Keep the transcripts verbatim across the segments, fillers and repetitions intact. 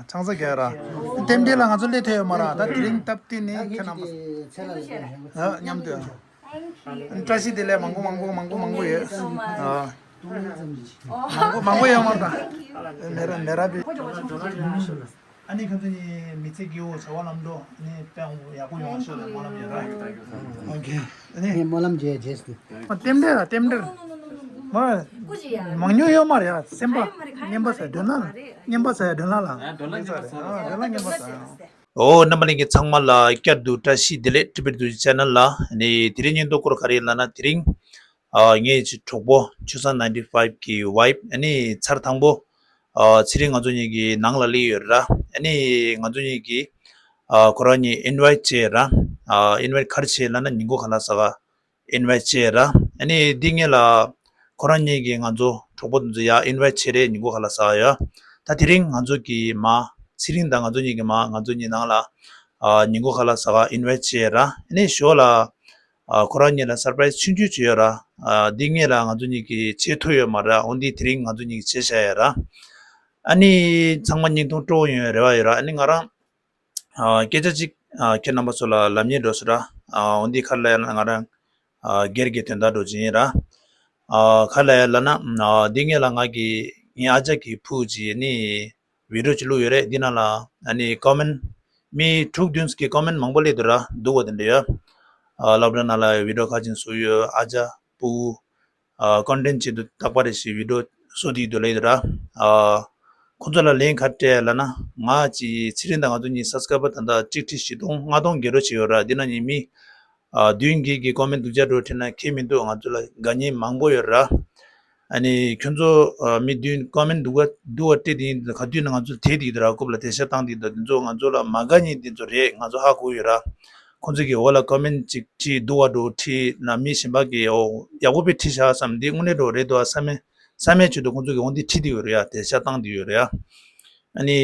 ཆང་ས་རྒྱག་ར། རྟེན་འབྲེལ་ལ་ང་ཚོ་སླེབས་ཐུབ་ཡོད་མ་ར། ད་དེ་རིང་སྟབས་བསྟུན་ནས་ཁྱེད་རྣམ་པ་ཚོ་མཉམ་དུ་བཀྲ་ཤིས་བདེ་ལེགས། མང་པོ་མང་པོ་མང་པོ་མང་པོ་ཡོད། མང་པོ་མང་པོ་ཡོད་མ་ར། མེ་ར་མེ་ར་བི། ཨ་ནི་ཁ་ཚོ་ནི་མི་ཚེ་སྐྱིད་པོ་བྱ་བ་ལམ་འགྲོ། ཨ་ནི་དཔལ་ཡག་པོ་ཡོང་བ་ཤོག་ལ་སྨོན་ལམ་ཡོད་ར། ཨོ་ཁེ། ཨ་ནི་ངས་སྨོན་ལམ་བརྗོད་རྗེས་སུ། རྟེན་འབྲེལ་ལ་རྟེན་འབྲེལ། མ་མང་ཉུང་ཡོད་མ་རེད་ཡ། སེམས་པ་སྙན་པ་ཟེར་དོན་ལ་ལ། སྙན་པ་ཟེར་དོན་ལ་ལ། ཨ་དོན་ལ་སྙན་པ་ཟེར། ཨོ་རྣམ་པ་ལྷན་རྒྱས་ཚང་མ་ལ་བསྐྱར་དུ་བཀྲ་ཤིས་བདེ་ལེགས། ཊི་བི་རྡོ་རྗེ་ཆེ་ནལ་ལ། ཨ་ནི་དེ་རིང་བརྙན་ཐུང་སྐོར་ག་རེ་ཡིན་ལབ་ན། དེ་རིང་ཨ་ངའི་གྲོགས་པོ་ཆུ་བཟང་ninety five གི་ཝའིཕ་ཨ་ནི་ཚར་དང་པོ་ཨ་ཚེ་རིང་ང་ཚོ་གཉིས་ཀྱི་ནང་ལ་སླེབས་ཡོད་ར། ཨ་ནི་ང་ཚོ་གཉིས་ཀྱིས་ཨ་ཁོ་རང་གཉིས་ཨིན་ཝའིཊ་བྱས་ར། ཨ་ཨིན་ཝའིཊ་ག་རེ་བྱས་ལབ་ན་ཉིན་གུང་ཁ་ལག་ཟ་ག་ཨིན་ཝའིཊ་བྱས་ར། ཨ་ནི་འདི་སྔོན་ལ་ཁོ་རང་གཉིས་ཀྱིས་ང་ཚོ་གྲོགས་པོ་དེ་ཚོ་ཡར་ཨིན་ཝའིཊ་བྱས་རེད། ཉིན་གུང་ཁ་ལག་ཟ་ག་ཡ། ད་དེ་རིང་ང་ཚོ་གིས་མ་ཚེ་རིང་དང་ང་ཚོ་གཉིས་ཀྱིས་མ་ང་ཚོ་གཉིས་ནང་ལ་ཨ་ཉིན་གུང་ཁ་ལག་ཟ་ག་ཨིན་ཝའིཊ་བྱས་ར། ཨ་ནི་ཞོར་ལ་ཨ་ཁོ་རང་གཉིས་ལ་སར་པ་རའི་སི་ཆུང་ཆུང་བྱས་ཡོད་ར། ཨ་འདི་སྔོན་ལ་ང་ཚོ་གཉིས་ཀྱིས་བྱེད་ཐུབ་ཡོད་མ་རེད། འོ་འདི་དེ་རིང་ང་ཚོ་གཉིས་ཀྱིས་བྱས་བཞག་ཡོད་ར། ཨ་ནི་ཚང་མ་བརྙན་ཐུང་སྤྲོ་བོ་ཡོང་བའི་རེ་བ་ཡོད་ར། ཨ་ནི་ང་རང་ཨ་སྐད་ཆ་གཅིག་ཨ་ཁྱེད་རྣམ་པ་ཚོ་ལ་ལབ་སྙིང་འདོད་སོང་ར། ཨ་འོ་འདི་ག་རེ་ལབ་ཡ་ན་ང་རང་ཨ་སྒེར་གྱི་དོན་དག་འདྲ་ཅིག་ཡིན་ར། ཨ་ག་རེ་ལབ་ཡ་ལབ་ན་ཨ་འདི་སྔོན་ལ་ང་གི་ངའི་ཨ་ཅག་གི་ཕྲུ་གུ་ཅིག་ནི་བི་ཌིའོ་ཅིག་བླུགས་ཡོད་རེད། འདི་ནང་ལ་ཨ་ནི་ཀོ་མེན་མི་དྲུག་བདུན་ཙམ་གྱིས་ཀོ་མེན་མང་པོ་སླེབས་འདུག་ར། སྡུག་པོ་དེ་འདྲ་ཡོད། ཨ་སློབ་གྲྭ་ནང་ལ་བི་ཌིའོ་ག་ཅིག་བཟོས་ཡོད། ཨ་ཅག་ཕྲུ་གུ་ཨ་ཀོན་ཊེན་ཊི་ཆེད་དུ་རྟག་པར་རེ་ཞིག་བི་ཌིའོ་བཟོ་བསྡད་ཀྱི་འདུག་ལབ་ཡོད་ར། ཨ་ཁོང་ཚོ་ལ་ལན་ག་རེ་སྤྲད་ལབ་ན། ང་ཅིག་ཚེ་རིང་དང་ང་ཚོ་གཉིས་སབ་སི་ཀ་རའི་བར་ད་ལྟ་གཅིག་ཁྲི་བཞི་སྟོང་ལྔ་སྟོང་བརྒལ་འགྲོ་བྱས་ཡོད་ར། འདི་ནང་ནས་མི་ཨ་བདུན་བརྒྱད་ཀྱིས་ཀོ་མེན་སྡུག་ཅག་འདྲ་བོ་བྲིས་ན་ཁྱད་མི་འདུག་ང་ཚོ་ལ་དགའ་ཉེ་མང་པོ་ཡོད་ར། ཨ་ནི་ཁྱོད་ཚོ་ཨ་མི་བདུན་ཀོ་མེན་སྡུག་པ་སྡུག་པ་སྤྲད་དེ་ཡིན། ག་དུས་ན་ང་ཚོ་དེད་བསྡད་ཀྱི་འདུག་ར། རྐུབ་ལ་དེད་ཤག་བཏང་བསྡད་ཀྱི་འདུག་དེ་ཚོ་ང་ཚོ་ལ་མ་དགའ་ཉེ་དེ་ཚོ་རེད། ང་ཚོ་ཧ་གོ་ཡོད་ར། ཁོང་ཚོ་གིས་འོག་ལ་ཀོ་མེན་ཅིག་བྲིས་སྡུག་པ་འདྲ་བོ་བྲིས་ན་མི་གཞན་པ་གིས་འོ་ཡག་པོ་དཔེ་བྲིས་ཤག་བསམ། འདི་དངོས་གནས་འདྲ་བོ་རེད་འདུག་ཨ་བསམ་མེད་བསམ་མེད་ཆེད་དུ་ཁོང་ཚོ་གིས་འོ་འདི་བྲིས་བསྡད་ཡོད་རེད་ཡ། དེད་ཤག་བཏང་བསྡད་ཡོད་རེད་ཡ། ཨ་ནི་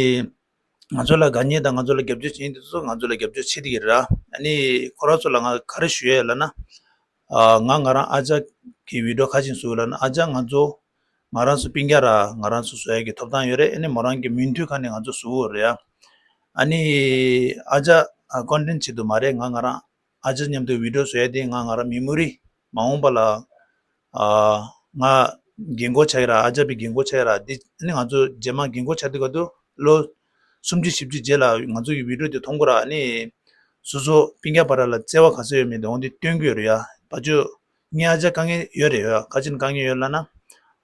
ང་ཚོ་ལ་དགའ་ཉེ་དང་ང་ཚོ་ལ་རྒྱབ་སྐྱོར་བྱེད་མཁན་དེ་ཚོ་ང་ཚོ་ལ་རྒྱབ་སྐྱོར་བྱེད་བསྡད་ཀྱི་རེད་ར། ཨ་ནི་ཁོ་རང་ཚོ་ལ་ང་ག་རེ་ཞུ་ཡས་ལབ་ན། ཨ་ང་ང་རང་ཨ་ཅག་གི་བི་ཌིའོ་ག་ཅིག་བཟོ་ལབ་ན། ཨ་ཅག་ང་ཚོ་ང་རང་ཚོ་སྤུན་ཀྱག་ར་ང་རང་ཚོ་བཟོ་ཡས་ཀྱི་ཐོབ་ཐང་ཡོད་རེད། ཨ་ནི་མོ་རང་གི་མོས་མཐུན་ཁ་ནས་ང་ཚོ་བཟོ་གི་ཡོད་རེད་ཡ། ཨ་ནི་ཨ་ཅག་ཨ་ཀོན་ཊེན་ཊི་ཆེད་དུ་མ་རེད། ང་ང་རང་ཨ་ཅག་མཉམ་དུ་བི་ཌིའོ་བཟོ་ཡས་དེ་ང་ང་རང་མེ་མོ་རི་མ་འོངས་པ་ལ་ཨ་ང་རྒན་གོག་ཆགས་ཡས་ར། ཨ་ཅག་པའི་རྒན་གོག་ཆགས་ཡས་ར། འདི་ཨ་ནི་ང་ཚོ་རྗེས་མ་རྒན་གོག་ཆགས་དུས་སྐབས་དུ་ལོ་སུམ་ཅུ་བཞི་བཅུ་རྗེས་ལ་ང་ཚོ་གི་བི་ཌིའོ་དེ་མཐོང་གི་ར། ཨ་ནི་སོ་སོ་སྤུན་ཀྱག་བར་ལ་བརྩེ་བ་ག་ཚོད་ཡོད་མེད་དེ་འོ་འདི་སྟོན་གྱི་ཡོད་རེད་ཡ། ཕར་ཕྱོགས་ངའི་ཨ་ཅག་དཀའ་ངལ་ཡོད་རེད་ཡ། ག་ཅིག་དཀའ་ངལ་ཡོད་ལབ་ན།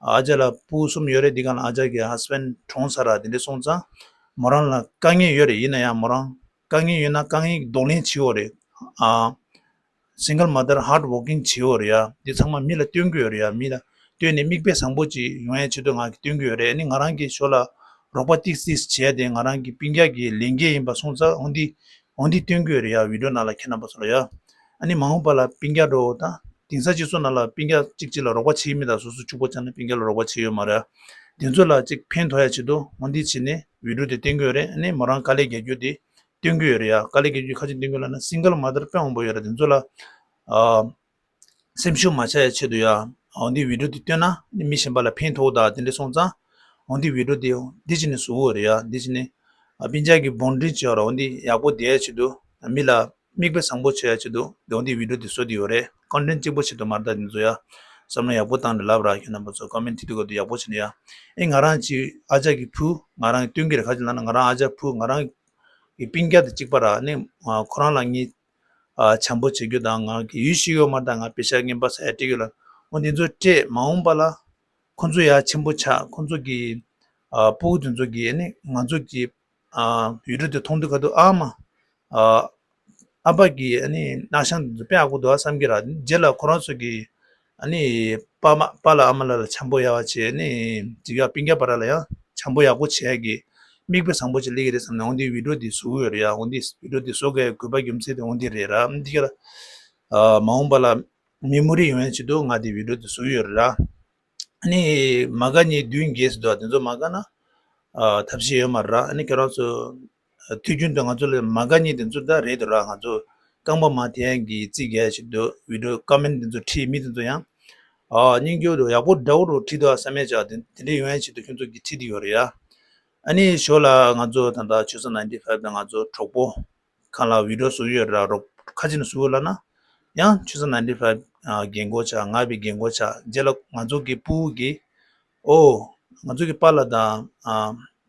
ཨ་ཅག་ལ་ཕྲུ་གུ་གསུམ་ཡོད་རེད། འདི་ག་ལ་ཨ་ཅག་གི་ཧས་བྷེན་ཌི་གྲོངས་ཚར་ར། དེ་འདྲ་སོང་ཙང་མོ་རང་ལ་དཀའ་ངལ་ཡོད་རེད། ཡིན་ན་ཡང་མོ་རང་དཀའ་ངལ་ཡོད་ན་དཀའ་ངལ་གདོང་ལེན་བྱེད་འོ་རེད། ཨ་སིང་གལ་མ་དར་ཧར་ཌི་ཝོར་ཀིང་བྱེད་འོ་རེད་ཡ། འདི་ཚང་མ་མི་ལ་སྟོན་གྱི་ཡོད་རེད་ཡ། མི་ལ་སྟོན་ནས་མིག་དཔེ་བཟང་པོ་ཅིག་ཡོང་ཡ་ཆེད་དུ་ང་གིས་སྟོན་གྱི་ཡོད་རེད། ཨ་ནི་ང་རང་གིས་ཞོར་ལ་རོགས་པ་ཏིག་ཏིག་བྱས་ཏེ་ང་རང་གི་སྤུན་ཀྱག་གི་ལས་འགན་ཡིན་པ་སོང་ཙང་འོ་འདི་འོ་འདི་སྟོན་གྱི་ཡོད་རེད་ཡ། བི་ཌིའོ་ནང་ལ་ཁྱེད་རྣམ་པ་ཚོ་ལ་ཡ། ཨ་ནི་མ་འོངས་པ་ལ་སྤུན་ཀྱག་འདྲ་བོ་དང་དེང་སང་སྤྱི་ཚོགས་ནང་ལ་སྤུན་ཀྱག་གཅིག་གཅིག་ལ་རོགས་པ་བྱེད་ཀྱི་མེད། ད་སོ་སོ་ཕྱུག་པོ་ཆགས་ན་སྤུན་ཀྱག་ལ་རོགས་པ་བྱེད་ཡོད་མ་རེད། དེ་ཚོ་ལ་ཅིག་ཕན་ཐོགས་ཡ་ཆེད་དུ་འོ་འདི་བྱས་ནས་བི་ཌིའོ་དེ་སྟོན་གྱི་ཡོད་རེད། ཨ་ནི་མོ་རང་དཀའ་ལས་རྒྱག་རྒྱུ་དེ་སྟོན་གྱི་ཡོད་རེད་ཡ། དཀའ་ལས་རྒྱག་རྒྱུ་ག་ཅིག་སྟོན་གྱི་ཡོད་ལབ་ན་སིང་གལ་མ་དར་དཔེ་མང་པོ་ཡོད་རེད། དེ་ཚོ་ལ་ཨ་སེམས་ཤུགས་མ་ཆག་ཡ་ཆེད་དུ་ཡ། འོ་འདི་བི་ཌིའོ་དེ་སྟོན་ན་ནི་མི་གཞན་པ་ལ་ཕན་ཐོགས་ད་དེ་འདྲ་སོང་ཙང་འོ་འདི་བི་ཌིའོ་དེ་འདི་བྱས་ནས་བཟོ་གི་ཡོད་རེད་ཡ། འདི་བྱས་ནས་ཨ་སྤུན་ཀྱག་གི་བོན་ཌིང་བྱེད་ཡ་ར། འོ་འདི་ཡག་པོ་བསྡད་ཡ་ཆེད་དུ་མི་ལ་མིག་དཔེ་བཟང་པོ་བྱེད་ཡ་ཆེད་དུ་འོ་འདི་བི་ཌིའོ་དེ་བཟོ་བསྡད་ཡོད་རེད། ཀོན་ཊེན་ཊི་གཅིག་པོ་ཆེད་དུ་མ་རེད། ད་འདི་ཚོ་ཡ་བསམ་བློ་ཡག་པོ་བཏང་ནས་ལབ་ར། ཁྱེད་རྣམ་པ་ཚོ་ཀོ་མེན་ཊི་བྲིས་དུས་སྐབས་དུ་ཡག་པོ་བྱས་ནས་ཡ། ཨེ་ང་རང་ཅིག་ཨ་ཅག་གི་བུ་ང་རང་སྟོན་གྱི་རེད། ག་ཅིག་ལབ་ན་ང་རང་ཨ་ཅག་བུ་ང་རང་གི་སྤུན་ཀྱག་དེ་གཅིག་པ་ར། ཨ་ནི་ཁོ་རང་ལ་ངས་ཨ་བྱམས་པོ་བྱེད་རྒྱུ་དང་། ང་གི་ཡུལ་ཤེས་ཡོད་མ་རེད། ད་ང་པེ་ཤ་རྔན་པ་ཟ་ཡ་སྤྲད་ཡོད་ལ། འོ་འདི་ཚོ་སྤྲད་མ་འོངས་པ་ལ་ཁོ་ཚོ་ཡ་ཆེན་པོ་ཆགས། ཁོ་ཚོ་གི་ཨ་སྤུ་གུ་དེ་ཚོ་གི་ཨ་ནི་ང་ཚོ་གི་ཨ་བི་ཌིའོ་དེ་མཐོང་དུས་ག་དུས་ཨ་མ་ཨ་ཨ་ཕ་གི་ཨ་ནི་སྣང་ཤང་དེ་ཚོ་དཔེ་ཡག་པོ་འདུག་ཨ་བསམ་གྱི་ར། རྗེས་ལ་ཁོ་རང་ཚོ་གི་ཨ་ནི་པ་མ་པ་ལ་ཨ་མ་ལ་ལ་བྱམས་པོ་ཡག་པ་བྱས། ཨ་ནི་ཅིག་ཡ་སྤུན་ཀྱག་བར་ལ་ཡང་བྱམས་པོ་ཡག་པོ་བྱས་ཀྱི་མིག་དཔེ་བཟང་པོ་ཅིག་སླེབས་ཀྱི་རེད་བསམ་ནས་འོ་འདི་བི་ཌིའོ་འདི་བཟོ་གི་ཡོད་རེད་ཡ། འོ་འདི་བི་ཌིའོ་འདི་བཟོ་དགོས་དགོས་པ་རྒྱུ་མཚན་དེ་འོ་འདི་རེད་ར། འདི་ག་ལ་ཨ་མ་འོངས་པ་ལ་མེ་མོ་རི་ཡོང་ཡ་ཆེད་དུ་ང་འདི་བི་ཌིའོ་འདི་བཟོ་གི་ཡོད་རེད་ར། ཨ་ནི་མ་དགའ་ཉེ་བདུན་བརྒྱད་ཟེར་འདུག་དེ་ཚོ་མ་དགའ་ན་ཨ་ཐབས་ཤེས་ཡོད་མ་རེད་ར། ཨ་ནི་ཁྱེད་རང་ཚོ་དུས་རྒྱུན་དུ་ང་ཚོ་ལ་མ་དགའ་ཉེ་དེ་ཚོ་ད་རེད་འདུག་ར། ང་ཚོ་རྐང་པ་མར་དེད་ཡ་གི་རྩིས་རྒྱག་ཡ་ཆེད་དུ་བི་ཌིའོ་ཀོ་མེན་ཊི་དེ་ཚོ་བྲིས། མི་དེ་ཚོ་ཡང་ཨ་སྙིང་རྗེ་པོ་འདུག་ཡག་པོ་འདྲ་པོ་འདྲ་བོ་བྲིས་འདུག་ཨ་བསམ་ཡ་ཅིག་དེ་དེ་འདྲ་ཡོང་ཡ་ཆེད་དུ་ཁྱོད་ཚོ་གིས་བྲིས་བསྡད་ཡོད་རེད་ཡ། ཨ་ནི་ཞོར་ལ་ང་ཚོ་ད་ལྟ་ཆོས་ས་ninety five དང་ང་ཚོ་གྲོགས་པོ་ཁ་ལ་བི་ཌིའོ་བཟོ་གི་ཡོད་ར། རོགས་ཁ་ཅིག་ནས་བཟོ་གི་ལབ་ན་ཡང་ཆོས་ས་ninety five རྒན་གོག་ཆགས། ང་བི་རྒན་གོག་ཆགས། རྗེས་ལ་ང་ཚོ་གི་ཕྲུ་གུ་གི་ཨོ་ང་ཚོ་གི་པཱ་ལགས་དང་ཨ་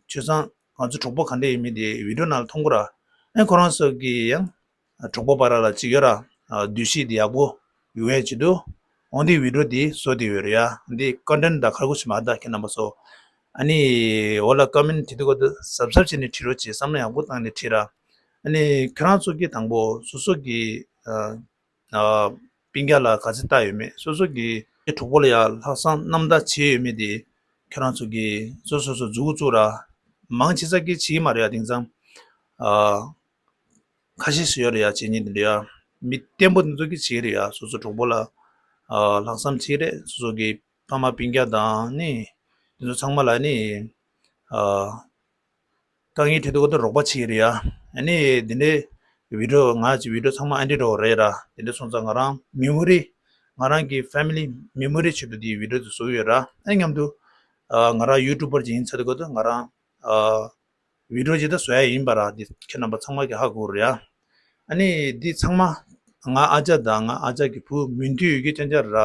ཆོས་ས་ང་ཚོ་གྲོགས་པོ་ག་འདྲ་ཡིན་མིན་དེ་བི་ཌིའོ་ནང་ལ་མཐོང་གི་ར། ཨ་ཁོ་རང་ཚོ་གི་ཡང་གྲོགས་པོ་བར་ལ་ཅིག་ཡོད་ར། ཨ་འདུ་ཤེས་དེ་ཡག་པོ་ཡོང་ཡས་ཆེད་དུ་འོ་འདི་བི་ཌིའོ་འདི་བཟོ་བསྡད་ཡོད་རེད་ཡ། འདི་ཀོན་ཊེན་ཊི་ད་ཁག་པོ་ཞིག་མ་རེད་ད་ཁྱེད་རྣམ་པ་ཚོ། ཨ་ནི་འོ་ལ་ཀོ་མེན་ཊི་བྲིས་དུས་སྐབས་དུ་གཟབ་གཟབ་བྱས་ནས་བྲིས་རོགས་བྱེད། བསམ་བློ་ཡག་པོ་བཏང་ནས་བྲིས་ར། ཨ་ནི་ཁྱོད་རང་ཚོ་གིས་དང་པོ་སོ་སོ་གི་ཨ་ཨ་སྤུན་ཀྱག་ལ་ག་ཚོད་ལྟ་ཡོད་མེད། སོ་སོ་གི་གྲོགས་པོ་ལ་ཡ་ལྷག་བསམ་རྣམ་དག་བྱས་ཡོད་མེད་དེ་ཁྱོད་རང་ཚོ་གིས་སོ་སོ་སོ་མཛུབ་གུ་བཙུགས་ར། མང་ཆེ་ས་གིས་བྱེད་ཀྱི་མ་རེད་ཡ། དེང་སང་ཨ་ཁ་ཤས་སུ་ཡོད་རེད་ཡ་བྱེད་མཁན་དེ་འདྲ་ཡ། མི་བརྟན་པོ་དེ་ཚོ་གིས་བྱེད་ཀྱི་རེད་ཡ། སོ་སོ་གྲོགས་པོ་ལ་ཨ་ལྷག་བསམ་བྱེད་ཀྱི་རེད། སོ་སོ་གི་ཕ་མ་སྤུན་ཀྱག་དང་ནི་དེ་ཚོ་ཚང་མ་ལ་ནི་ཨ་དཀའ་ངལ་འཕྲད་དུས་སྐབས་དུ་རོགས་པ་བྱེད་ཀྱི་རེད་ཡ། ཨ་ནི་དེ་འདྲའི་བི་ཌིའོ་ང་ཅིག་བི་ཌིའོ་ཚང་མ་ཨ་འདྲ་འདྲ་བོ་རེད་ར། དེ་འདྲ་སོང་ཙང་ང་རང་མེ་མོ་རི་ང་རང་གི་ཕེ་མི་ལི་མེ་མོ་རི་ཆེད་དུ་དེའི་བི་ཌིའོ་དེ་བཟོ་གི་ཡོད་ར། ཨ་མཉམ་དུ་ཨ་ང་རང་ཡུ་ཊུབ་པར་ཅིག་ཡིན་ཚར་དུས་སྐབས་དུ་ང་རང་ཨ་བི་ཌིའོ་ཅིག་ད་བཟོ་ཡ་ཡིན་པ་ར། འདི་ཁྱེད་རྣམ་པ་ཚང་མ་གིས་ཧ་གོ་རེད་ཡ། ཨ་ནི་འདི་ཚང་མ་ང་ཨ་ཅག་དང་ང་ཨ་ཅག་གི་བུ་མོས་མཐུན་ཡོད་རྒྱུ་རྐྱང་རྐྱང་རེད་ར།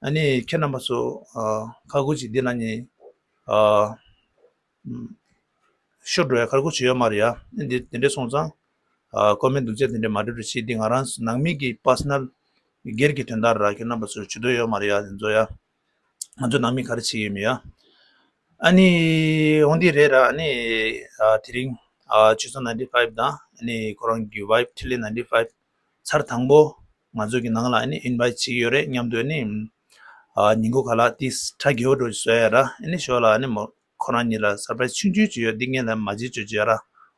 ཨ་ནི་ཁྱེད་རྣམ་པ་ཚོ་ཨ་ཁ་ཁུ་ཅིག་འདི་ལ་ནི་ཨ་ཤོར་འགྲོ་ཡ་ཁ་ཁུ་ཅིག་ཡོད་མ་རེད་ཡ། ཨ་ནི་འདི་དེ་འདྲ་སོང་ཙང་ཨ་ཀོ་མེན་ཊི་སྡུག་ཅག་དེ་འདྲ་མ་འབྲི་རོགས་བྱེད། འདི་ང་རང་ནང་མི་གི་པར་སོ་ནལ་སྒེར་གྱི་དོན་དག་ར། ཁྱེད་རྣམ་པ་ཚོར་ཇུས་གཏོགས་ཡོད་མ་རེད་ཡ། དེ་ཚོ་ཡ། ང་ཚོ་ནང་མི་ག་རེ་བྱེད་ཀྱི་ཡོད་མེད་ཡ། ཨ་ནི་འོ་འདི་རེད་ར། ཨ་ནི་ཨ་དེ་རིང་ཨ་ཆོས་ས་ནའིན་ཊི་ཕའིབ་དང་ཨ་ནི་ཁོ་རང་གི་ཝའིབ་ཁྲི་ལི་ནའིན་ཊི་ཕའིབ་ཚར་དང་པོ་ང་ཚོ་གི་ནང་ལ་ཨ་ནི་ཨིན་ཝའིཊ་བྱེད་ཀྱི་ཡོད་རེད། མཉམ་དུ་ཨ་ནི་ཨ་ཉིན་གུང་ཁ་ལག་ཏིས་ཁྲ་རྒྱས་པོ་འདྲ་བཟོ་ཡ་ར། ཨ་ནི་ཞོར་ལ་ཨ་ནི་མོ་ཁོ་རང་གཉིས་ལ་སར་པ་རའི་སི་ཆུང་ཆུང་ཅིག་ཡོད། འདི་ངས་ལབ་མ་བྱེད་བཅོས་བྱོས་ར།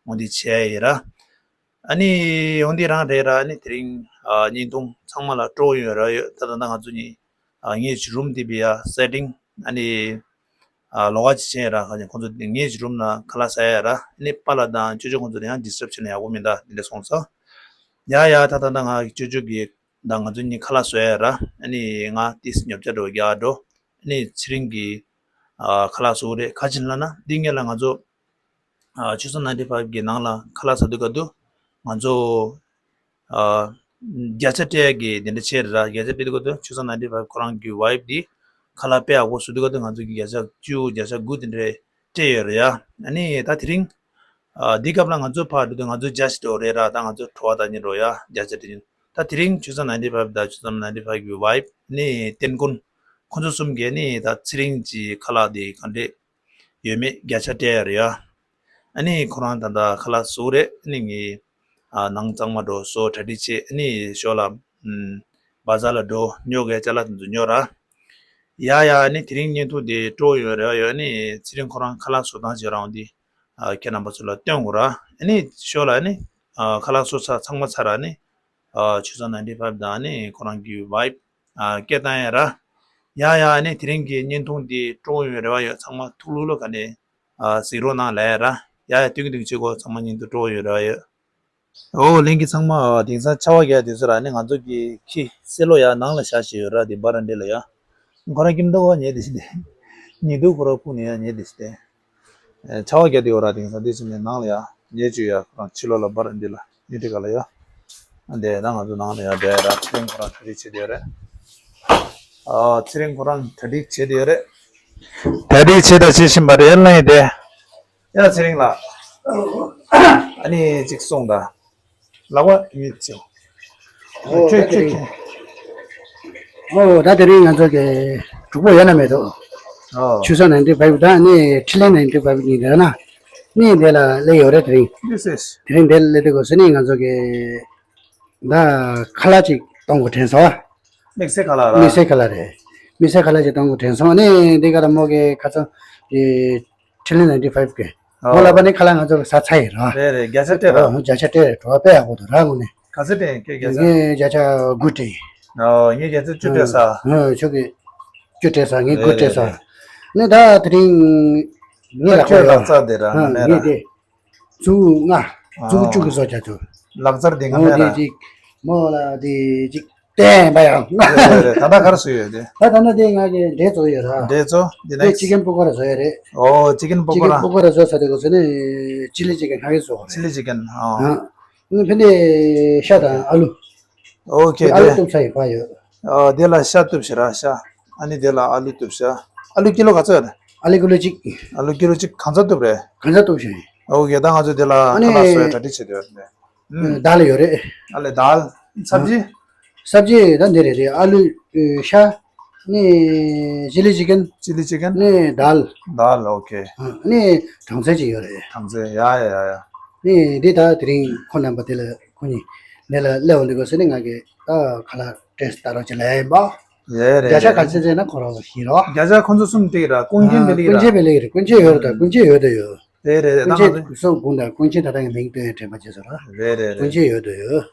འོ་འདི་བྱས་ཡ་ཡིན་ར། ཨ་ནི་འོ་འདི་རང་རེད་ར། ཨ་ནི་དེ་རིང་ཨ་བརྙན་ཐུང་ཚང་མ་ལ་སྤྲོ་ཡོང་ར་ཡོད། ད་ད་ལྟ་ང་ཚོ་གཉིས་ཨ་ངའི་རུམ་དེ་བི་ཡ་སེ་ཊིང་ཨ་ནི་ཨ་ལོགས་ཀ་ཅིག་བྱས་ར། ཁ་ཅིག་ཁོང་ཚོ་ངའི་རུམ་ན་ཁ་ལག་ཟ་ཡ་ར། ཨ་ནི་པཱ་ལགས་དང་ཅོ་ཅོ་ཁོང་ཚོ་ལ་ཡང་ཌི་སི་ཊབ་བྱས་ན་ཡག་པོ་མིན་ད། འདི་འདྲ་སོང་ཙང་ཡ་ཡ། ད་ད་ད་ང་ཅོ་ཅོ་གི་དང་ང་ཚོ་གཉིས་ཁ་ལག་བཟོ་ཡ་ར། ཨ་ནི་ང་ཏིས་ཉོ་ཆ་འགྲོ་རྒྱག་འགྲོ། ཨ་ནི་ཚེ་རིང་གི་ཨ་ཁ་ལག་བཟོ་གི་རེད། ག་ཅི་ལབ་ན་འདི་ངས་ལ་ང་ཚོ་ཨ་ཆོས་ས་ནའིན་ཊི་ཕའིབ་གི་ནང་ལ་ཁ་ལག་ཟ་དུས་སྐབས་དུ་ང་ཚོ་ཨ་བརྒྱ་ཆ་སྤྲད་ཡ་གི་དེ་འདྲ་བྱས་ར། བརྒྱ་ཆ་སྤྲད་དུས་སྐབས་དུ་ཆོས་ས་ནའིན་ཊི་ཕའིབ་ཁོ་རང་གི་ཝའིབ་འདི་ཁ་ལག་དཔེ་ཡག་པོ་བཟོ་དུས་སྐབས་དུ་ང་ཚོ་གི་བརྒྱ་ཆ་བཅུ་བརྒྱ་ཆ་དགུ་དེ་འདྲ་སྤྲད་ཡོད་རེད་ཡ། ཨ་ནི་ད་དེ་རིང་ཨ་འདི་སྐབས་ལ་ང་ཚོ་ཕར་འགྲོ་དུས་ང་ཚོ་ཇཇ་འགྲོ་རེད་ར། ད་ང་ཚོ་བྲོ་བ་ལྟ་ཉན་འགྲོ་ཡ། བརྒྱ་ཆ་སྤྲད་ཉན། ད་དེ་རིང་ཆོས་ས་ནའིན་ཊི་ཕའིབ་དང་ཆོས་ས་ནའིན་ཊི་ཕའིབ་གི་ཝའིབ་ནི་ཏན་ཀུན་ཁོ་ཚོ་གསུམ་གྱིས་ནི་ད་ཚེ་རིང་གི་ཁ་ལག་དེ་ག་འདྲས་ཡོད་མེད་བརྒྱ་ཆ་སྤྲད་ཡ་རེད་ཡ། ཨ་ནི་ཁོ་རང་ད་ལྟ་ཁ་ལག་བཟོ་རེད། ཨ་ནི་ངས་ཨ་ནང་གཙང་མ་འགྲོ་སོ་གྲ་སྒྲིག་བྱེད། ཨ་ནི་ཞོར་ལ་ཨམ་བ་ཛར་ལ་འགྲོ་ཉོ་གི་ཅ་ལག་དེ་ཚོ་ཉོ་ར། ཡ་ཡ། ཨ་ནི་དེ་རིང་བརྙན་ཐུང་དེ་སྤྲོ་ཡོད་རེད་ཡ། ཨ་ནི་ཚེ་རིང་ཁོ་རང་ཁ་ལག་བཟོ་སྟངས་བྱེད་རང་དེ་ཨ་ཁྱེད་རྣམ་པ་ཚོ་ལ་སྟོན་དགོས་ར། ཨ་ནི་ཞོར་ལ་ཨ་ནི་ཨ་ཁ་ལག་བཟོ་ཚར་ཚང་མ་ཚར་ར། ཨ་ནི་ཨ་ཆོས་ས་ནའིན་ཊི་ཕའིབ་དང་ཨ་ནི་ཁོ་རང་གི་ཝའིབ་ཨ་སྐད་བཏང་ཡ་ར། ཡ་ཡ། ཨ་ནི་དེ་རིང་གི་བརྙན་ཐུང་འདི་སྤྲོ་ཡོང་རེ་བ་ཡོད། ཚང་མ་ཐུགས་ལྷུག་ལྷུག་ག་ནས་ཨ་གཟིགས་རོགས་གནང་ལབ་ཡ་ར། ཡ་ཡ། ཐུགས་རྗེ་ཆེ་གོ། ཚང་མ་བརྙན་ཐུང་སྤྲོ་ཡོང་རེ་བ་ཡོད། ཨོ་ལྷན་རྒྱས་ཚང་མ། ཨ་དེང་སང་ཆར་པ་རྒྱག་དུས་ཚོད་ར། ཨ་ནི་ང་ཚོ་གི་ཁྱི་སེ་ལོ་ཡ་ནང་ལ་བཞག་བཞག་ཡོད་ར། དེ་བར་འདི་ལ་ཡ། ཁོ་རང་ཁྱིམ་ཐོག་ཉལ་བསྡད་ཤི་ཏེ། ཉི་གདུགས་ཁོ་རང་ཕུག་ནས་ཡ་ཉལ་བསྡད་ཤི་ཏེ། ཨེ་ཆར་པ་རྒྱག་དུས་ཡོད་ར། དེང་སང་དེ་ཕྱིན་ནས་ནང་ལ་ཡ་ཉལ་བཅུག་ཡ། ཁོ་རང་ཕྱི་ལོགས་ལ་བར་འདི་ལ་ཉལ་ཏེ་ག་ལ་ཡ། ཨ་འདི་ད་ང་ཚོ་ནང་ལ་ཡ་བསྡད་ཡ་ར། ཚེ་རིང་ཁོ་རང་གྲ་སྒྲིག་བྱེད་དེ་ཡོད་རེད། ཨ་ཚེ་རིང་ཁོ་རང་གྲ་སྒྲིག་བྱེད་དེ་ཡོད་རེད། གྲ་སྒྲིག་བྱེད་དང་བྱེད་བཞིན་པ་རེད། ལ་ཡིན་ཏེ། ཡ་ཚེ་རིང་ལགས། ཨ་ནི་གཅིག་གསུངས་དང་། ལག་པ་གཉིས་ཅིག་ཨོ་ཁྱོད་ད་དེ་ཁྱོད་རིང་ཁྱོད། ཨོ་ད་དེ་རིང་ང་ཚོ་གི་གྲོགས་པོ་ཡོད་ན་མེད་དོ། ཨོ་ཆུ་ས་ནའིན་ཊི་ཕའིབ་དང་ནི་ཁྲི་ལན་ནའིན་ཊི་ཕའིབ་གཉིས་རེད་ན། ནི་འདི་ལ་སླེབས་ཡོད་རེད། དེ་རིང་། This is དེ་རིང་འདི་ལ་སླེབས་དུས་སྐབས་སུ་ནི་ང་ཚོ་གི་ད་ཁ་ལག་ཅིག་གཏོང་དགོས་དྲན་སོང་། དམིགས་བསལ་ཁ་ལག་ར། དམིགས་བསལ་ཁ་ལག་རེད། དམིགས་བསལ་ཁ་ལག་ཅིག་གཏོང་དགོས་དྲན་སོང་། ནི་འདི་ག་ད་མོ་གི་ཁ་སང་གི་ཁྲི་ལན་ནའིན་ཊི་ཕའིབ་གི་ཨོ། ཁོ་ལ་བ་ནི་ཁ་ལག་ང་ཚོ་ལ་ཟ་ཚར་ཡིན་རོ། རེད་རེད། བརྒྱ་ཆ་སྤྲད་རོ། ཨོ་བརྒྱ་ཆ་སྤྲད་རེད། བྲོ་བ་དཔེ་ཡག་པོ་འདུག་ར། དངོས་གནས། ག་ཚོད་སྤྲད་ཡིན། ཁྱོད་བརྒྱ་ཆ། ངས་བརྒྱ་ཆ་དགུ་སྤྲད་ཡིན། ཨོ་ངས་བརྒྱ་ཆ་བཅུ་སྤྲད་ས། ཨོ་ཁྱོད་ཀྱིས་བཅུ་སྤྲད་ས། ངས་དགུ་སྤྲད་ས། རེད་རེད་རེད། ནས་ད་དེ་རིང་ངས་ལ་ཁོ་ཡ། ཁྱོད་ལག་རྩལ་དེ་ར། ཨ་ངས་ར། ངས་དེ་ཙུ་ལྔ། ཙུ་བཅུ་གི་བཟོ་བྱ་ཚུལ། ལག་རྩལ་དེ་ང་ཨོ་མེད་དེ་ར། ཅིག་མོ་ལ་དེ་ཅིག་བསྟན་པ་ཡང་། རེད་རེད། ད་ལྟ་ག་རེ་བཟོ་ཡོད་དེ། ད་ད་ལྟ་དེ་ང་གི་འབྲས་བཙོ་ཡོད་ར། འབྲས་བཙོ་འདི་དེ་ནས་ཅི་ཀན་པོ་ཀོ་ར་བཟོ་ཡོད་རེད། ཨོ་ཅི་ཀན་པོ་ཅི་ཀོ་ཀན་ར། པོ་ཀོ་ར་བཟོ་ས་དེ་གོ་ཚོད་ནས་ཅི་ལི་ཅི་ཀན་ཧ་གི་བཟོ་རེད། ཅི་ལི་ཅི་ཀན་ཨ། ཨ་ནི་ཕན་དེ་ཤ་དང་ཨ་ལུ། ཨོ་ཁེ་ཨ་ལུ་དེ། གཏུབ་ས་ཡི་པ་ཡོད། ཨ་དེ་ལ་ཤ་གཏུབ་ཤི་ར་ཤ། ཨ་ནི་དེ་ལ་ཨ་ལུ་གཏུབ་ཤ། ཨ་ལུ་ཀི་ལོ་ག་ཚོད་རེད། ཨ་ལུ་ཀི་ལོ་གཅིག་ཨ་ལུ་ཀི་ལོ་གཅིག་གང་ཚ་གཏུབ་རེད། གང་ཚ་གཏུབ་ཤི། ཨོ་ཁེ་ད་ང་ཚོ་དེ་ལ་ཨ་ནི་ཁ་ལག་བཟོ་ཡ་གྲ་སྒྲིག་བྱེད་དུ་ཡོད་རེད། ཨུམ། དཱལ་ཡོད་རེད། ཨ་ལེ་དཱལ། སབ་ཇི། སབ་ཇི་ད་འདི་རེད་རེད། ཨ་ལུ། ཨེ་ཤ། ནི་ཅི་ལི་ཅི་ཀན། ཅི་ལི་ཅི་ཀན། ནི་དཱལ། དཱལ་ཨོ་ཁེ། ཨ་ནི་གྲང་ཚལ་ཅིག་ཡོད་རེད། གྲང་ཚལ་ཡ་ཡ་ཡ་ཡ། ནི་འདི་ད་དེ་རིང་ཁོ་རྣམ་པ་དེ་ལ་ཁོ་གཉིས་འདི་ལ་སླེབས་འོང་འདི་གོ་ཟེར་ནི་ང་གི་ད་ཁ་ལག་སྤྲད་ལྟ་རོགས་ཅིག་ལབ་ཡིན་པ། རེད་རེད་རེད། བརྒྱ་ཆ་ག་ཚད་ཚད་ན་ཁོ་རང་ལ་ཤེས་རོགས། བརྒྱ་ཆ་ཁོ་ཚོ་གསུམ་སྟེགས་ར་ཀུན་མཁྱེན་པའི་ལིག་ར། ཀུན་མཁྱེན་པའི་ལིག་རེད། ཀུན་མཁྱེན་ཡོད་རེད། ད་ཀུན་མཁྱེན་ཡོད་དོ་ཡོད། རེད་རེད་རེད། ཀུན་ད་ང་མཁྱེན་ཚོ། སོ་དགུང་དང་ཀུན་མཁྱེན་ད་ལྟ་ངས་མིང་བཏོན་ཡ་དྲན་པ་བྱས་སོང་ར། རེད་རེད་རེད། ཀུན་མཁྱེན་ཡོད་དོ་ཡོད།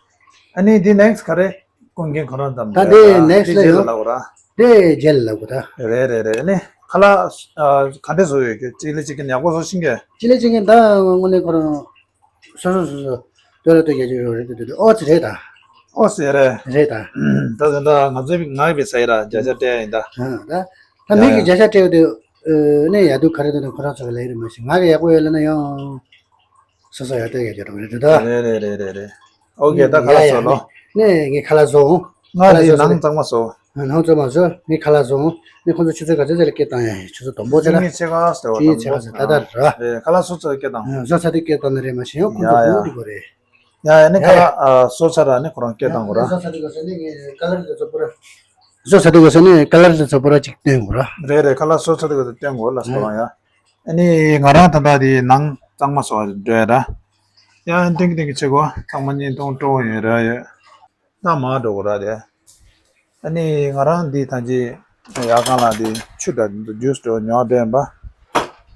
ཨ་ནི་འདི་ནེག་སི་ག་རེ། ཀུན་མཁྱེན་ཁོ་རང་ཙམ་ད་རེད་དེ་ར། ནེག་སི་དེ་ལ་རྗེས་ལ་ཡོང་། ལབ་ར། དེ་རྗེས་ལ་ལབ་དགོས་ད། རེད་རེད་རེད། ཨ་ནི་ཁ་ལག་ཨ་ག་འདྲས་བཟོ་ཡོད་ཀྱི་ཅི་ལི་ཅི་ཀན་ཡག་པོ་བཟོ་ཤེས་ཀྱི། ཅི་ལི་ཅི་ཀན་ད་དངོས་གནས་ཁོ་རང་། སོ་སོ་སོ་སོ། ལྟོས་ལ་ལྟོས་རྒྱ་ཆེ་རོ་རེད་དེ་དེ་ཨོ་ཙི་རེད་ད། ཨོ་ཙི་རེད། རེད་ད། ད་དེ་འདྲ་ང་ཚོའི་ང་ཡི་བའི་ས་ཡི་ར་བརྒྱ་ཆ་སྤྲད་ཡིན་ད། ཨ་ད། ད་མི་གི་ཡ་ཡ། བརྒྱ་ཆ་སྤྲད་དེ། ཨ་ནི་ཡ་དུ་ག་རེ་དེ་ནི་ཁོ་རང་ཚོ་གི་ལས་རེད་མ་གཞི་ང་གི་ཡག་པོ་ཡོད་ལ་ན་ཡང་། སོ་སོ་ཡ་ལྟོས་རྒྱ་ཆེ་རོ་རེད་ད། རེད་རེད་རེད་རེད་རེད། ཨོ་ཁེ་ད་ཁ་ལག་བཟོ་ལོ། ནས་ངས་ཁ་ལག་བཟོ་འོང་། ང་ཁ་ལག་དེ་བཟོ་ནང་ས་གཙང་མ་བཟོ། ནང་གཙང་མ་བཟོ། ངས་ཁ་ལག་བཟོ་འོང་། ངས་ཁོང་ཚོ་ཆུ་ཚོད་ག་ཚོད་ཚོད་ལ་སྐད་བཏང་ཡ་ཡིན། ཆུ་ཚོད་དང་པོ་ཚོད་ལ། ཆུ་ཚོད་ཕྱེད་ཀ་ཟེར་བ་ཆུ་ཚོད་དང་པོ་ཕྱེད་ཀ་ཟེར་ད་ལྟ་ར། རེད། ཁ་ལག་བཟོ་ཚར་སྐད་བཏང་། བཟོ་ཚར་དུས་སྐད་བཏང་ན་རེད་མ་གཞི་ཡང་ཁོང་ཚོ་ཡ་ཡ། གོང་དུ་གོ་རེད། ཡ་ཡ་ནི་ཡ་ཁ་ཡ། ལག་ཨ་བཟོ་ཚར་ར་ནི་ཁོ་རང་སྐད་བཏང་གོ་ར། བཟོ་ཚར་དུས་ག་ས་ནི་ངས་ཀ་ལར་དེ་ཚོ་པུ་ར། བཟོ་ཚར་དུས་ག་ས་ནི་ཀ་ལར་དེ་ཚོ་པུ་ར་ཅིག་སྟོན་གོ་ར། རེད་རེད། ཁ་ལག་བཟོ་ཚར་དུས་ག་ས་སྟོན་གོ་ལ་སོ་རང་ཡ། ཨ་ནི་ང་རང་ད་ལྟ་དེ་ནང་གཙང་མ་བཟོ་བ་འགྲོ་ཡ་ར། ཡང་ཏིང་ཏིང་ཆེ་གོ་གཙང་མ་བརྙན་ཐུང་སྤྲོ་བོ་ཡོད་ར་ཡོད། ད་མ་འགྲོ་གོ་ར་དེ། ཨ་ནི་ང་རང་འདི་ད་ཅི་ཡག་གང་ལ་འདི་ཆུ་འདྲ་འདི་ཇུས་འགྲོ་ཉོ་འདྲ་ཡིན་པ།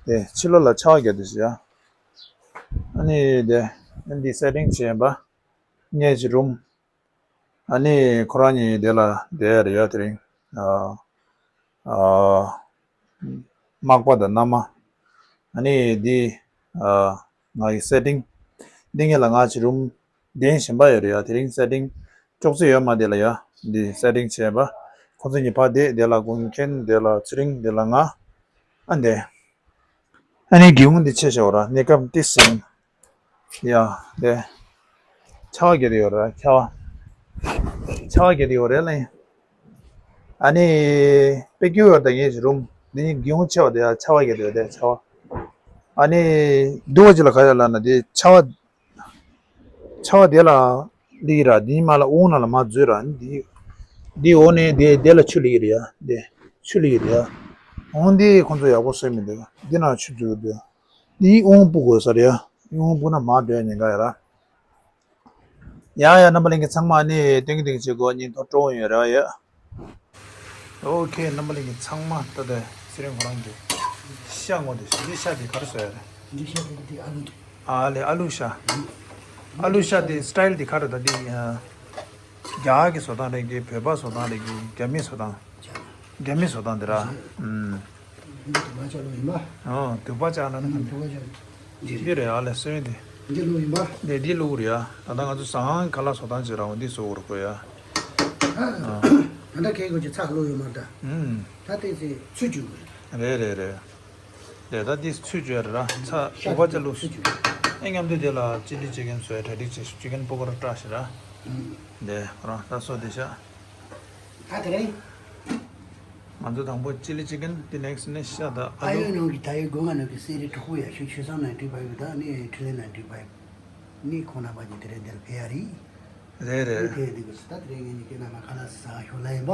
དེ་ཕྱི་ལོགས་ལ་ཆར་པ་བརྒྱབ་དུས་ཤི་ཡ། ཨ་ནི་དེ་འདི་སེ་ཊིང་བྱས་ཡིན་པ། ངས་ཅི་རུམ། ཨ་ནི་ཁོ་རང་གཉིས་དེ་ལ་བསྡད་ཡ་རེད་ཡ་དེ་རིང་། ཨ། ཨ། མག་པ་དང་མནའ་མ། ཨ་ནི་འདི། ཨ། ང་ཡི་སེ་ཊིང་། འདི་ངེད་ལ་ང་ཅི་རུམ་གདན་གཞན་པ་ཡོད་རེད་ཡ། དེ་རིང་སེ་ཊིང་ཅོག་ཙེ་ཡོད་མ་དེ་ལ་ཡ། འདི་སེ་ཊིང་བྱས་པ། ཁོ་ཚོ་གཉིས་ཕ་དེ་དེ་ལ་ཀུན་མཁྱེན་དེ་ལ་ཚེ་རིང་དེ་ལ་ང་། ཨ་འདི། ཨ་ནི་སྒེའུ་ཁུང་འདི་ཕྱེ་ཤོག་ར། གནས་སྐབས་ཏི་སིང་། ཡ། དེ། ཆར་པ་བརྒྱབ་དེ་ཡོད་ར་ཆར་པ། ཆར་པ་བརྒྱབ་དེ་ཡོད་རེད་ལ་ཡིན། ཨ་ནི། དཔེ་སྐྱིད་ཡོད་ད་ངའི་རུམ། འདི་ནི་སྒེའུ་ཁུང་ཕྱེ་བ་དེ་ཡ་ཆར་པ་བརྒྱབ་དེ་ཡོད་དེ་ཆར་པ། ཨ་ནི། སྡུག་པ་ཅིག་ལ་ག་ཡ་ལ་ན་དེ་ཆར་པ། ཆར་པ་དེ་ལ། འདི་ཡི་ར་འདི་ཉི་མ་ལ་དབུགས་ནང་ལ་མ་འཛུལ་ར་འདི། འདི་འོག་ནས་དེ་དེ་ལ་ཆུ་ལི་ཡི་རེད་ཡ་དེ། ཆུ་ལི་ཡི་རེད་ཡ། འོང་འདི་ཁོང་ཚོ་ཡག་པོ་བཟོས་མི་འདུག་འདི་ནང་ཆུ་འཛུལ་འདུག་འདི་དབུགས་སྤུ་དགོས་ས་རེད་ཡ། དབུགས་སྤུ་ན་མ་འགྲོ་ཡ་ཉེན་ཁ་ཡོད་ར། ཡ་ཡ་རྣམ་པ་ལྷན་རྒྱས་ཚང་མ་ནི་ཏིང་ཏིང་བྱེད་དགོས། བརྙན་ཐུང་སྤྲོ་བོ་ཡོད་རེད་ཡ། ཨོ་ཁེ། རྣམ་པ་ལྷན་རྒྱས་ཚང་མ་ལྟ་དེ་ཚེ་རིང་ཁོ་རང་གི་ཤ་ངོ་དེ་ཤ་འདི་ཤ་དེ་ག་རེ་བཟོ་ཡ་རེད། འདི་ཤ་དེ་འདི་ཨ་ལུ་དེ། ཨ་ལེ་ཨ་ལུ་ཤ། ཨ་ལུ་ཤ་དེ་སི་ཊལ་དེ་ག་རེ་ད་འདི། རྒྱ་གར་གྱི་བཟོ་སྟངས་རེད་ཀྱི་བོད་པ་བཟོ་སྟངས་རེད་ཀྱི་རྒྱ་མི་བཟོ་སྟངས། རྒྱ་མི་བཟོ་སྟངས་དེ་ར། ཨུམ། འདི་དུ་བ་ཅག་ལོ་ཡིན་པ། ཨོ་དུ་བ་ཅག་ལ་ནི་ག་འདི་དུ་བ་ཅག་འདི་རེད། འདི་རེད་ཨ་ལེ་སོན་དེ། འདི་ལོ་ཡིན་པ། འདི་འདི་ལོ་རེད་ཨ། ད་ལྟ་ང་ཚོ་ཟ་ཁང་ཁ་ལག་བཟོ་སྟངས་ཅིག་ར་འོ་འདི་བཟོ་དགོས་རེད་ཁོ་ཡ། ཨ། ད་ལྟ་ཁེ་གོ་ཅི་ཚགས་ལོ་ཡོད་མ་རེད་ད། ཨུམ། ད་ལྟའི་ཚེ་ཚུད་བཅུག་དགོས་རེད། རེད་རེད་རེད། དེ་ད་འདི་ཚུད་བཅུག་ཡ་རེད་ར། ཚ་ཤ་དུ་བ་ཅག་ལོ། ཚུད་བཅུག་ཨེ་མཉམ་དུ་དེ་ལ་ཅི་ལི་ཅི་ཀན་བཟོ་ཡ་གྲ་སྒྲིག་བྱེད་ཅི་ཀན་པོ་ཀོ་ར་བཀྲ་ཤིས་ར། ཨུམ། དེ་ཁོ་རང་ད་སོ་དེ་ཤ། ད་དེ་རིང་། ང་ཚོ་དང་པོ་ཅི་ལི་ཅི་ཀན་དེ་ནེག་སི་ནི་ཤ་ད་ཨ་ཨ་ཡོད་ནང་གི་ད་ཡོད་སྒོ་ང་ནང་གི་སེ་རི་གྲོགས་པོ་ཡ་ཤོད་ཆོས་བཟང་ནང་འགྲིག་པ་ཡོད་ད་ནི་འཕྲིན་ལས་ནང་འགྲིག་པ་ཡོད་ནི་ཁོང་རྣམ་པ་གཉིས་དེ་རིང་འདིར་ཕེབས་ཡ་རེད། རེད་རེད། དེ་དེ་གི་སུ་ད་དེ་རིང་ངེད་གཉིས་ཀྱི་ནང་ལ་ཁ་ལག་ཟ་ཤོག་ལ་ཡིན་པ།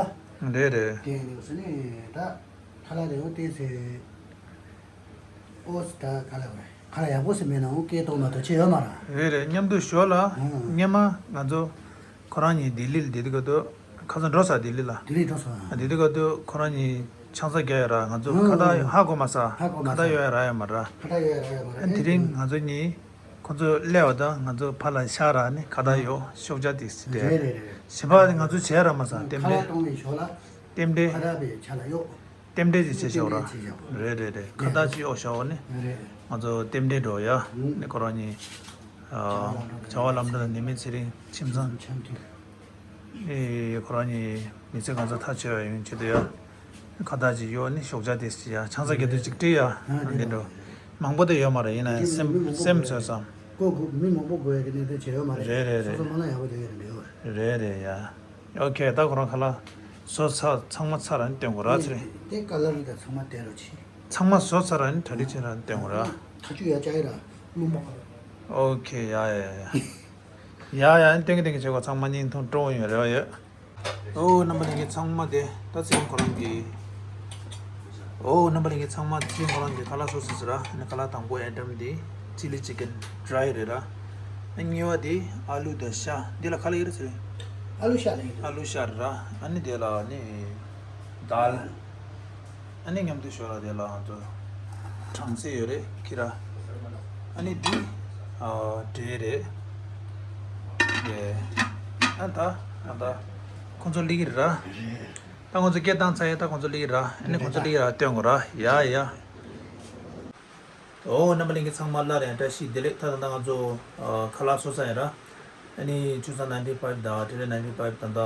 རེད་རེད། དེ་དེ་གི་སུ་ནི་ད་ཁ་ལག་རེ་བོ་དེ་ཟེར། ཨོ་ད་ཁ་ལག་རེད། ཁ་ལག་ཡག་པོ་ཟེར་མེད་ན་འོ་སྐད་གཏོང་མ་གཏོགས་ཆེ་ཡོད་མ་ར། རེད་རེད། མཉམ་དུ་ཞོག་ལ། ཨང་། སྔན་མ་ང་ཚོ་ཁོ་རང་གཉིས་ལྡི་ལི་ལ་བསྡད་དུས་སྐབས་དུ་ཁ་སང་འགྲོ་ས་ལྡི་ལི་ལ། ལྡི་ལི་འགྲོ་ས། ཨ་བསྡད་དུས་སྐབས་དུ་ཁོ་རང་གཉིས་ཆང་ས་བརྒྱབ་ཡོད་ར། ང་ཚོ་ཨང་ཁ་བརྡ་ཨང་ཧ་གོ་མ་ས། ཧ་གོ་མ་ཁ་བརྡ་ས་ཡོད་ཡ་རག་ཡོད་མ་ར། ཁ་བརྡ་ཡོད་ཡ་རག་ཡོད་མ་ར། ཨ་དེ་རིང་ང་ཚོ་གཉིས་ཁོ་ཚོ་སླེབས་པ་དང་ང་ཚོ་ཕར་ལ་ཤག་ར་ནི་ཁ་བརྡ་ཡོད་ཤོག་བྱ་དེ་ཟེར་ཏེ། རེད་རེད་རེད། གཞན་པ་ང་ཚོ་བྱས་ར་མ་ས་རྟེན་ཁ་བརྡ་འབྲེལ། གཏོང་བའི་ཞོར་ལ། རྟེན་འབྲེལ། ཁ་བརྡ་པའི་ཆ་ལ་གཡོག་རྟེན་འབྲེལ་ཅིག་བྱེད་ཆོག་ར། རྟེན་འབྲེལ་བྱེད་ཆོག་རེད་རེད་རེད། ཁ་བརྡ་ཅིག་གཡོག་བཞག་འོ་ནི། རེད། ང་ཚོ་རྟེན་འབྲེལ་འགྲོ་ཡ། ཨུ། ནི་ཁོ་རང་གཉིས། བྱ་བ་ལམ་འགྲོ་དང་ནི་མི་ཚེ་རིང་ཁྱིམ་ཚང་། ཆང་ཐུག་ཨེ། ཁོ་རང་གཉིས་མི་ཚེ་གང་ཚ་ཐག་ཆོད་པ་ཡོང་ཆེད་དུ་ཡ། ཁ་བཏགས་ཅིག་གཡོག་ནི་ཞོགས་ཇ་དེ་ཅིག་ཡ། ཆང་ས་ག་དུས་ཅིག་སྤྲད་ཡ། ཨ་འདི་འདྲ། མང་པོ་དེ་ཡོད་མ་རེད། ཡིན་ན་ཡང་སེམས་སེམས་ཚོད་བསམ། ཀོ་གུ་མི་མང་པོ་དགོས་ཡ་གི་གནས་སྟངས་བྱས་ཡོད་མ་རེད། རེད་རེད་རེད། སོ་སོ་མ་ལ་ཡག་པོ་དེ་ག་རེད་འདྲ་ཡོད་རེད། རེད་རེད་ཡ། ཨོ་ཁེ། ད་ཁོ་རང་ཁ་ལག་བཟོ་ཚར་ཚང་མ་ཚར་ར་ནི་སྟོན་དགོས་ར་ཚེ་རིང་། དེ་ཀ་ལར་དང་ཚང་མ་དེ་རུ་ཕྱིན། ཚང་མ་བཟོ་ཚར་ར་ནི་གྲ་སྒྲིག་བྱས་ར་ནི་སྟོན་དགོས་ར། ཁ་ཆུ་ཡ་ཅག་ཡ་ར་རླུང་མ་ཁ། ཨོ་ཁེ། ཡ་ཡ་ཡ། ཡ་ཡ། སྟོན་གི་སྟོན་གི་བྱེད་དགོས། ཚང་མ་སྙིང་ཐུང་སྤྲོ་བོ་ཡོད་རེ་བ་ཡོད། ཨོ་རྣམ་པ་ལྷན་རྒྱས་ཚང་མ་དེ་ད་ཚེ་རིང་ཁོ་རང་གི། ཨོ་རྣམ་པ་ལྷན་རྒྱས་ཚང་མ་ཚེ་རིང་ཁོ་རང་གི་ཁ་ལག་བཟོ་ཟེར་ཟེར་ར། ཨ་ནི་ཁ་ལག་དང་པོ་ཨེ་ཊམ་དེ་ཅི་ལི་ཅི་ཀན་ཌ་རའི་རེད་ར། ཨ་གཉིས་པ་དེ་ཨ་ལུ་དང་ཤ། འདི་ལ་ཁ་ལག་ཡོད་རེད་ཟེར། ཨ་ལུ་ཤ་ལ་ཡོད་རེད། ཨ་ལུ་ཤ་རེད་ར། ཨ་ནི་དེ་ལ་ཨ་ནི་དཱལ། ཨ་ནི་མཉམ་དུ་ཞོར་ལ་དེ་ལ་ང་ཚོ་གྲང་ཚལ་ཡོད་རེད། ཁི་ར། ཨ་ནི་འདི་ཨ་འབྲས་རེད། ཡེ། ཨ་ད་ཨ་ད་ཁོང་ཚོ་སླེབས་ཀྱི་རེད་ར། ད་ཁོང་ཚོ་སྐད་བཏང་ཚར་ཡ། ད་ཁོང་ཚོ་སླེབས་ཀྱི་ར། ཨ་ནི་ཁོང་ཚོ་སླེབས་ཀྱི་ར་སྟོན་དགོས་ར། ཡ་ཡ། ཨོ་རྣམ་པ་ལྷན་རྒྱས་ཚང་མ་སླར་ཡང་བཀྲ་ཤིས་བདེ་ལེགས། ད་ད་ལྟ་ང་ཚོ་ཨ་ཁ་ལག་བཟོ་ཚར་ཡིན་ར། ཨ་ནི་ཆུ་ཚང་ནའིན་ཊི་ཕའིབ་དང་ཊི་ཊི་ནའིན་ཊི་ཕའིབ་ད་ལྟ་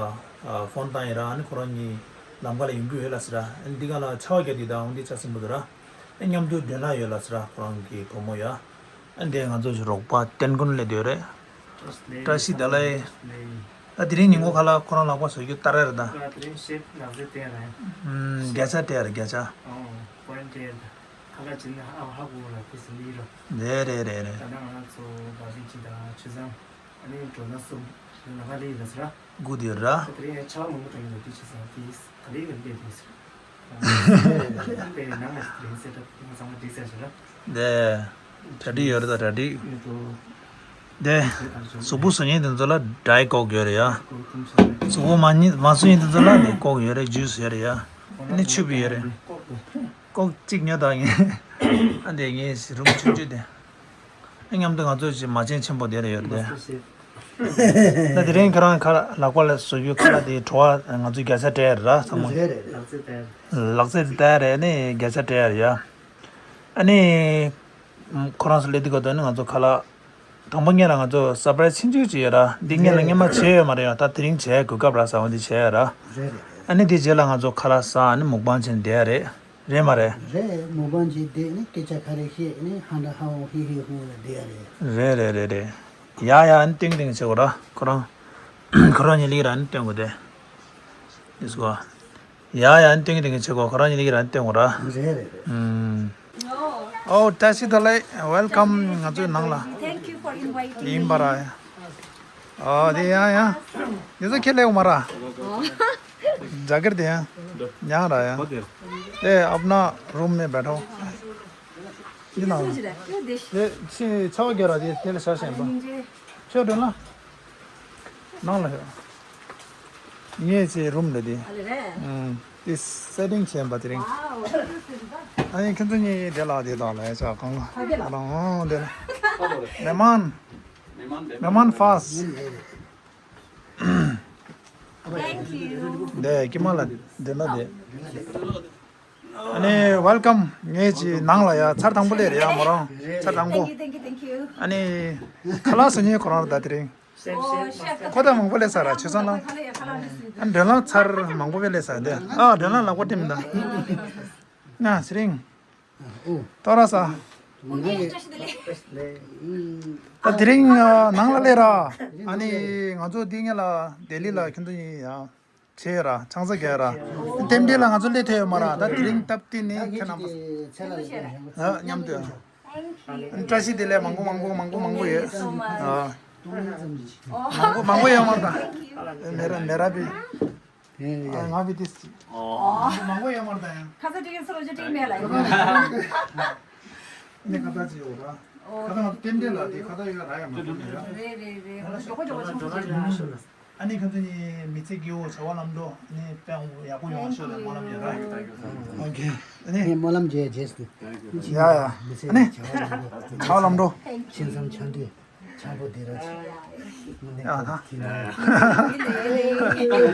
ཨ་ཕོན་བཏང་ཡིན་ར། ཨ་ནི་ཁོ་རང་གཉིས་ལམ་ཁ་ལ་ཡོང་གི་ཡོད་ལ་ཟེར་ར། ཨ་ནི་འདི་ག་ལ་ཆར་པ་བརྒྱབ་དུས་ད་འོ་འདི་ཆ་སྲིན་པོ་འདུག་ར། ཨ་མཉམ་དུ་མགྲོན་ལ་ཡོད་ལ་ཟེར་ར། ཁོ་རང་གི་བུ་མོ་ཡ། ཨ་འདི་ང་ཚོ་རོགས་པ་ཏན་ཀུན་སླེབས་བསྡད་ཡོད་རེད། བཀྲ་ཤིས་བདེ་ལེགས། ད་དེ་རིང་ཉིན་མོ་ཁ་ལག་ཁོ་རང་ལག་པ་བཟོ་རྒྱུ་ལྟ་ར་རེད་ད། ད་དེ་རིང་ཤེབ་ལག་རྩལ་བསྟན་རེད། ཨུམ། བརྒྱ་ཆ་སྤྲད་རེད། བརྒྱ་ཆ། ཨོ། པོ་ཡིན་ཊི་སྤྲད་རེད། ཁ་ལག་བྱིན་ན་ཨ་ཧ་གོ་ལ་ཕི་སི་ལི་རོ། རེད་རེད་རེད་རེད། ད་ལྟ་ང་ཚོ་བ་ཞིག་ཅི་དང་ཆུ་ཚང་། ཨ་ནི་འགྲོ་ན་གསུམ། ལམ་ཁ་ལ་ཡིན་ལ་ཟེར་ར། སྒུག་བསྡད་ཡོད་ར། ད་དེ་རིང་ཆར་པ་མང་པོ་བཏང་གི་འདུག་དེ་བྱས་ཙང་དེ་ག་ལེར་ཡོང་བསྡད་འདུག་ཟེར། དེ་ནང་ལ་དེ་རིང་སེ་ཊབ་ང་ཚང་མ་འགྲིག་ཚར་ཟེར་ར། དེ་གྲ་སྒྲིག་ཡོད་རེད། ད་གྲ་སྒྲིག་ཡོད་འགྲོ། དེ་གཟུགས་པོ་བཟོ་མཁན་དེ་ཚོ་ལ་ཌའི་བཀོག་ཡོད་རེད་ཡ། གཟུགས་པོ་མ་ཉི་མ་བཟོ་མཁན་དེ་ཚོ་ལ་དེ་བཀོག་ཡོད་རེད། ཇུས་ཡོད་རེད་ཡ། ཨ་ནི་ཆུ་བི་ཡོད་རེད། ཀོག་གཅིག་ཉོ་དང་ངས། ཨ་འདི་ངས་རུམ་ཆུང་ཆུང་དེ། ཨ་མཉམ་དུ་ང་ཚོ་ཅིག་མ་བྱན་ཆེན་པོ་དེ་རེད་ཡོད་དེ། ད་དེ་རིང་ཁྱེད་རང་ཁ་ལག་པ་ལ་བཟོ་རྒྱུ་ཁ་ལག་དེ་བྲོ་བ་ང་ཚོས་བརྒྱ་ཆ་སྤྲད་ར་ཚང་མ། རེད་རེད། ལག་རྩལ་དེ་ལྟ་རེད་ནི་བརྒྱ་ཆ་སྤྲད་རེད་ཡ། ཨ་ནི། ཁོ་རང་ཚོ་སླེབས་དུས་ག་དོན་ནི་ང་ཚོ་ཁ་ལག་དང་པོ་ངེད་ལ་ང་ཚོ་སར་པ་རའི་སི་ཆུང་ཆུང་ཅིག་ཡོད་ར། འདི་ངེད་ལ་སྔོན་མ་བྱས་ཡོད་མ་རེད་ཡ། ད་དེ་རིང་བྱས་གོ་སྐབས་རག་ས་འོ་འདི་བྱས་ཡོད་ར། རེད་རེད། ཨ་ནི་དེ་རྗེས་ལ་ང་ཚོ་ཁ་ལག་ཟ། ཨ་ནི་མུག་པང་བྱས་བསྡད་ཡ་རེད། རེད་མ་རེད། རེད། མུག་པང་བྱས་བསྡད་ནི་སྐད་ཆ་ག་རེ་བཤད་ནི་ཧ་འདྲ་ཧ་འོང་ཧི་ཧི་ཧུ་ལ་བསྡད་ཡ་རེད། རེད་རེད་རེད་རེད། ཡ་ཡ། ཨ་ནི་ཏིང་ཏིང་བྱེད་དགོས་ར། ཁོ་རང་ཁོ་རང་གཉིས་ལིག་ར་ནི་སྟོན་དགོས་དེ། དེ་སུ་ག་ཡ་ཡ། ཨ་ནི་ཏིང་ཏིང་བྱེད་དགོས། ཁོ་རང་གཉིས་ལིག་ར་ནི་སྟོན་དགོས་ར། རེད་རེད་རེད། ཨུམ། ཨོ་བཀྲ་ཤིས་བདེ་ལེགས། ཝེལ་ཀམ། ང་ཚོའི་ནང་ལ། Thank you for inviting me. ཡིན་པ་ར། ཨོ་དེ་ཡ་ཡ། འདི་ཚོ་ཁྱེད་ལེགས་མ་ར། ཨོ། རྒྱ་གར་དེ་ཡང་ཉང་ར་ཡང་། དེ་ཨབ་ན་རུམ་མེ་བེ་ཐོ། འདི་ནང་། དེ་ཕྱི་ཚ་བ་རྒྱ་ར་དེ་དེ་ལ་ཤ་ཞེན་པ། ཁྱོད་འགྲོ་ན། ནང་ལ་ཡོད། ངས་ཚེ་རུམ་ལ་དེ། ཨ་ལེ་རེད། ཨུམ། དེ་སེ་ཊིང་བྱས་པ་དེ་རིང་། ཨ་ཡིན་ཁྱོད་ཚོ་གཉིས་དེ་ལ་དེ་དང་ལ་ཡ་ཆ་གང་ལ། ཨ་ལ་ཨང་དེ་ལ། མེ་མཱན། མེ་མཱན་ཕཱས། Thank you. འདི་ཀྱི་མ་ལ་འདི་ན་འདི། ཨ་ནི་ཝེལ་ཀམ། ངས་ཅི་ནང་ལ་ཡ་ཚར་དང་པོ་ལས་རེད་ཡ་མོ་རང་། ཚར་དང་པོ། Thank you, thank you, thank you. ཨ་ནི་ཁ་ལག་བཟོ་མཁན་ཁོ་རང་རེད་ད་དེ་རིང་། ཨོ་ཤེ་ཕ། ཁོ་ད་མང་པོ་ལས་ས་ར་ཆུ་ཚང་ལ། ཨ་མགྲོན་ལམ་ཚར་མང་པོ་བས་ལས་ས་འདི། ཨ་མགྲོན་ལམ་ལག་པ་བསྟིམ་ད། ང་ཚེ་རིང་། ཨོ། ཏོ་ར་ས། ད་དེ་རིང་ནང་ལ་སླེབས་ར། ཨ་ནི་ང་ཚོ་འདི་ངེད་ལ་ལྡི་ལི་ལ་ཁྱོད་ཚོ་གཉིས་ཡ་བྱས་ར་ཆང་ས་རྒྱག་ར། རྟེན་འབྲེལ་ལ་ང་ཚོ་སླེབས་ཐུབ་ཡོད་མ་ར། ད་དེ་རིང་སྟབས་བདེ་ནི་ཁྱེད་རྣམ་པ་མཉམ་དུ་བཀྲ་ཤིས་བདེ་ལེགས། མང་པོ་མང་པོ་མང་པོ་མང་པོ་ཡོད། ཨ། མང་པོ་མང་པོ་ཡོད་མ་ར། ད་མེ་ར་མེ་ར་བི། ཨ། ང་བི་དིས། ཨོ། མང་པོ་ཡོད་མ་རེད་ད་ཡང་། ཁ་ཚ་དྲི་གིན་སོ་རོ་ཅི་དྲི་མེད་ལ་ཡིན། ནི་ཁ་ཚ་ཅི་ཡོད་ར། ཁ་ཚ་ང་ཏན་ཏན་ལ་དེ་ཁ་ཚ་ཡོད་ར་ཡ་མ་ཐུབ་ནི་ར། རེད་རེད་རེད། ང་ཞོགས་པ་ཞོགས་པ་ཆུང་ཆུང་ཅིག་ལ། ཨ་ནི་ཁ་ཚ་ནི་མི་ཚེ་སྐྱིད་པོ་བྱ་བ་ལམ་འགྲོ་ནི་དཔལ་ཡག་པོ་ཡོང་བ་ཤོད་ལ་སྨོན་ལམ་ཡོད་ར། ཨོ་ཁེ། ཨ་ནི་ངས་སྨོན་ལམ་བརྗོད་རྗེས་སུ། ཡ་ཡ། མི་ཚེ་ཨ་ནི་བྱ་བ་ལམ་འགྲོ། ཕྱིན་ཙམ་ཆ་འདྲི། ཆང་པོ་འདི་ར་ཆི། ཡ་ད། ད་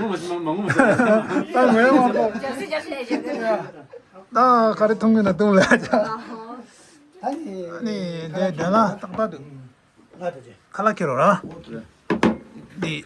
ངོས་མ་པོ། ད་ག་རེ་འཐུང་གི་ན་འཐུང་ལ་ཡ། ཨ་ནི་དེ་དེ་ལ་ཏག་ཏག་འདུག་ཁ་ལག་ཁྱེར་རོ་ར། འདི།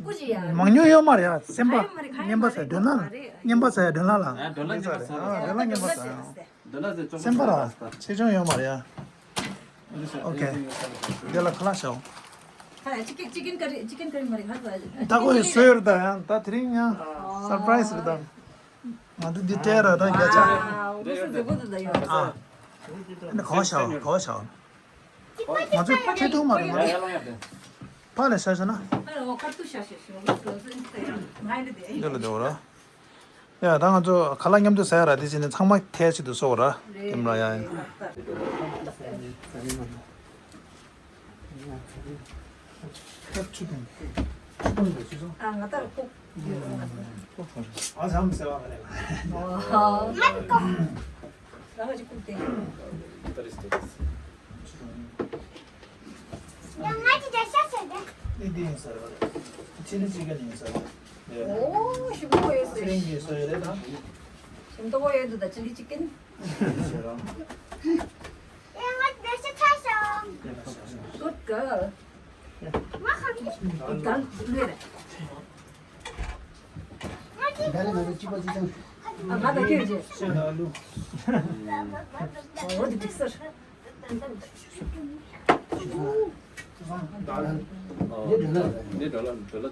ཀུ་ཅི་ཡ། མང་ཉུང་ཡོད་མ་རེད་ཡ། སེམས་པ་ཁ་ཡོད་མ་རེད། ཁ་ཡོད་མ་རེད། མཉམ་པ་ཟེར་མདུན་ལ་མཉམ་པ་ཟེར་མདུན་ལ་ལ། ཨ་མདུན་ལ་མཉམ་པ་ཟེར། ཨ་མདུན་ལ་མཉམ་པ་ཟེར། མདུན་ལ་ཟེར་ཅུང་སེམས་པ་ར་ཆེ་ཆུང་ཡོད་མ་རེད་ཡ། ཨོ་ཁེ། འདི་ལ་ཁ་ལག་ཤོག་ཁ་ལག་ཅི་ཀེན་ཅི་ཀེན་ཀ་རི་ཅི་ཀེན་ཀ་རི་མ་རེད་ཧ་ད། ད་ཁོ་ཡི་སོས་རེད་ད་ཡང་ད་དེ་རིང་ཡང་སར་པ་རའི་སི་རེད་ད། ང་ཚོ་འདི་སྤྲད་ར་ད་བརྒྱ་ཆ། ཨ་འོ་ཁོ་སོ་མཛེས་པོ་འདུག་ད་ཡོད། ཨ་ནི་གོ་ཤོག་གོ་ཤོག་ང་ཚོ་ཁྲིད་ཐུབ་མ་རེད་ང་ཚོ། ཕར་ལ་ཤ་ཤ་ན། ཨ་ལ་འོ་ཁ་ཐུག་ཤ་ཤ་ཤ་ང་ཚོ་ང་ཡི་འདི་དེ། འདི་ལ་འདི་འོ་ར། ཡ་ད་ང་ཚོ་ཁ་ལག་མཉམ་དུ་ཟ་ཡ་ར་དེ་བྱས་ནས་ཚང་མ་ཐལ་ཆེད་དུ་གསོ་བ་ར། རེད་ཀེམ་ར་ཡ་ཡིན། ཆུ་དང་ཆུ་དང་ཆུ་དང་ཆུ་སོང་། ཨ་ང་ད་ལྐོག་ཨ་ཟམ་ཟེར་བ་ག་རེ་ལ། ཨོ། ང་ཅིག་ལྐོག་དེ། ད་རེས་དེ་རེས། ཡང་ང་ཅིག་འདྲ་ཤ་ཟེར་དེ། ནི་འདི་ཡིན་ཟེར་བ་རེད། ཆི་ལི་ཅི་ཀན་ཡིན་ཟེར་བ་རེད། ཨོ་ཞིམ་པོ་ཡོད་ཟེར། ཆི་ལི་ཅི་ཀན་ཡོད་དུ་ད་ཆི་ལི་ཅི་ཀན། ཟེར་རོ། ཡང་ང་འདྲ་ཤ་ཆ་ཤ། Good girl. ང་ཁམ་གི། Good girl. ལུས་རེད། ད་ལས་ང་ཚོ་གཅིག་པ་གཅིག་རྐྱང་། ཨ་ང་དང་ཁྱོད་ཀྱིས། ཨོ་འདི་འགྲིག་ཟེར། འདི་འགྲོ་ལ་རེད། འདི་འགྲོ་ལ་འགྲོ་ལ།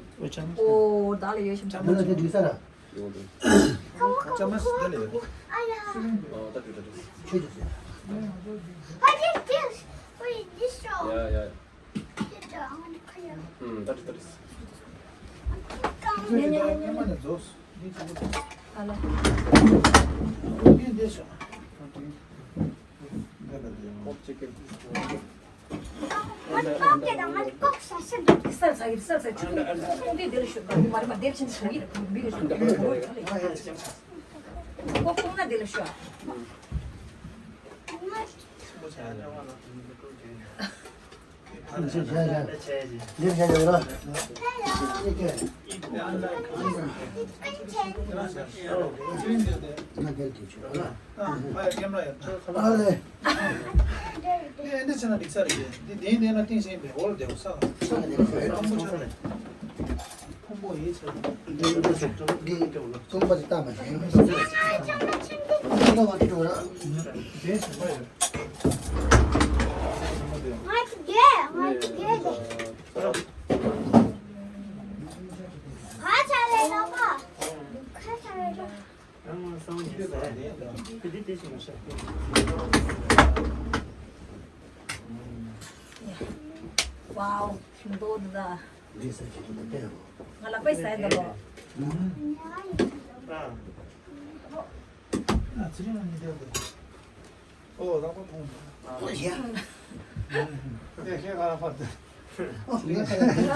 ཨོ་བདག་ལ་ཡོད་ཞིམ་ཆ་མོ། འདི་འགྲིག་ས་ར། ཡོད་འདུག་ཅ་མ་སི་འདི་ལ་ཡོད། ཨོ་ད་འགྲིག་ད་འགྲིག་ཆོས་ཀྱི་ཟེར། What is this? What is this show? ཡ་ཡ། ཨུམ། ད་དེ་ད་དེ། ཨ་ལ། ཨོ་ཅི་ཀེ། ཨ་ལ་ཨ་ལ། ཨི་སལ་ས་ཨི་སལ་ས་ཆུ་ཀུན་འདི་འདི་ལ་ཤོད་ག་མ་རེད་མ་འདེབས་ཆེན་ཞུ་ཡི་རེད་མི་ལ་ཤོད་ཀོ་ཀུང་ན་འདི་ལ་ཤོད། ཕུང་པོ་ཡིད་ཆེས། འདི་འདི་ཚོང་པ་ཅིག་བཏགས་མ་ཤེས། འདི་ལ་བ་འགྲོ་ར། ང་ཅིག་རྒྱལ་ང་ཅིག་རྒྱལ་ཏེ། ཁ་ཆ་རེ་ལོ་པ། ཁ་ཆ་རེ་ལོ། Wow, ཞིམ་པོ་འདུག་ད། འདི་ས་ཞིག་ཏུ་བལྟས་རོགས། ང་ལ་པའི་ས་ཡི་འདུག་ལོ། ཨ་ཚེ་རིང་ལ་མི་བསྡད་འདུག་ཨོ་ལག་པ་ཕོངས་འདུག་ཨོ་ཡ། ཡ་ཁྱེད་ག་ལ་ཕར་འདུག་ཨོ་ངས་ཁ་ལ་འདུག་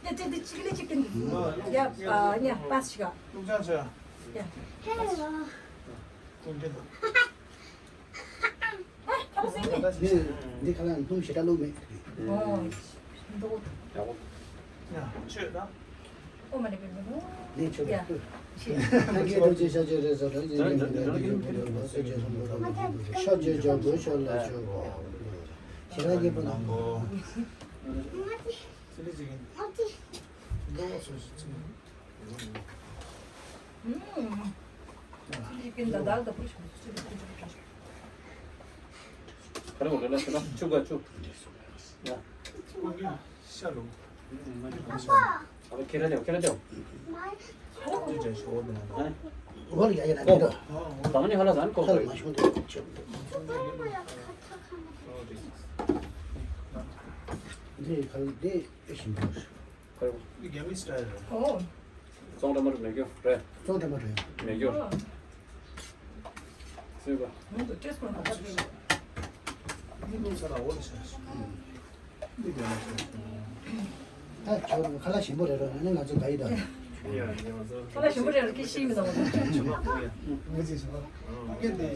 ཡ་དེ་དེ་ཅིག་ལས་ཅིག་ཀིན་འདུག་ཡ་ཨ་ཉ་པ་སི་ཤི་ག་ལུག་ཅང་ཆོས། ཡ། ཧེ་ལོ། ཀུན་ཏེ་འདུག་འདི་འདི་ཁ་ལ་སྣུམ་ཞེ་དྲག་བླུགས་མེད། ཨོ། ཡག་པོ། ཡ་ཆོས་དང་། ཨོ་མ་ནི་པེ་མི་ནོ། ནི་ཆོས་ཡ། ཆེ། ཐང་གི་ཐུགས་རྗེ་ཤ་ཆེ་རེ་ཟོ་རེ་ཇི་ནི་མི་འདྲ་འདི་ཡོད་པོ་ཡོད་པོ་སོ་ཆེ་སོང་པོ་དང་། ཤ་ཆེ་ཇོ་བོ་ཤ་ལ་ཆོས་པོ། ཞེ་དྲག་སྐྱིད་པོ་དང་། ཙི་ལི་ཙི་གིན། ལོ་སོ་སོ་ཙི་ལི། ཙོང་ཏ་མ་རུ་མེ་སྒྱོགས་རེད། ཙོང་ཏ་མ་རུ་མེ་སྒྱོགས། སུས་པ། ད་ཁྱོད་ཁ་ལག་ཞིམ་པོ་རེད་རོ་ནི་ང་ཚོ་ག་ཡི་དང་། ཁ་ལག་ཞིམ་པོ་རེད་རོ་ཁྱི་ཤི་མི་དང་། ངས་ཅི་ཞིམ་པོ། ངས་དེ་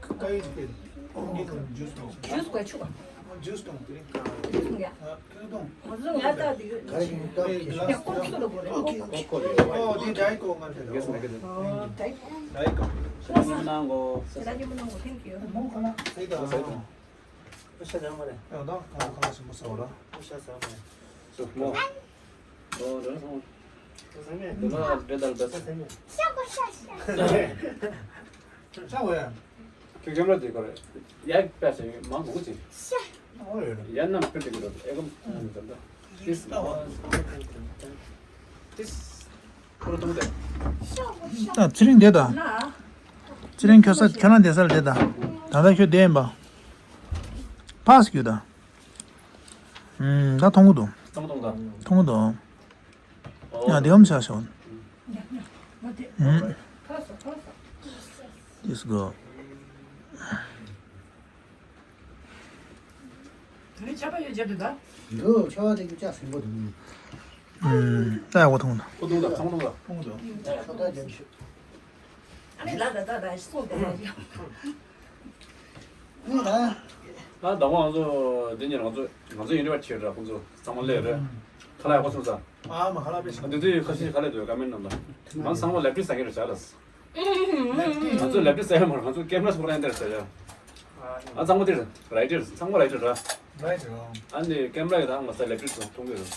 ཀ་ཡི་ཅི་ཀེ། ངས་ཁོང་ཇུས་ནང་། ཇུས་དགོས་ཆུ་ག་ཇུས་དང་དེ་རིང་གང་ཡོད། ཨ་ཕུལ་དང་། ང་ཚོ་ང་ད་དེ་ག་རེ་ཡིན་ད་དེ་ཡ་ཀོ་ཀོ་ལ་གོ་རེ་ཀོ་ཀོ། ཨོ་དེ་ཌའེ་ཀོ་ང་དེ་ལ་ཨོ་ཌའེ་ཀོ། ཁོ་ས་ནང་གོ་ས་ས་ཀྱི་མི་ནང་གོ། Thank you། མོ་ཁ་ན་སེ་ད་ས་ད། ཨོ་ཤ་ཇང་མ་རེ། ཨོ་ད་ཁ་ཁ་ཞིམ་པོ་ཟ་བ་ར། ཨོ་ཤ་ཟ་མ་རེ། སོ་མོ། ཨོ་འདྲ་སོང་། ས་ས་མེ། དེ་ལ་འདྲེ་དང་འདྲ་ས་ས་མེ། ཤ་གོ་ཤ་ཤ། ཤ་གོ་ཡ། ཁྱོད་ཀེམ་ར་དེ་ག་རེ། ཡ་པ་ཞེ་མང་གོ་ཅི། ཨོ་ཡ། ཡ་ནམ་ཁྱོད་དེ་ག་རེ་ཨེ་གམ་ནམ་ཙམ་ད། ཏིས་མ། ཏིས། ཁོ་ར་ཏུང་དེ། ད་ཚེ་རིང་དེ་ད། ཚེ་རིང་ཁྱོད་ས་ཁྱོད་རང་བསྡད་ས་ལ་བསྡད་ད། ད་ལྟ་ཁྱོད་བསྡད་ཡིན་པ། ཕ་སི་ཁྱོད་ད། ཨུམ་ད་མཐོང་གི་འདུག་མཐོང་མཐོང་ད། མཐོང་གི་འདུག་ཨོ། ཡ་དེ་ཡོམ་ཆ་ཤོག་ཨུམ། This go། དེ་ནི་ཆར་པ་ཡོད་བརྗོད་འདུག་ད། འདུག་ཆར་པ་དེ་ཡོད་ཅག་ཟིན་པོ་འདུག་ཨུམ། ད་ཡག་པོ་མཐོང་ད། ཁོ་མཐོང་ད་ཚང་མཐོང་ད། མཐོང་ད། ཆར་པ་རྒྱབ་ཤོག་ཨ་ནི་ལ་ད་ད་ད་ཤི་སོང་དེ་ལ་ཡོད། ཨ་ད་གོ་ང་ཚོ་འདི་ཉིན་ང་ཚོ་ང་ཚོ་ཡུ་ནི་ཝར་སི་ཊི་ཆེད་དུ་ཁོང་ཚོ་ཚང་མ་སླེབས་རེད། ཁ་ལག་ཡག་པོ་བཟོས་ས། ཨ་མ་ཁ་ལག་དཔེ་ཞིག་འདི་དུས་ཁ་ཤས་ཁ་ལག་དུ་ཀ་མེན་ནང་ལ། ང་ཚང་མ་ལེབ་ཊི་ཟ་གི་རེད་བྱ་ལ། ང་ཚོ་ལེབ་ཊི་ཟ་ཡ་མ་རེད། ང་ཚོ་ཀེམ་ར་སོགས་ར་འདིར་ཟ་ཡ། ཨ་ཚང་མ་འདིར་རའི་ཊར་ཚང་མ་རའི་ཊར་ར། རའི་ཊར་ར། ཨ་ནི་ཀེམ་ར་ཡི་རང་ང་ས་ལེབ་ཊི་ཚོ་མཐོང་གི་རེད།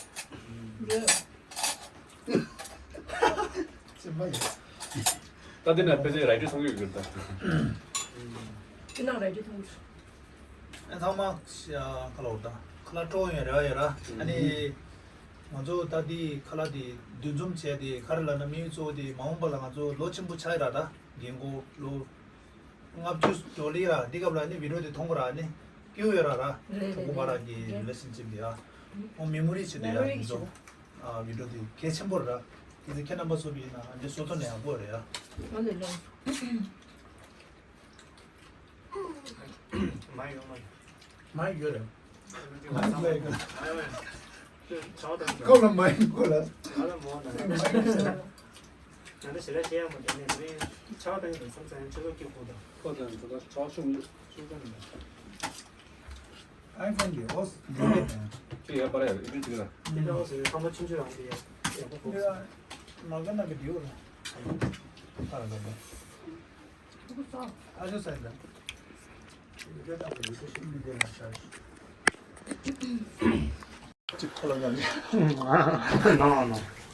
ཅི་མ་ཡིན། ད་འདི་ན་ཕལ་ཆེར་རའི་ཊར་མཐོང་གི་ཡོད་གི་རེད་ད། འདི་ན་རའི་ཊར་མཐོང་གི་རེད། ཨ་ཚང་མ་ཁ་ལག་འོ་ད་ཁ་ལག་སྤྲོ་ཡོད་རེ་བ་ཡོད་ར། ཨ་ནི་ང་ཚོ་ད་འདི་ཁ་ལག་འདི་འདུ་འཛོམས་བྱས་ཏེ་ག་རེ་ལབ་ན་དམིགས་ཡུལ་གཙོ་བོ་དེ་མ་འོངས་པ་ལ་ང་ཚོ་ལོ་ཆེན་པོ་ཆགས་ཡོད་ར། ད་རྒན་གོག་ལོ་ལྔ་བཅུ་འགྲོ་ལི་ར་འདི་སྐབས་ལ་ནི་བི་ཌིའོ་དེ་མཐོང་གི་ར་ནི་སྐྱིད་པོ་ཡོད་ར་ར། གྲོགས་པོ་བར་གྱི་རི་ལེ་ཤན་ཤིབ་དེ་ཡ། ཨོ་མེ་མོ་རི་ཆེད་དུ་ཡ་ང་ཚོ་ཨ་བི་ཌིའོ་དེ་གལ་ཆེན་པོ་ར། དེ་ཚེ་ཁྱེད་རྣམ་པ་ཚོ་བི་ན་འདི་བཟོ་ཐུབ་ན་ཡག་པོ་རེད་ཡ། མ་ཡོང་མ་ཡོང་། མ་ཡོད་རེད། མ་ཡོད་རེད། ཁོ་ལ་མ་ཡོང་ཁོ་ལ། ང་ལ་མོ་ན། ང་ལ་ཞེ་དྲག་བཤད་ཡག་མ་འདུག་ནས་མི་ཆགས་དང་ཡོད་བསམ་ཚན་ཆུ་ཚོད་ཀྱི་ཁོ་དང་། ཁོ་དང་ཁོ་དང་ཆགས་ཆུང་ཆུང་ཙམ་མེད། ཨའི་ཕོན་གྱི་ཨོ་སི་འདི་རེད། ཁྱོད་ཡར་པར་ཡར་ཨི་ཌི་ཅིག་ལ། འདི་ལ་ཨོ་སི་ཁ་མ་ཆུང་ཆུང་རང་འདི་ཡར་ཡག་པོ་ཕོག་སོང་། མ་ག་ན་གི་འདི་ཡོད་ལ། ཨ་ལ་ལ། ཨ་ཅོ་སའི་ལ།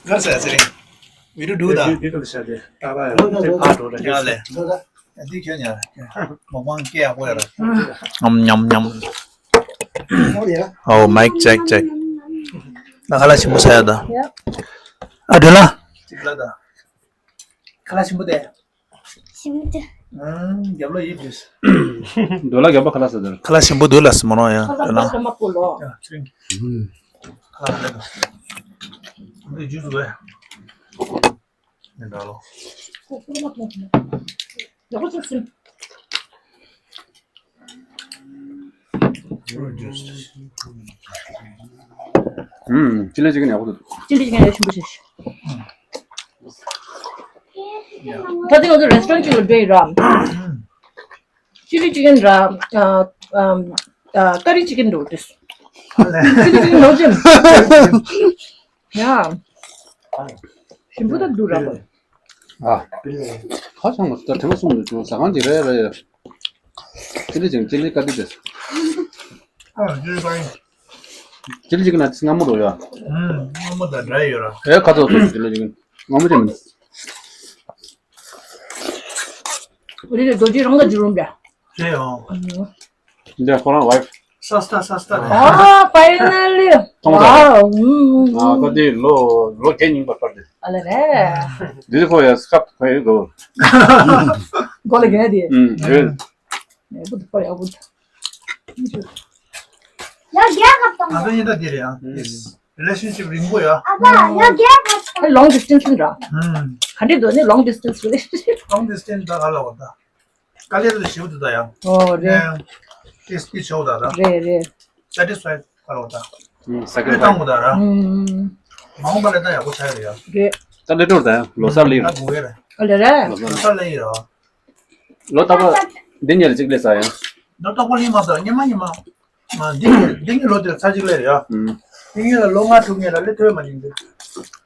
གར་སའི་ཚེ་རིང་། We do do that. ཡ་ལེ། འདི་ཁྱོད་ཉར། མོག་མོག་སྐད་ཡག་པོ་ཡོད་ར། ཉམ་ཉམ་ཉམ། Oh, mic check, check. ད་ཁ་ལག་ཞིམ་པོ་ཟ་ཡ་ད། ཨ་འདྲ་ལ། ཅིག་ལ་ད། ཁ་ལག་ཞིམ་པོ་དེ། ཞིམ་པོ་དེ། ཨང་རྒྱབ་ལོ་ཡིད་བྱས། འདོད་ལ་རྒྱབ་པ་ཁ་ལག་ཟ་དེར། ཁ་ལག་ཞིམ་པོ་འདུག་ལ་སི་མོ་རང་ཡ། ཁ་ལག་ཁ་ལག་མ་ཁོ་ལོ། ཡ་ཆུ་རིང་། ཁ་ལག་ལ་ད། འདི་ཇུས་བས། ནི་འདྲ་ལོ། ཁོ་ཁོ་མ་ཁོ་ཁོ། ཡག་པོ་ཆགས་སོང་། ཨུམ། ཅི་ལི་ཅི་ཀན་ཡག་པོ་འདུག་ཅི་ལི་ཅི་ཀན་ཡག་ཤིན་པོ་ཞིག་ད་ཐེངས་ང་ཚོ་རེ་སི་ཊོ་རན་ཊི་ཅིག་ལ་འགྲོ་ཡི་ར། ཅི་ལི་ཅི་ཀན་ར། ཨ་ཨ་ཀ་རི་ཅི་ཀན་འགྲོ་དེ། ཅི་ལི་ཅི་ཀན་ནོ་ཅིམ། ཡ། ཞིམ་པོ་ད་འདུག་ར་བ། ཨ། ཁ་ཚང་མ་ད་དྲན་པ་གསུམ་དུ་བྱུང་ཟ་ཁང་ཅིག་རེད་རེད། ཅི་ལི་ཅིང་ཅི་ལི་ཀ་ཏི་ཏེ། ཨ་ཅི་ལི་ཅིང་ཅི་ལི་ཅིང་ན་སྔ་མོ་རོ་ཡ། ཨུམ། སྔ་མོ་དང་འདྲ་ཡོད་ར། ཨེ་ཁ་ཚོ་ཚོ་ཅི་ལི་ཅིང་སྔ་མོ་ཅན། འོ་དེ་རྡོ་རྗེ་རང་ལ་འཇུ་རུང་འདྲ། རེད་ཨོ། འདི་ཁོ་རང་ཝའིཕ། སཱ་སྟ་སཱ་སྟ་རེད། ཨ་ཕའི་ནལ་ལི། མཐོང་ཚར། ཝའོ། ཨ་ད་དེ་ལོ་ལོ་བརྒྱད་རྙིང་པ་པར་དེ། ཨ་ལ་རེད། འདི་ཁོ་ཡ་སྐབས་ཁོ་ཡི་གོ། གོ་ལ་ག་དེ། ཨུམ་ཨེ། ཨེ་བུད་པར་ཡ་བུད། ཡ་རྒྱ་གར་དང་། ང་ཚོ་ཡིན་ད་དེ་རེད་ཨ། རི་ལེ་ཤན་ཤིབ་རིང་པོ་ཡ། ཨ་ལོང་ཌི་སི་ཊེན་སི་ར། ཨུམ། ག་འདྲ་འདུག་ནི་ལོང་ཌི་སི་ཊེན་སི་རི་ལེ་ཤན་ཤིབ། ལོང་ཌི་སི་ཊེན་སི་ད་ག་ལ་བ་ད། དཀའ་ལས་རེད་ཞེ་པོ་འདུག་ད་ཡང་། ཨོ་རེད། ནས་ཏེ་སི་ཊི་བྱེད་འོ་ད་ད། རེད་རེད། སེ་ཊི་སི་ཕའི་ག་ལ་འོ་ད། ཨུམ་ས་ཀེ་ལ་བཏང་འོ་ད་ར། ཨུམ། མ་འོངས་པ་ལ་ད་ཡག་པོ་ཆགས་ཡོད་ཡ། རེད། ད་ལས་འགྲོ་ད་ཡང་ལོ་གསར་ལ་ཡིན་ར། ད་དགོས་ཡ་རེད། ཨ་ལེ་རེད། ལོ་གསར་ལ་ཡིན་ར། ལོ་རྟག་པ་འདི་ཉལ་གཅིག་ལས་ས་ཡང་། ལོ་རྟག་པ་ལ་ཡིན་མ་ད་ཉི་མ་ཉི་མ། ང་འདི་འདི་གི་ལོ་དེར་ཚར་གཅིག་སླེབས་རེད་ཡ། ཨུམ། འདི་གི་ལོ་ལོ་ལྔ་དྲུག་ངེས་ལ་སླེབས་ཐུབ་མ་ཡིན་འདུག་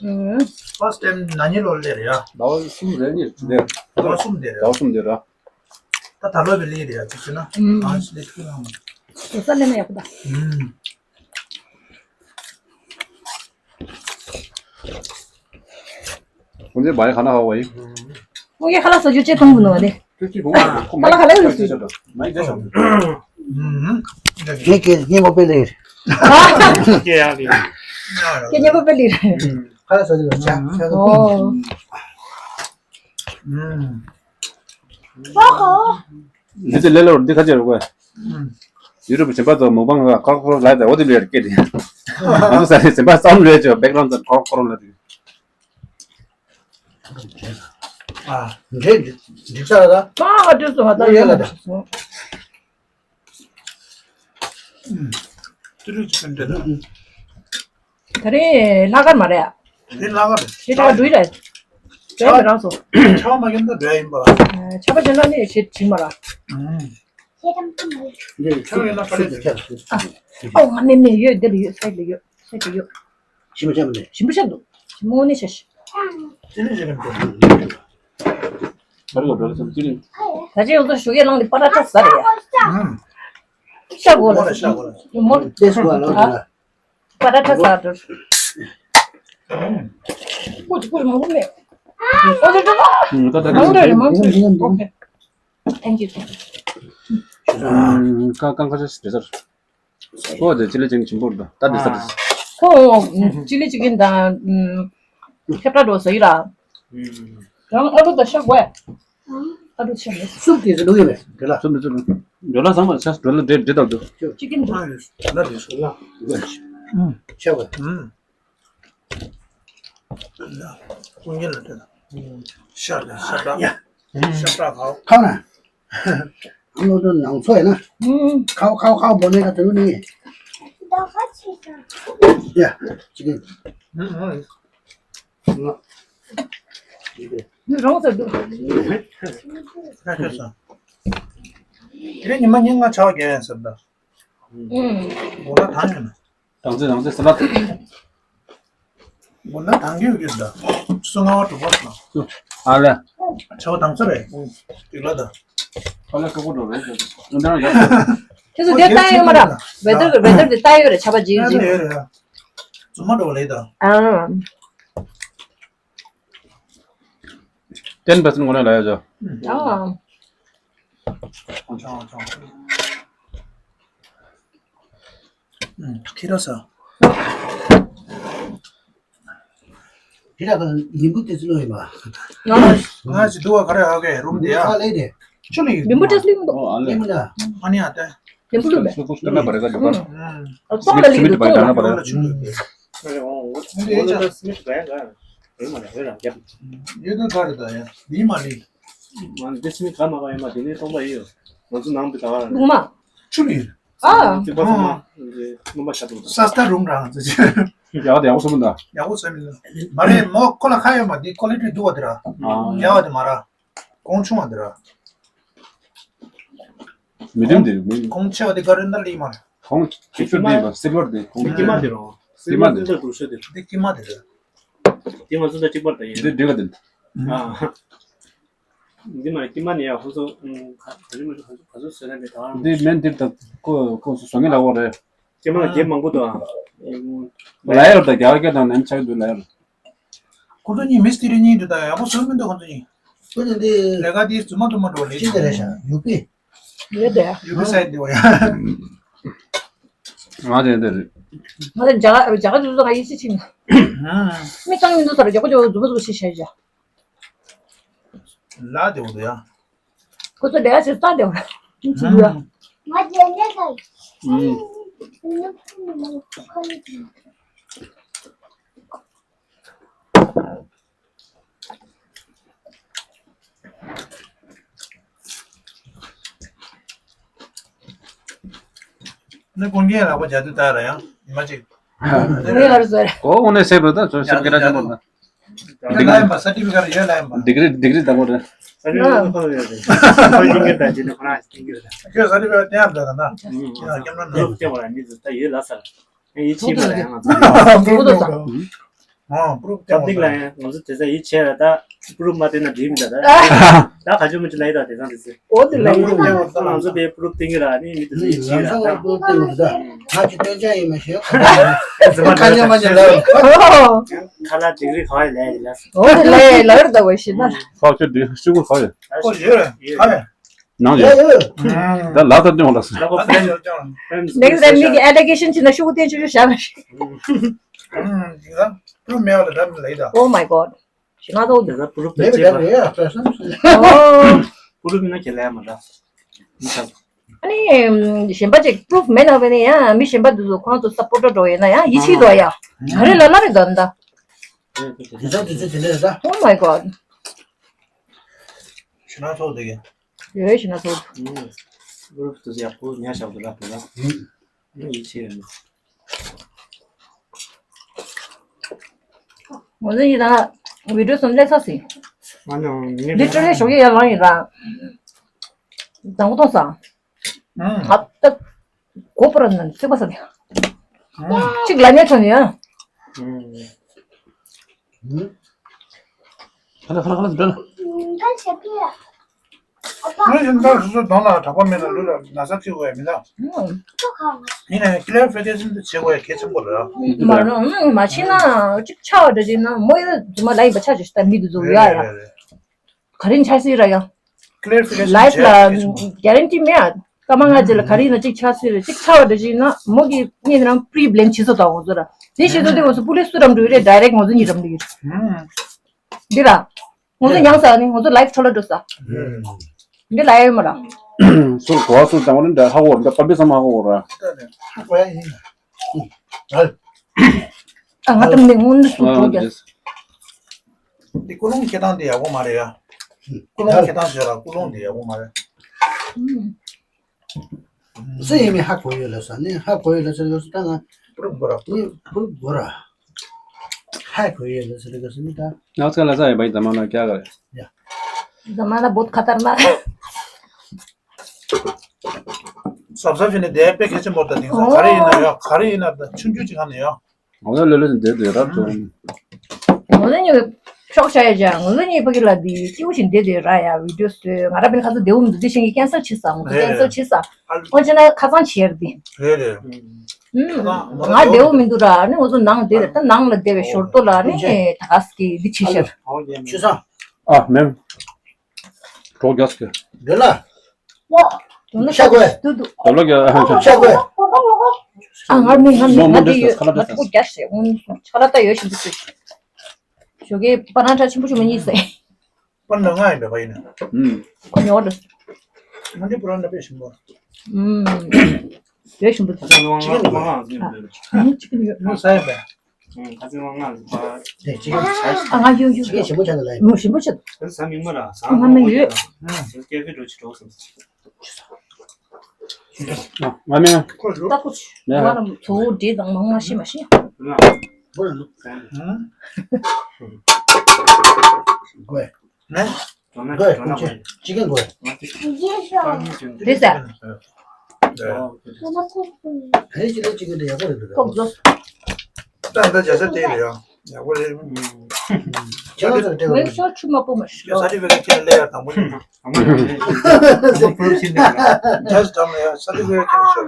ཨུམ། ཕར་སི་ཊེམ་ན་ནིང་ལོ་སླེབས་རེད་ཡ། ཟླ་བ་གསུམ་རེད་ནི་སླེབས། ཟླ་བ་གསུམ་དེ་རེད། ཟླ་བ་གསུམ་དེ་རེད། ད་ད་ལོ་བའི་ལས་རེད་ཡ་ཅིག་བྱས་ན། ཨུམ། གང་ཞིག་ལས་ཐུབ་ཡོང་མ། དེ་ས་ལས་ན་ཡག་པོ་ད། ཨུམ། ཁོང་ཚོའི་བ་ཡི་ཁ་ན་ཧ་བ་ཡི། ཁོང་གིས་ཁ་ལག་ཟ་རྒྱུ་ཅེས་མཐོང་གི་འདུག་བ་དེ། ཁ་ལག་ཁ་ལག་ཡོད་སྲིད། མ་ཡི་རྒྱ་ཞོག་ངས་ཀྱི་སྙན་པོ་དཔེ་ལེགས། ཀྱེ་ཡང་ལེགས། ཀྱེ་སྙན་པོ་དཔེ་ལེགས། ཁ་ལག་ཟ་རྒྱུ་ལ་ཆ་ཆ། ཨོ། ལི་ཙི་ལེ་ལོར་འདི་ཁ་ཅེར་གོ། ཡུ་ཊུབ་བྱེད་པ་ཚོ་མུག་པང་ལ་ཁོག་ཁོག་ལ་ད་འོ་དེ་ལུས་ཀྱི་དེ། ང་ཚོ་ས་རེ་བྱེད་པ་ཙམ་ལུས་ཅོ་བེག་རོན་ཙམ་ཁོག་ཁོག་ལ་དེ། ཨ་འདྲེ་འདྲེ་ས་ར། ཨ་འདྲེ་སོང་ང་ད་ཡོད་ལ་ད། ཏུ་རུ་ཅི་ཀན་འདྲེ་ད། ད་རེས་ལྷག་དཀར་མ་རེད་ཨ། དེ་ལྷག་དཀར་རེད། དེ་ད་འགྲོ་ཡི་རེད། བྲོས་མི་རང་སོ། ཆ་མ་གན་ད་འགྲོ་ཡིན་པ། ཆ་པ་ཅན་ལ་ནི་ཞེ་བྱིང་མ་ར། ཨུམ། འདི་ཆ་ཡིན་ན་ཁ་ལས་ཆ། ཨ། ཨོ་ང་ནི་ནི་ཡོད་འདི་ལ་ཡོད་སའི་ལ་ཡོད་སའི་ལ་ཡོད། ཞིམ་པོ་ཆགས་མི་འདུག་ཞིམ་པོ་ཆགས་འདུག་ཞིམ་མོ་ནི་ཆགས་ཤི། ཅི་ནི་ཞིག་གི་འདུག་ད་རེས་ཡོད་འགྲོ་ལ་སོང་ཅི་ནི། ད་ཅི་ཡོད་འགྲོ་ཞུ་ཡས་ལང་ནི་པ་ར་ཏྲ་ཟ་རེད་ཡ། ཨུམ། ཤ་གོ་ལ། ཤ་གོ་ལ། མོ། ཏེས་གོ་ལ། པ་ར་ཏྲ་ཟ་འགྲོ། ཨུམ། ཀུ་ཅི་ཀུ་ཅི་མང་པོ་མེད། ཨོ་ཅི་ཀྲ། ཨུམ། ད་ད་མང་པོ་རེད་མང་པོ་རེད། ཨོ་ཁེ། Thank you. ཨུམ། ཀ་ཀང་ཁ་ཤས་ཤིག་རེད་ཟེར། ཁོ་དེ་ཅི་ལི་ཅིག་ཆེན་པོ་འདུག་ད་དེ་ས་རེད། ཁོ་ཅི་ལི་ཅིག་ཡིན་ད། ཁྱབ་བསྒྲགས་འགྲོ་ཟེར་ཡིན་ར། རང་ཨ་རུ་ད་ཤ་དགོས། ཨ་རུ་ཤ་མེད། སུབ་དེ་ཟེར་འདུག་ཡོད་པས་དེ་ལ། སུབ་མི་སུབ། འགྲོ་ལ་ཚང་མ་ཤ་འགྲོ་ལ་འདྲེ་འདྲེ་དང་འདུག་ཅི་ཀིན་འགྲོ། ལ་རེ་སུ་ལ། ཤ་བས། ཀུན་མཁྱེན་ལ་སྤྲད་ན། ཤ་ལ་ཤ་སྦྲག་ཡ། ཤ་སྦྲག་ཁའོ། ཁའོ་ན། ཨ་ནོ་དོ་ནང་ཚོ་ཡ་ན། ཁའོ་ཁའོ་ཁའོ་བོ་ནེ་ད་དུ་ནི། ཡ། ཅི་གི། ནི་རང་ཚ་འདུག་ཁ་ཁ་ས། དེ་རིང་ཉི་མ་ཉིན་ལྔ་ཆ་བ་རྒྱལ་ཡན་ཟེར་ད། ཨུམ། མགོ་ལ་ཐང་ཡོད་ན། དང་ཚེ་དང་ཚེ་ས་ལ། མགོ་ལ་ཐང་གི་ཡོད་ཀྱི་ད། སུ་ང་བ་དྲུག་པ་སོང་། ཨ་ལ། ཆ་བ་དང་ཚེ་རེད། དེ་ལ་ད། ཁ་ལ་ཀ་ཀོ་འགྲོ་རེད། འདི་རང་ཡག་ཁྱེད་ཚོ་དེ་ལྟ་ཡོད་མ་ར། ཝེ་དར་ཝེ་དར་དེ་ལྟ་ཡོད་རེད་ཆ་བ་ཇི་ཡོད་ཇི། ཡོད་རེད། ཛུ་མ་འགྲོ་ལེ་ད། ཨ། ten percent ངོ་ནས་ལ་ཡ་ཇོ། ཨ། ཁྱི་ར་ས། ཁྱི་ར་ག་ཉིན་གུང་དེ་ཚོ་ལོ་ཡིན་པ། ང་ཅི་དུ་བ་ག་རེ་ཧ་གེ་རུམ་དེ་ཡ། ཁ་ལེ་དེ། ཆུ་ལི་ཡིན། ལིམ་བུ་ཏེས་ལིམ་བུ། ཨ་ནི་ཡ་དེ། ལིམ་བུ་ལུམ་བེ། ཆུ་ཀུ་ཤུ་ན་བ་རེ་ག་ཇོ་པ། སོང་ལ་ལི་ཡིན་འདུག་སོང་ལ། ཆུ་ལི་ཡིན། ཡོད་དོ་ག་རེ་ད་ཡ། ལི་མ་ལི། མ་འདི་སི་མི་ག་མ་ག་ཡོད་མ་དེ་ནས་སྟོང་པ་ཡིན་ཡོད། ང་ཚོ་ནང་དུ་ག་ག་རེད། ལུང་མ། ཆུ་ལི། ཨ། ཚིག་པ་ཚང་མ་སྣུམ་པ་ཆགས་འདུག་ས་སྟ་རུང་རང་ཚོ་ཆུ། ཡག་དེ་ཡག་པོ་བཟོ་མི་འདུག་ཡག་པོ་བཟོ་མི་འདུག་མ་རེད་མོ་ཁོ་ལ་ཁ་ཡོད་མ་འདི་ཀོ་ལི་ཊི་འདུག་བ་དེ་ར། ཨ། ཡག་བ་དེ་མ་ར། གོང་ཆུང་བ་དེ་ར། མི་དུམ་དེ་མི། གོང་ཆེ་བ་དེ་ག་རེ་འདྲ་ལི་མ་ར། གོང་ཆེ་ཤོས་དེ་ཡིན་པ་སིལ་བར་དེ་གོང་དེ་ཀི་མ་དེ་ར། སིལ་བར་དེ་འདྲ་དུ་ཤོས་དེ། དེ་ཀི་མ་དེ་ར། དེ་ང་ཚོ་ད་གཅིག་པར་དེ་ཡིན། དེ་འདྲ་ག་དེ། ཨ། འདི་མ་རེད་ཀྱི་མ་ནི་ཡ་ཧུ་སོ། ག་རེ་མ་རེད་ག་ཚོད་ག་ཚོད་ཟེར་ན་མེད་ད། འདི་མེན་འདིར་ད་ཁོ་ཁོ་སུ་སོང་ངེ་ལ་འོ་རེད། ཀྱི་མ་ལ་རྒྱན་མང་པོ་འདུག་ཨ། ལ་ཡོད་ད་རྒྱ་གར་དང་ནན་ཆགས་འདུག་ལ་ཡོད། ཁོ་ཚོ་གཉིས་མི་སི་ཏི་རི་གཉིས་འདུག་ད་ཡག་པོ་བཟོས་མི་འདུག་ཁོ་ཚོ་གཉིས། ཁོ་ཚོ་འདི་ལས་ཀ་འདི་རྫུན་མ་རྫུན་མ་འགྲོ་ལེ་ཤི་དེ་རེད་ཤག་ཡུ་པི། ཡོད་དེ། ཡུ་པི་སའེ་ཌི་འདི་བ་ཡ། ང་དེ་འདི་རེད། ང་ཚོ་རྒྱ་གར་རྒྱ་གར་དུ་ང་ཡིད་ཆེས་ཆེ་ནི། མི་གཙང་མི་འདུག་ཟེར་རྒྱ་གོ་རྒྱ་གོ་རྫུན་མ་རྫུན་མ་ཞིག་བཤད་བཞག་ལ་དེ་འོ་དེ་ཡ། ཁོ་ཚོ་ལས་ཀ་བྱེད་སྟངས་དེ་འོ་ཆི་འདུག་ཡ། ནི་ཀུན་མཁྱེན་ལག་པ་རྒྱ་དུས་ལྟར་ཡང་ཉི་མ་གཅིག་ངས་ལ་རུ་ཟེར། ཨོ་ཨོ་ནས་སེབ་རུ་ད་ཚོ་སེབ་ཀེ་ར་ཆེན་པོ་ད། ལ་ཡིན་པ་ས་ཏི་ཕི་ཀ་ར་ཡོད་ལ་ཡིན་པ། ཌིག་རི་ཌིག་རི་དང་པོ་རེད། ཁོ་ཡིན་གྱི་ད་ཅི་ནས་ཁོ་རང་ཡིན་གྱི་ད། ཁྱོད་ས་རི་བའི་བསྟན་ཡག་འདྲ་ད་ན། ཁྱོད་ལ་སྐྱབས་མགོན་ནོར་བུ་སྐྱབས་པ་ལ་མི་ཚོ་ད་ཡོད་ལ་ས་ལ། ཡིད་ཆེས་མ་ལ་ཡང་ང་ཚོ་ཐུགས་དོ་ས། ཨོ་པུ་རུབ་སྐབས་ཏིག་ལ་ཡང་ང་ཚོ་དེ་ཚ་ཡིད་ཆེས་ལ་ད་པུ་རུབ་མ་བསྟན་ན་འགྲིག་མི་འདུག་ད། ད་ག་ཅུ་མ་ཅུ་ལ་ཡི་ད་དེ་ཚང་དེ་ཚེ། ཨོ་དེ་ལ་ཡི་ད། ང་ཚོ་པའི་པུ་རུབ་བསྟན་གྱི་ར་ནི་མི་དེ་ཚོ་ཡིད་ཆེས་ལ་ད། ང་ཅི་སྟོན་ཅན་ཡིན་མ་ཤེས། ཁ་ཉོ་མ་ཉོ་ལ། ཁ་ལ་ཌིག་རི་ག་ཡི་ལ་ཡི་ལ། ཨོ་དེ་ལ་ཡི་ལ་ཡི་ད་བ་ཤི་ན། ཁ་ཁྱོད་ཌིག་རི་ཤུ་གུ་ག་ཡི། ཨོ་ཡོད་རེད་ག་ཡི། ནང་ཡོད། ད་ལ་ད་ནི་འོང་ལ་སོང་། Next time མིག་གི་ཨེ་ལེ་གེ་ཤན་བྱས་ན་ཤོག་གུ་བསྟན་ཆོག་ཆོག་བཞག་ན་ཤི། Oh my god. ཞེ་ང་ཚོ་དེ་ཚ་པུ་རུབ་དེ་ཅེས་པ། པུ་རུབ་ན་ཁྱེད་ལས་མ་འདྲ། ཨ་ནི་གཞན་པ་ཅིག་པུ་རུབ་མེད་ན་བས་ནི་ཡང་མི་གཞན་པ་དེ་ཚོ་ཁོང་ཚོ་སབ་པོར་ཊར་འགྲོ་ཡོད་ན་ཡང་ཡིད་ཆེས་འགྲོ་ཡ། ག་རེ་ལ་ལ་རེ་འདོན་ད། དེ་ཚ་དེ་ཚ་དེ་ལས་ད། Oh my god. ཞེ་ང་ཚོ་དེ་ག་ཡོད་ཤི་ན་སོ། ཨུམ། ཨུམ། དུ་ཡག་པོ་ཉར་བཞག་འདུག་ལ་དུ་ལ། ཨུམ། ཨུམ། ཡིད་ཆེས་ཡོད། ངོ་ཚ་ཡིན་ན་བི་ཌིའོ་སོང་ལེ་ཚ་སི། ང་ནི་ངའི་འདི་ཊི་རེ་ཞོགས་ཀྱི་ཡར་ལངས་ཡིན་ལ། དང་པོ་གཏོང་ས། ཨུམ། ཨ་ཏ། གོ་པ་ར་ན་སེ་པ་ས་ནི། ཨུམ། གཅིག་ལ་ཉལ་ཚོ་ནི་ཡ། ཨུམ། ཁ་ལ་ཁ་ལ་ཁ་ལ་འདྲ། ངས་ཡིན་ད་སོ་སོའི་གདོང་ལ་གྲགས་པ་མེད་ན་ལུས་ལ་ན་ཚ་ཁྲིད་དགོས་ཡ་མི་འདུག་ཡིན་ནའི་ཀི་ལེ་རི་ཕི་ཀེ་ཤན་དེ་བྱེད་དགོས་ཡ་གལ་ཆེན་པོ་རེད། མ་རུང་མ་བྱས་ན་གཅིག་ཆགས་པ་འདྲ་བྱས་ན་མོ་ཡི་རྫུན་མ་ལ་ཡིན་པ་ཆགས་ཀྱི་ད་མི་དེ་ཚོ་ཡ་ཡ། ག་རེ་ཆགས་སྲིད་ར་ཡ། ཀི་ལེ་རི་ཕི་ཀེ་ཤན་ལའིབ་ལ་གལ་ཆེན་པོ་གེ་རན་ཊི་མེད་ཡ། སྐར་མ་ལྔ་རྗེས་ལ་ག་རེ་ཡིན་ན་གཅིག་ཆགས་སྲིད་རེད། གཅིག་ཆགས་པ་འདྲ་བྱས་ན་མོ་གི་གཉིས་རང་པི་རི་བྷི་ལེམ་བྱེད་ས་དང་འོ་ཚོ་ར་དེ་བྱེད་ས་དེ་འོ་ཚོ་པུ་ལིས་སུ་རམ་འགྲོ་ཡི་རེད། ཌའི་རེག་ངོ་ཚོ་གཉིས་རམ་འགྲོ་ཡི་རེད། འདི་ར། ངོ་ཚོ་མྱངས་ས་ནི་ངོ་ཚོ་ལའིབ་འཕྲོ་ལ་འགྲོ་ས། འདི་ལ་ཡོད་མ་ར། སུ་གོ་བ་སུ་དང་བ་ནི་འདྲ་ཧ་གོ་འདྲ་པ་པི་སམ་ཧ་གོ་ར། ཧ་གོ་ཡ་ཡིན། ཨ་ང་ཏམ་ནི་སྔོན་སུ་འགྲོ་རྒྱ། འདི་ཀུན་སློང་འཁྱེར་སྟངས་འདི་ཡག་པོ་མ་རེད་ཡ། ཀུན་སློང་འཁྱེར་སྟངས་བྱས་ལ་ཀུན་སློང་འདི་ཡག་པོ་མ་རེད། སུ་ཡིན་མིན་ཧ་གོ་ཡོད་ལ་ས་ནི་ཧ་གོ་ཡོད་ལ་ས་ལ་ས་ད་ང་པུ་རུབ་གོ་ར་པུ་རུབ་གོ་ར། ཧ་གོ་ཡོད་ལ་ས་ལ་ས་ནི་ད། ང་ཚོ་ལ་ས་ཡོད་པ་ཡིན་ད་མ་ན་ཀྱ་ག་རེད། ཛ་མ་ན་བོད་ཁ་ཐར་ན། གཟབ་གཟབ་བྱས་ནས་བསྡད་དཔེ་གལ་ཆེན་པོ་རེད་ད། དེང་སང་ག་རེ་ཡིན་ན་ཡང་ག་རེ་ཡིན་ན་ད་ཆུང་ཆུང་ཅིག་ག་ནས་ཡང་། ང་ཚོ་ལོ་ལོ་ཟིན་བསྡད་དེ་རབ་ཏུ། ང་ཚོ་གཉིས་ཕྱོགས་ཆ་ཡ་ཅང་ང་ཚོ་གཉིས་ཕ་གི་ལ་འདི་སྐྱིད་པོ་ཞིག་བསྡད་དེ་ར་ཡ་བི་ཌིའོ་བཟོས། ང་ར་པིན་ཁ་ཚ་བདེ་བོ་མི་འདུག་དེ་བཞིན་གྱི་ཀན་སལ་བྱེད་ས། ང་ཚོ་ཀན་སལ་བྱེད་ས། ཨོ་ཅེ་ན་ཁ་ཚང་བྱེད་དེ། རེད་རེད། ང་བདེ་བོ་མི་འདུག་ར་ནི་ང་ཚོ་ནང་བསྡད་རེད། ད་ནང་ལ་བསྡད་པའི་ཞོར་དུ་ལ་ནི་ད་ག་ཟེ་གི་འདི་བྱེད་ཤར། ཆུ་ཚང་། ཨ་མེམ། གྲོགས་རྒྱག་སྐྱོ། འདི་ལ། ཤ་དགོས། དུ་དུ། དོ་ལོ་རྒྱག་ཤ་དགོས། ཨ་ང་མི་ང་མི་ང་འདི་ཡོད། ང་ཕྲུ་གུ་རྒྱག་ཤེས། ང་ཆ་ལ་ལྟ་ཡོད་བཞིན་དུ་སུ། ཞོགས་ཀས་པ་རང་ཁྲ་ཆེན་པོ་ཆུ་མ་གཉིས་ཟེ། པ་ན་ང་ཡིན་པའི་བ་ཡིན་ན། ཁོ་ཉོ་འདྲ། ང་འདི་པུ་ར་ན་པེ་ཞིམ་པོ། ཡོད་ཞིམ་པོ། ཁ་ཚ་ནང་ང་ང་ང་ང་ང་ཅི་ཀྱི་ཡོད། ཁ་ཚ་ནང་ང་ང་ང་ཨ་ང་ཡོད་ཡོད་ཡོད། ཞིམ་པོ་ཆགས་ལ་ཡིན། ཞིམ་པོ་ཆགས། ཁ་ཚ་མིག་མ་ར་ས་ང་མ་ཡོད། ཁ་ཚ་ཀེ་ཧྥེ་འགྲོ་ཆི་འགྲོ་བསམ། ང་མེད། ལྟ་སྐུ་ཆུ་ང་རང་ཚོ་འདྲེ་དང་མང་མ་ཤི་མ་ཤི། དགོས། ནས། དགོས། ཀུན་ཆེ་ཅི་གན་དགོས། རེད་ཟེར། ཕལ་ཆེར་ཅི་གན་དེ་ཡག་པོ་རེད་འདུག་ཀོག་ཟོ། ད་ད་བྱ་ས་དེ་རེད་ཡ། ཡག་པོ་རེད། ཁྱེད་རང་ཚོར་སྤྲད་པ་ངས་ཤོར་ཆུ་མ་སྤུ་མ་ཤི། ས་ཏི་ཕི་ཀེ་ཊ་ཁྱེད་ལས་ཡ་དང་པོ་ཡིན། དང་པོ་ཡིན། ཨ་མ་པུ་རུབ་ཤིན་ཏེ། ཇ་ཟི་དམ་ལ་ཡ་ས་ཏི་ཕི་ཀེ་ཊ་ཁྱེད་ཤོར།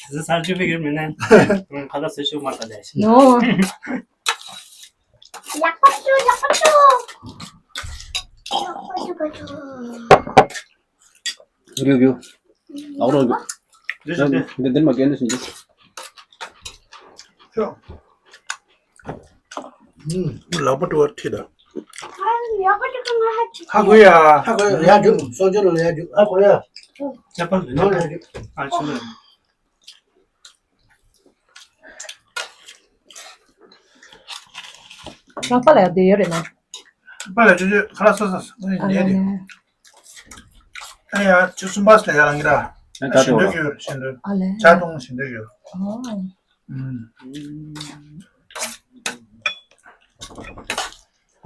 ས་ཏི་ཕི་ཀེ་ཊ་མིན་ན་ཁ་ལག་ཟས་ཤོག་མ་ད་ལས་ཤི། ཡག་པོ་ཞུ། ཡག་པོ་ཞུ། ཡག་པོ་ཞུ། རྒྱུ་རྒྱུ། ཨའོ་རོ་རྒྱུ། འདི་འདི་མ་གན་འདི་ཞིག་འདི། ལག་པ་དྲུ་བ་ཁྲིད་ད། ཧ་གོ་ཡ། ཧ་གོ་ཡ། ཡ་རྒྱུ་སོ་ཇོ་ལ་ཡ་རྒྱུ་ཧ་གོ་ཡ། ཁྱད་པར་མེད་ནོ་ལ་ཡ་རྒྱུ། ཨ་ཆུ་ལ། རང་པ་ལ་ཡ་དེ་ཡོད་རེད་ན། པ་ལ་ཅོ་ཅོ་ཁ་ལག་ས་ས་ས་ཨ་ནི་ཉལ་དེ། ཨ་ཡ་ཆུ་གསུམ་པ་ས་ལ་ཡ་ལང་གི་ར། ཨ་ད་ཞིམ་འདོད་ཡོད་ཞིམ་འདོད། ཨ་ལེ། ཇ་འཐུང་ཞིམ་འདོད་ཡོད། ཨོ།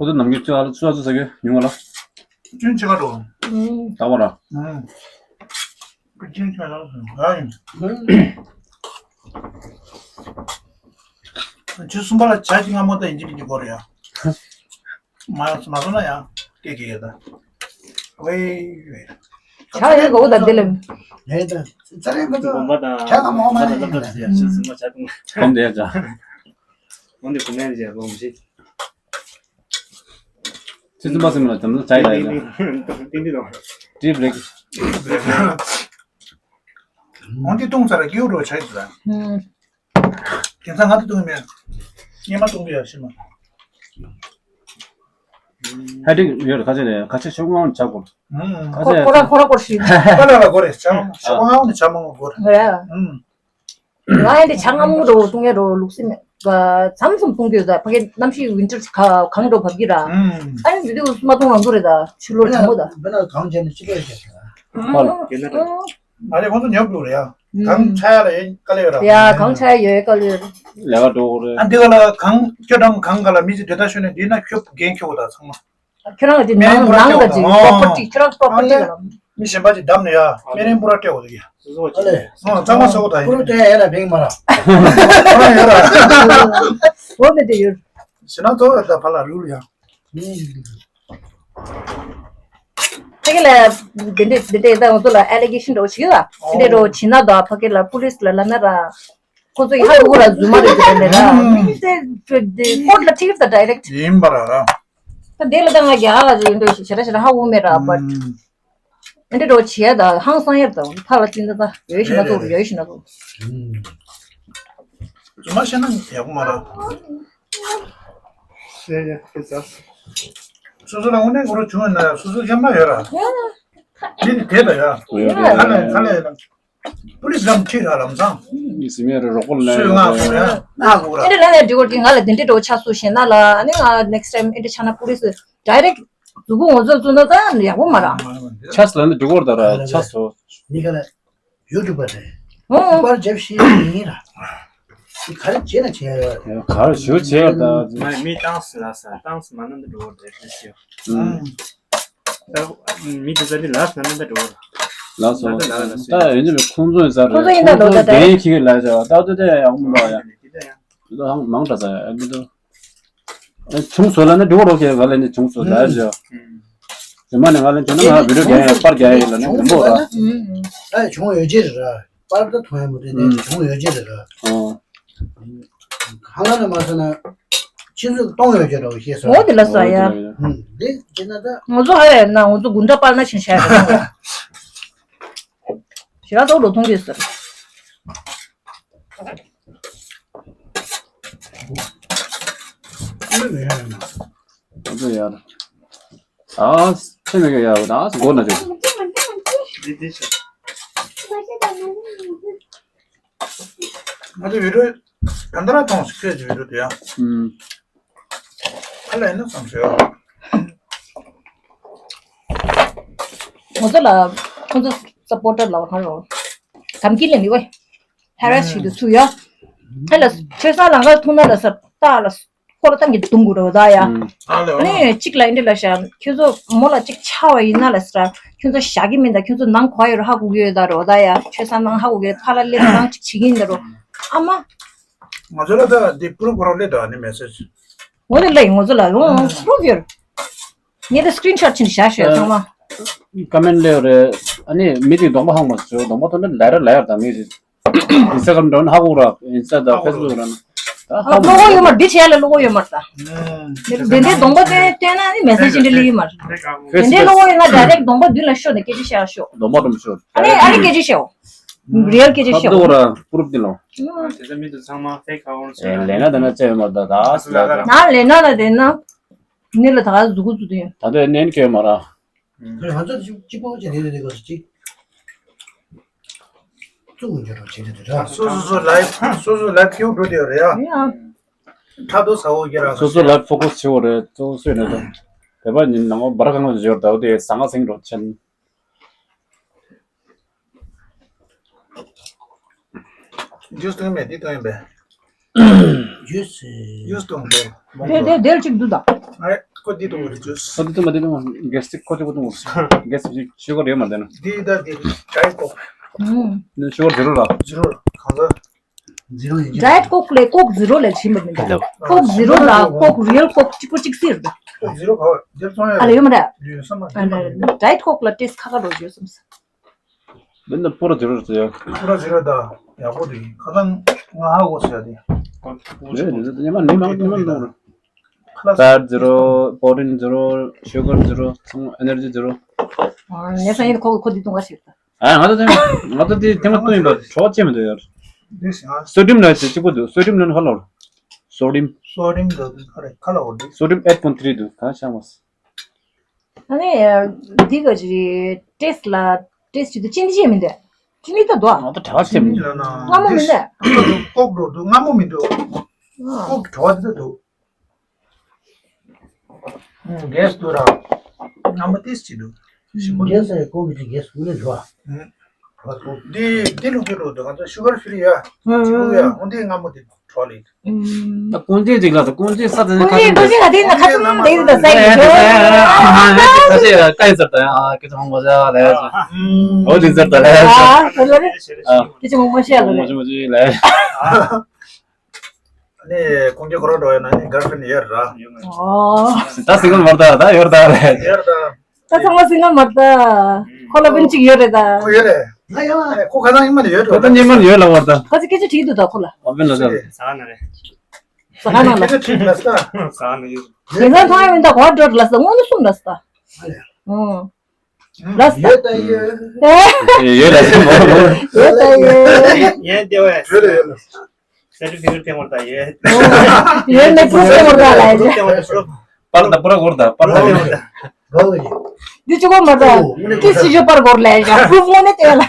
ཨུམ། ཁོ་ཚོ་ནམ་རྒྱུན་ཚོད་ཨ་ལ་ཚོད་ཨ་ཚོད་ཟ་གི་ཉུང་བ་ལ། ཅུན་ཆེ་ག་འགྲོ། ད་བ་ར། ཅུན་ཆེ་ལ་ཡ་ཡིན། ཆུ་གསུམ་པ་ལ་བྱ་གཅིག་སྔ་མོ་ད་ཡིན་གཅིག་མིན་གཅིག་འགོར་ཡ། མ་མ་སོང་ན་ཡང་སྐད་ཀྱི་ཡོད་ད། ཝེ་ཝེ། ཆ་ཡོད་གོ་ད་དེ་ལ། ཧེ་ད། ཙ་རེ་མ་ད། གོམ་པ་དང་ཆ་ག་མོ་མ་ད་ལབ་ལབ་ཟེར་ཡ་ཤི་སི་མ་ཆ་ཏུང་། གོམ་དེ་ཡ་ཅ། འོན་ཏེ་གོམ་ཡ་ཅ་གོམ་ཞིག་ཅི་ཙི་མ་སི་མ་ལ་དམ་ལ་ཆ་ཡི་ལ་ཡི་ལ། ཏིང་ཏིང་ཏིང་ཏིང་ཏིང་། ཏི་བྲེག་འོན་ཏེ་ཏུང་ཙ་ར་ཀེའུ་རོ་ཆ་ཡི་ད། དེང་སང་ང་ཚོ་བཏུང་མེད། སྙེ་མ་བཏུང་གི་ཡོད་ཤི་མ། ཧ་ཏིག་ཡོད་ཁ་ཆེ་ནས་ཁ་ཆེ་ཤོག་ངང་ཆག་གོ། ཁ་ཁོ་ཆེ་ཁོ་རང་ཁོ་རང་སྐོར་ཞིག་ཁ་ལ་ལ་གོ་རེ་ཆ་ཤོག་ངང་ནས་ཆ་མང་གོ་རེ། ང་ཡང་དེ་ཆ་ངམ་རོ་བཏུང་ཡ་རོ་ལུག་སེ་མེད། མཚམས་མཚམས་བཏུང་གི་ཡོད་ད། ཕ་གི་གནམ་གཤིས་ཝིན་ཊར་གང་འགྲོ་བབ་ཀྱི་ར། ཨ་ནི་དེ་དུས་མ་བཏུང་རང་དུ་རེད་ད། ཕྱི་ལོར་དྲང་མོ་ད། བེ་ན་གང་བྱས་ནས་ཕྱི་ལོར་བྱས་ད། ཧོ་ལ། ཨ་རེ་ཁོང་ཚོ་ཉོབ་འདུག་རེད་ཡ། གང་ཆ་ཡ་ལ་ཡིན་དཀའ་ལས་ཡོད་ར། ཡ་གང་ཆ་ཡ་ཡོད་དཀའ་ལས་ཡོད། ལས་ཀ་འགྲོ་དགོས་རེད། ཨ་འདི་ག་ལ་གང་ཁྱོད་རང་གང་ག་ལ་མི་ཅིག་འདོད་ད་ཤོད་ནས་འདི་ན་ཁྱོད་འགན་འཁྱེར་དགོས་ད་ཚང་མ། ཁྱོད་རང་གི་མེ་ནང་འབུར་ནང་ལ་ཅིག་པོ་པར་ཊི་ཁྱོད་རང་པོ་པར་ཊི་ག་ལ། མི་གཞན་པ་ཅིག་བདམས་ནས་ཡ་མེ་རིང་པུ་ར་སྤྲད་དགོས་ཀྱི། སོ་སོ་ཨ་ལེ། ཨ་གཙང་མ་ཟ་དགོས་ད་ཡིན། པུ་ར་སྤྲད་ཡ་ལ་བེང་མ་ར། ཨ་ཡོད་ར། འོ་མེད་དེ་ཡོད། ཞེ་ན་ཚོ་ད་ཕ་ལ་རུལ་ཡ། ཕ་གི་ལ་དེ་འདྲས་དེ་འདྲས་ད་ང་ཚོ་ལ་ཨེ་ལི་གེ་ཤན་འདྲ་བོ་ཞིག་ཡོད་ལ། དེ་འདྲས་འདྲ་བོ་བྱིན་ན་ད་ཕ་གི་ལ་པུ་ལིས་ལ་ལབ་ན་ར། ཁོ་ཚོ་ཡི་ཧ་གོ་གོ་ལ་རྫུན་མ་རེད་ཟེར་ནས་ར། དེ་དེ་ཀོར་ལ་ཁྲིད་ད་ཌའི་རེག་ཡིན་པ་ར་ར། ད་དེ་ལ་ད་ང་རྒྱ་གར་ལ་ཡིན་འདྲ་ཞེ་དྲག་ཞེ་དྲག་ཧ་གོ་མེད་ར་བཊ། ཨེ་འདྲས་འདྲ་བོ་བྱེད་ཡ་ད་ཧང་སང་ཡ་ད་ཕ་ལ་ཅི་འདྲ་ད་ཡོད་ཤི་ན་ཚོ་ཡོད་ཤི་ན་ཚོ། རྫུན་མ་བཤད་ན་ཡག་པོ་མ་ར། ཤེས་ཡ་ཁྱེད་ཚ། སོ་སོ་ལ་དངོས་གནས་ཁོ་རང་བྱུང་ཡོད་ན་སོ་སོ་སྐྱེ་མ་ཡོད་ར། འདི་ནི་དེ་ད་ཡ། ཡོད་རེད། ཁ་ལས་ཁ་ལས་ཡོད་ན། པུ་ལིས་ལམ་ཁྲིད་ར་ལམ་སང་། ཟིན་ཡ་རེད་རོགས་པོ་ལ་སུས་ང་སོང་ཡ་ན་གོ་ར། ཨེ་འདྲ་ལ་ནས་འགྲིག་གོ་གི་ང་ལ་དེ་འདྲ་འགྲོ་ཆ་སུ་ཞེ་ན་ལ་ཨ་ནི་ང་ནེག་སི་ཊའིམ་ཨེ་འདྲ་ཆ་ན་པུ་ལིས་ཌའི་རེག་གཟུགས་པོ་ངོ་ཚོད་བཙུགས་ན་ད་ཡག་པོ་མ་ར། ཆ་སུ་ལ་ནི་འགྲིག་གོ་ར་ད་ར་ཆ་སུ། ནི་ག་ལ། ཡུ་ཊུབ་པ་རེད། ཨོ། པར་རྒྱབ་ཤེས་ཡིན་ར། ག་རེ་བྱེད་ན་བྱེད་ཡ་ཡོད་རེད། ག་རེ་ཞུ་བྱེད་ཡ་ད། མ་མི་ཏང་སི་ལ་ས་ཏང་སི་མ་ན་འདི་འགྲོ་བ་རེད་ཞེས་ཞུ། ཨུམ། ད་མི་དེ་ཚ་འདི་ལ་ས་ན་འདི་འགྲོ་བ་རེད། ལ་སོ། ལ་ད་ཡིན་ནི་ཁོང་ཚོ་ཡིན་ས་རེད། ཁོང་ཚོ་ཡིན་ད་འགྲོ་ད་ད། ཁོང་ཚོ་གན་ཁྱི་གི་ལ་ས་ད་དུ་དེ་ཡང་མི་འདུག་ཡ། དེ་ད་ཡང་། དེ་ད་ཧང་མང་དྲགས་ས་ཡ་མི་འདུག་ཆུང་སོ་ལ་ནི་འགྲོ་རོགས་ཀྱི་ང་ལ་ནི་ཆུང་སོ་ལ་ཞོ། རྗེས་མ་ནི་ང་ལ་ཆུང་ན་ང་བི་ཌིའོ་རྒྱག་ཡ་པར་རྒྱག་ཡ་ཡིན་ལ་ནི་མི་འདུག་ར། ཨ་ཆུང་ཡོད་ཅེ་ར། པར་ད་མཐོང་ཡ་མོ་དེ་ནས་ཆུང་ཡོད་ཅེ་ར། ཨོ། ཧང་ལ་ནི་མ་ས་ན། ཆུ་ཚོད་སྟོང་ཡོད་ཅེ་ར་ཤེས་སོ། འོ་དེ་ལ་ས་ཡ། འདི་ཅེ་ན་ད། ང་ཚོ་ཧ་ཡ་ན་ང་ཚོ་དགུན་གྲྭ་པར་ན་ཆིན་ཤ་ཡ་ར། ཞེ་ར་ཚོགས་འགྲོ་ཐུང་གི་ཟེར། ཨ་ཙི་ཡར། ཨ་ཚེ་མེད་ཀྱི་ཡར་ཨ་ཙི་སྒོ་ན་ཅོ། ང་ཚོ་བི་ཌིའོ་ག་འདྲ་མཐོང་སི་ཁྲེ་ཅི་བི་ཌིའོ་དེ་ཡང་། ཨུམ། ཁ་ལ་ཡིན་ན་བསམ་ཤེས། ང་ཚོ་ལ་ཁོང་ཚོ་སབ་པོར་ཊར་ལ་བ་གང་རོ། དམ་གྱི་ལེན་ཡོད། ཧེ་ར་སི་ཞིག་ཏུ་ཚུགས་ཡོད། ཧེ་ལ་ཆོས་ས་ལང་ཀར་ཐུག་ན་ལ་ས་ཏ་ལ་ཁོ་ལ་ཏང་གི་དུང་གུ་རོ་ད་ཡ། ཨ་ནི་གཅིག་ལ་འདི་ལ་ཤ་ཁྱོད་ཚོ་མོ་ལ་གཅིག་ཆ་བ་ཡིན་ན་ལ་ས་ཁྱོད་ཚོ་ཞག་གི་མིན་ད་ཁྱོད་ཚོ་ནང་གོ་ཡོད་རོ་ཧ་གོ་གི་ཡོད་ད་རོ་ད་ཡ་ཆོས་ས་ནང་ཧ་གོ་གི་ཡོད་ཕ་ལ་ལེ་ནང་གཅིག་བྱེད་ཀྱི་ཡིན་ད་རོ་ཨ་མ། ང་ཚོ་ལ་ད་འདི་པུ་རུབ་རོགས་ལས་ད་ནི་མེ་སེ་ཇི། འོ་དེ་ལས་ང་ཚོ་ལ་ཡོང་པུ་རུབ་ཡོད། ངས་ད་སི་ཀི་རིན་ཤོ་ཊི་ཕྱིན་བཞག་ཤོད་ཚང་མ། ཀ་མེན་ཊི་ལས་རེད། ཨ་ནི་མི་དེ་གདོང་པ་ཧང་མ་ཟེར་གདོང་པ་ཐོན་ན་ལ་ར་ལ་ཡར་དང་མི་ཟེར། ཨིན་སི་ཊ་གྷ་རམ་འགྲོ་ན་ཧ་གོ་ར་ཨིན་སི་ཊ་དང་ཧ་གོ་ཕེ་སི་བུག་ར་ན། ད་ཧ་ཨ་གོ་ལོ་གོ་ཡོད་མ་རེད། འདི་བྱས་ལ་ལོ་གོ་ཡོད་མ་རེད་ད། དེ་འདྲའི་གདོང་པ་སྟོན་སྟོན་ན་ནི་མེ་སེ་ཇི་འདི་ལི་ཡོད་མ་རེད། དེ་འདྲའི་ལོ་གོ་ཡོད་ན་ཌའི་རེག་གདོང་པ་མདུན་ལ་ཤོག་ནས་སྐད་ཆ་བཤད་ཤོག་གདོང་པ་དུ་མ་ཤོག་ཨ་ནི་ཨ་ནི་སྐད་ཆ་བཤད་འོ། རི་ཡལ་སྐད་ཆ་ཧ་བཤད་གོ་འོ། ར་པུ་རུབ་དེ་ལོ། དེ་ཚོ་མི་ཚོ་ཚང་མ་ཕེག་ཨ་ཀའུན་ཊི་ཨེ་ལས་ན་དེ་ན་ཅི་ཡོད་མ་རེད་ད་ད་སི་ལ་ད། ན་ལས་ན་ན་དེ་ན། ནི་ལ་ད་ག་གཟུགས་པོ་བཙུགས་དུས། ད་ལྟ་ནན་ཁེ་མ་ར། ང་ཚོ་གཅིག་གཅིག་པོ་བྱས་དེ་དེ་གོ་གཅིག་བཙུགས་འཇོག་རོགས་བྱས་དེ་དེ་ར། སོ་སོ་སོ་ལའིབ་སོ་སོ་ལའིབ་ཁེའུ་འགྲོ་དེ་རེད་ཡ། ཡ། ཁྲ་རྡོ་ཟ་འོ་གེ་ར། སོ་སོ་ལའིབ་ཕོ་ཀོ་སི་བྱེད་འོ་རེད་གཙོ་བོ་སོས་ནས་དང་། དེ་པ་ཉིན་ནང་བར་གང་ལ་འབྱོར་ཟླ་བ་དེ་ཟང་ང་ཟིང་འགྲོ་ཆེན། ཇུས་བཏུང་མེད་དེ་བཏུང་ཡིན་པས། ཡུས། ཡུས་དང་འདྲ། མོང་དེ་དེ་དེར་གཅིག་འདུག་ད། ཨ་རེ། ཁོ་འདི་དང་འདྲ་ཇུས། ཁོ་འདི་དང་མ་འདི་དང་གེ་སི་ཁོ་གཅིག་པོ་དང་གེ་སི་ཤུ་གར་ཡོད་མ་འདི་ན། འདི་ད་འདི་ཌའེ་ཀོག་ཨུམ། འདི་ཤུ་གར་ཛི་རོ་ལ། ཛི་རོ་ལ་གང་ཟག་ཛི་རོ་ཡིན་ཌའེ་ཀོག་ལས་ཀོག་ཛི་རོ་ལས་ཕྱིན་པ་མིན་ད། ཀོག་ཛི་རོ་ལ་ཀོག་རི་ཡལ་ཀོག་གཅིག་པོ་གཅིག་སྲིད་རེད། ཀོག་ཛི་རོ་ག་བ་འདིར་བཙོང་ཡ་ཨ་ལ་ཡོད་མ་རེད། ཡོད་ས་མ་རེད། ཌའེ་ཀོག་ལ་ཊེ་སི་ཁ་ཁ་འགྲོ་ཡོད་བསམ་ས། འདི་ནི་པུ་ར་ཛི་རོ་ཟེར་ཡ། པུ་ར་ཛི་རོ་ད། ཡག་པོ་འདུག་ཁ་སང་ང་ཧ་གོ་ཟེར་ཡ་དེ། རེད་རེད་རེད། ཉི་མ་ཉི་མ་ཉི་མ་འདུག་ཁ་ལག་ཕེ་ཊི་ཛི་རོ། པོ་རོ་ཊིན་ཛི་རོ། ཤུ་གར་ཛི་རོ། ཚང་མ་ཨེ་ནར་ཇི་ཛི་རོ། ཨ་ངས་སང་ཉིན་ཁོ་ཁོ་འདི་བཏུང་ག་ཞིག་ད། ཨ་ང་ཚོ་དེ་ང་ཚོ་དེ་ཐེངས་མ་བཏུང་ཡིན་པ་གྲོགས་བྱེད་མི་འདུག་ཡ། འདི་ཞག་སོ་ཌི་ཡམ་ལ་ཅིག་པོ་འདུག་སོ་ཌི་ཡམ་ལ་ཧ་ལོར། སོ་ཌི་ཡམ། སོ་ཌི་ཡམ་ད་དུ་ཁ་རེ་ཁ་ལ་འོ་འདི། སོ་ཌི་ཡམ་ཨེཊ་པོན་ཊི་ཐི་རི་འདུག་ད་ཤ་མ་སི། ཨ་ནི་འདི་ག་ཅི་ཊེ་སི་ལ་ཊེ་སི་བྱེད་དུས་ཅི་འདྲ་བྱེད་མི་འདུག་ཅི་འདྲ་ད་འདུག་ང་ད་གྲ་བ་ཆེ་མི་འདུག་སྔ་མོ་མི་འདུག་ཀོག་འགྲོ་འདུག་སྔ་མོ་མི་འདུག་ཨ། ཀོག་གི་བྲོ་བ་འདི་འདུག་ཨུམ་གེ་སི་འདུག་ར། སྔ་མོ་ཏིས་ཅི་འདུག་ཞིམ་པོ་འདུག་གེ་སི་ཀོག་གི་གེ་སི་ཀུ་ལེ་བྲོ་བ། ཨུམ། འདི་འདི་ལུག་གི་རོ་འདུག་ང་ཚོ་ཤུ་གར་ཕི་རི་ཡ། ཅི་ལུག་ཡ་འོ་འདི་སྔ་མོ་འདི་བྲོ་ལེ། ད་ཀུན་གཅིག་ཅིག་ལ་ད་ཀུན་གཅིག་ས་དེ་ནི་ཁ་ཅིག་ཀུན་གཅིག་ལ་དེ་ནི་ཁ་ཅིག་དེ་ཡིན་ད་ས་ཡིན་ཁ་ཅིག་ཀ་ཡིན་ཟེར་ད་ཡ་ཁ་ཅིག་མང་པོ་ཟེར་ལ་ཡ་ཨོ་དེ་ཟེར་ད་ལ་ཡ་ཨ་ཁ་ཅིག་མང་པོ་ཤེས་ལ་མང་པོ་ལ་ཡ། ནི་ཁོང་གི་ཁོ་ར་འགྲོ་ཡ་ན་ནི་གར་ཕན་ཡོད་ར། ཨོ། ད་སིང་གལ་མར་ད་ད་ཡོད་ད་ལ་ཡ། ཡོད་ད། ད་ཚང་མ་སིང་གལ་མ་རེད་ད། ཁོ་ལ་སྤུན་གཅིག་ཡོད་རེད་ད། ཁོ་ཡོད་རེད། ང་ཡང་ཁོ་ཁ་སང་ཉི་མ་ནས་ཡོད་ཁོ་ད་རེད། ཉི་མ་ནས་ཡོད་ལ་བར་ད། ཁ་ཚི་སྐད་ཆ་དྲིས་འདུག་ད་ཁོ་ལ། ཨ་སྤུན་ལ་ཟེར། ཟ་ན་རེད། ཟ་ཁང་ནང་ལ། སྐད་ཆ་དྲིས་ལ་ས། ཟ་ན་ཡོད། དེང་སང་མཐོང་ཡ་མིན་ད་གོ་འགྲོ་ལ་ས་དངོས་གནས་གསུངས་ལ་ས། ཨ་ལས། ཨོ། ལ་ས། ཡོད་ད་ཡོད། ཡོད་ལ་ས་མོ། ཡོད་ད་ཡོད། ཡོད་དེ་བས། ཡོད་རེད་ཡོད་རེད། སེ་ཊི་ཕི་ཀེཊ་སྟེང་བར་ད་ཡོད། ཡོད་ནས་པུ་རུབ་སྟེང་བར་ད་ལ་ཡོད། པར་ད་པར་གོར་ད་པར་ད་པར་ད། འདི་ཅི་གོ་མ་ད། ཏི་སི་ཇོ་པར་གོར་ལ་ཡོད། པུ་རུབ་ངོ་ནས་ཏེ་ལ།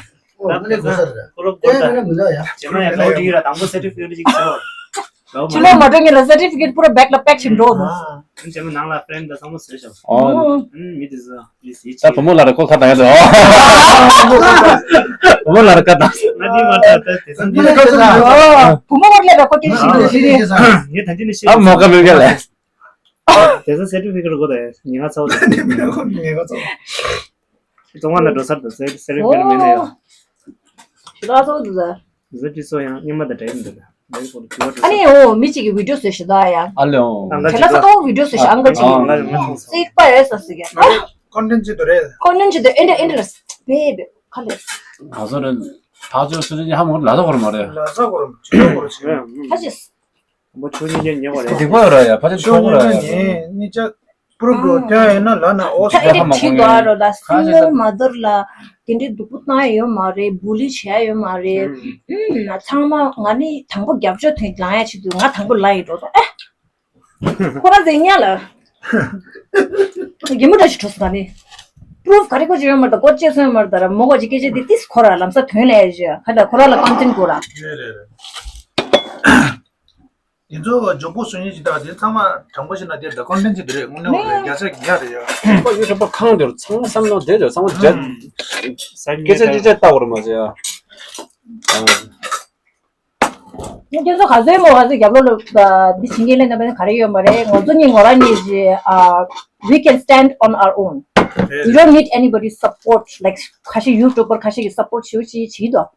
པུ་རུབ་གོར་ད། ཇེ་མ་ཡ་གའོ་ཌི་ར་དང་པོ་སེ་ཊི་ཕི་ཀེཊ་ཅིག་ཆོ། ཇེ་མ་མ་འགྲོ་ངེས་ལ་སེ་ཊི་ཕི་ཀེཊ་པུ་ར་བེག་ལ་པེག་བྱེད་འགྲོ་འདུག་ཇེ་མ་ནང་ལ་ཕྲེན་ད་ཚང་མ་བཟོས་ཤོག་ཨོ། མི་དེ་ཚོ། ད་བུ་མོ་ལ་ར་ཁོ་ཁ་བཏང་ཡ་འདུག་བུ་མོ་ལ་ར་ཁ་བཏང་། ང་འདི་མ་ད་ད་དེ་ཚོ་འདི་ལ་ཁ་བཏང་། བུ་མོ་བར་ལས་ཀ་ཁོ་དེ་ཞིག་འདུག་ཞིག་རེད། ངས་ད་འདི་ནི་ཤེས། ཨ་མོ་ཀ་མེད་ག་ལས། དེ་ཚོ་སེ་ཊི་ཕི་ཀེཊ་དགོས་ད་ཡ་ཉི་མ་ཚ་བོ་ད། ཉི་མ་ཚ་བོ། ཙོང་བ་ན་འགྲོ་སར་ད་སེ་ཊི་ཕི་ཀེཊ་མེད་ན་ཡ། ཞི་ལ་ཚོ་འདུག་ད། ཟི་ཏི་སོ་ཡང་སྙེ་མ་དང་འདྲ་ཡིན་འདུག་ད། ཨ་ནི་འོ་མི་གཅིག་གི་བི་ཌི་ཡོ་བཟོས་ཤི་ད་ཡ། ཨ་ལེ་འོ། ཨང་ཁ་དེ་ལ་ཅིག་ས་ཏོ་བི་ཌི་ཡོ་བཟོས་ཤི་ཨང་ཁ་ཅིག་ཨང་ཁ་ཅིག་མ་མཐོང་སོང་། སིག་པ་ཡོད་ས་སི་ག་ཁོན་ཊེན་ཊི་ཅི་དུ་རེད། ཁོན་ཊེན་ཊི་ཅི་དུ་ཨེ་འདྲ་ཨེ་འདྲ་རེད་བེ་བེ་ཁ་ལེ། ང་ཚོ་རེད། ད་ཚོད་སུ་ཅི་ཧ་མོ་ལ་ཚོ་གོར་མ་རེད། ལ་ཚོ་གོར་ཅི་ལ་གོར་ཅི། ཁ་ཅིག་མོ་ཆུ་ཉིན་ཉིན་ཉེ་བ་རེད། སྡིག་པ་ཡོད་ར་ཡ་ཕ་ཆ་ཆུ་ཉོ་ར་ཡ། ཉིན་ཉིན་ཉིན་ཆ་པུ་རུབ་འགྲོ་ཐོན་ཡོད་ན་ལ་ན་ཨོ་ད་ཨེ་འདྲ་ཁྲིད་དོ་ཨ་རོ་ད་སིང་གལ་མ་དར་ལ་དེ་འདྲའི་སྡུག་པོ་བཏང་ཡ་ཡོད་མ་རེད། བུ་ལི་བྱས་ཡ་ཡོད་མ་རེད། ཨུམ་ཚང་མ་ང་ནི་དང་པོ་རྒྱབ་ཕྱོགས་དེ་ལངས་ཡ་ཆེད་དུ་ང་དང་པོ་ལ་ཡི་འགྲོ་དོ་ཨེ། ཁོ་ར་ཟེ་ཉ་ལ། རྒན་མོ་འདྲ་ཞིག་འགྲོ་སོང་ད་ནི། པུ་རུབ་ག་རེ་གོ་ཅི་ཡོད་མ་རེད་ད་གོ་ཅི་སོང་ཡོད་མ་རེད་ད་ར་མོ་གོ་ཅི་སྐད་ཆ་དེ་ཏིས་ཁོ་ར་ལམ་ས་དོན་ལས་ཡ་ཞིག་ཁ་ད་ཁོ་ར་ལ་ཀོན་ཊེན་ཊི་དགོས་ར། རེད་རེད་རེད། དེ་ཚོ་མགྱོགས་པོ་བཟོ་མཁན་ཞིག་དང་དེ་ཚང་མ་དྲང་པོ་ཞིག་ན་དེ་ད་ཀོན་ཊེན་ཊི་ཅིག་རེད། དངོས་གནས་བ་རེད། རྒྱ་ཆ་རྒྱ་རེད་ཡ། ཁོ་ཡུ་ཊུབ་པ་ཁང་དེར་ཚང་མ་བསམ་ན་དེ་དེར་ཚང་མ་རྒྱ། སྐད་ཆ་ཅི་ཆ་ལྟ་བར་མ་ཟེར་ཡ། ངས་ཁྱོད་ཚོ་ག་ཚོད་མོ་ག་ཚོད་རྒྱབ་ལོགས་ལ་འདི་བྱེད་མཁན་ལས་ན་བས་ག་རེ་ཡོད་མ་རེད། ང་ཚོ་གཉིས་ངོ་ར་གཉིས་ཀྱི་we can stand on our own. We don't need anybody's support. Like ཁ་ཤས་ཡུ་ཊུབ་པར་ཁ་ཤས་ཀྱི་སབ་པོར་ཊི་ཞུ་ཞིག་བྱེད་དོ།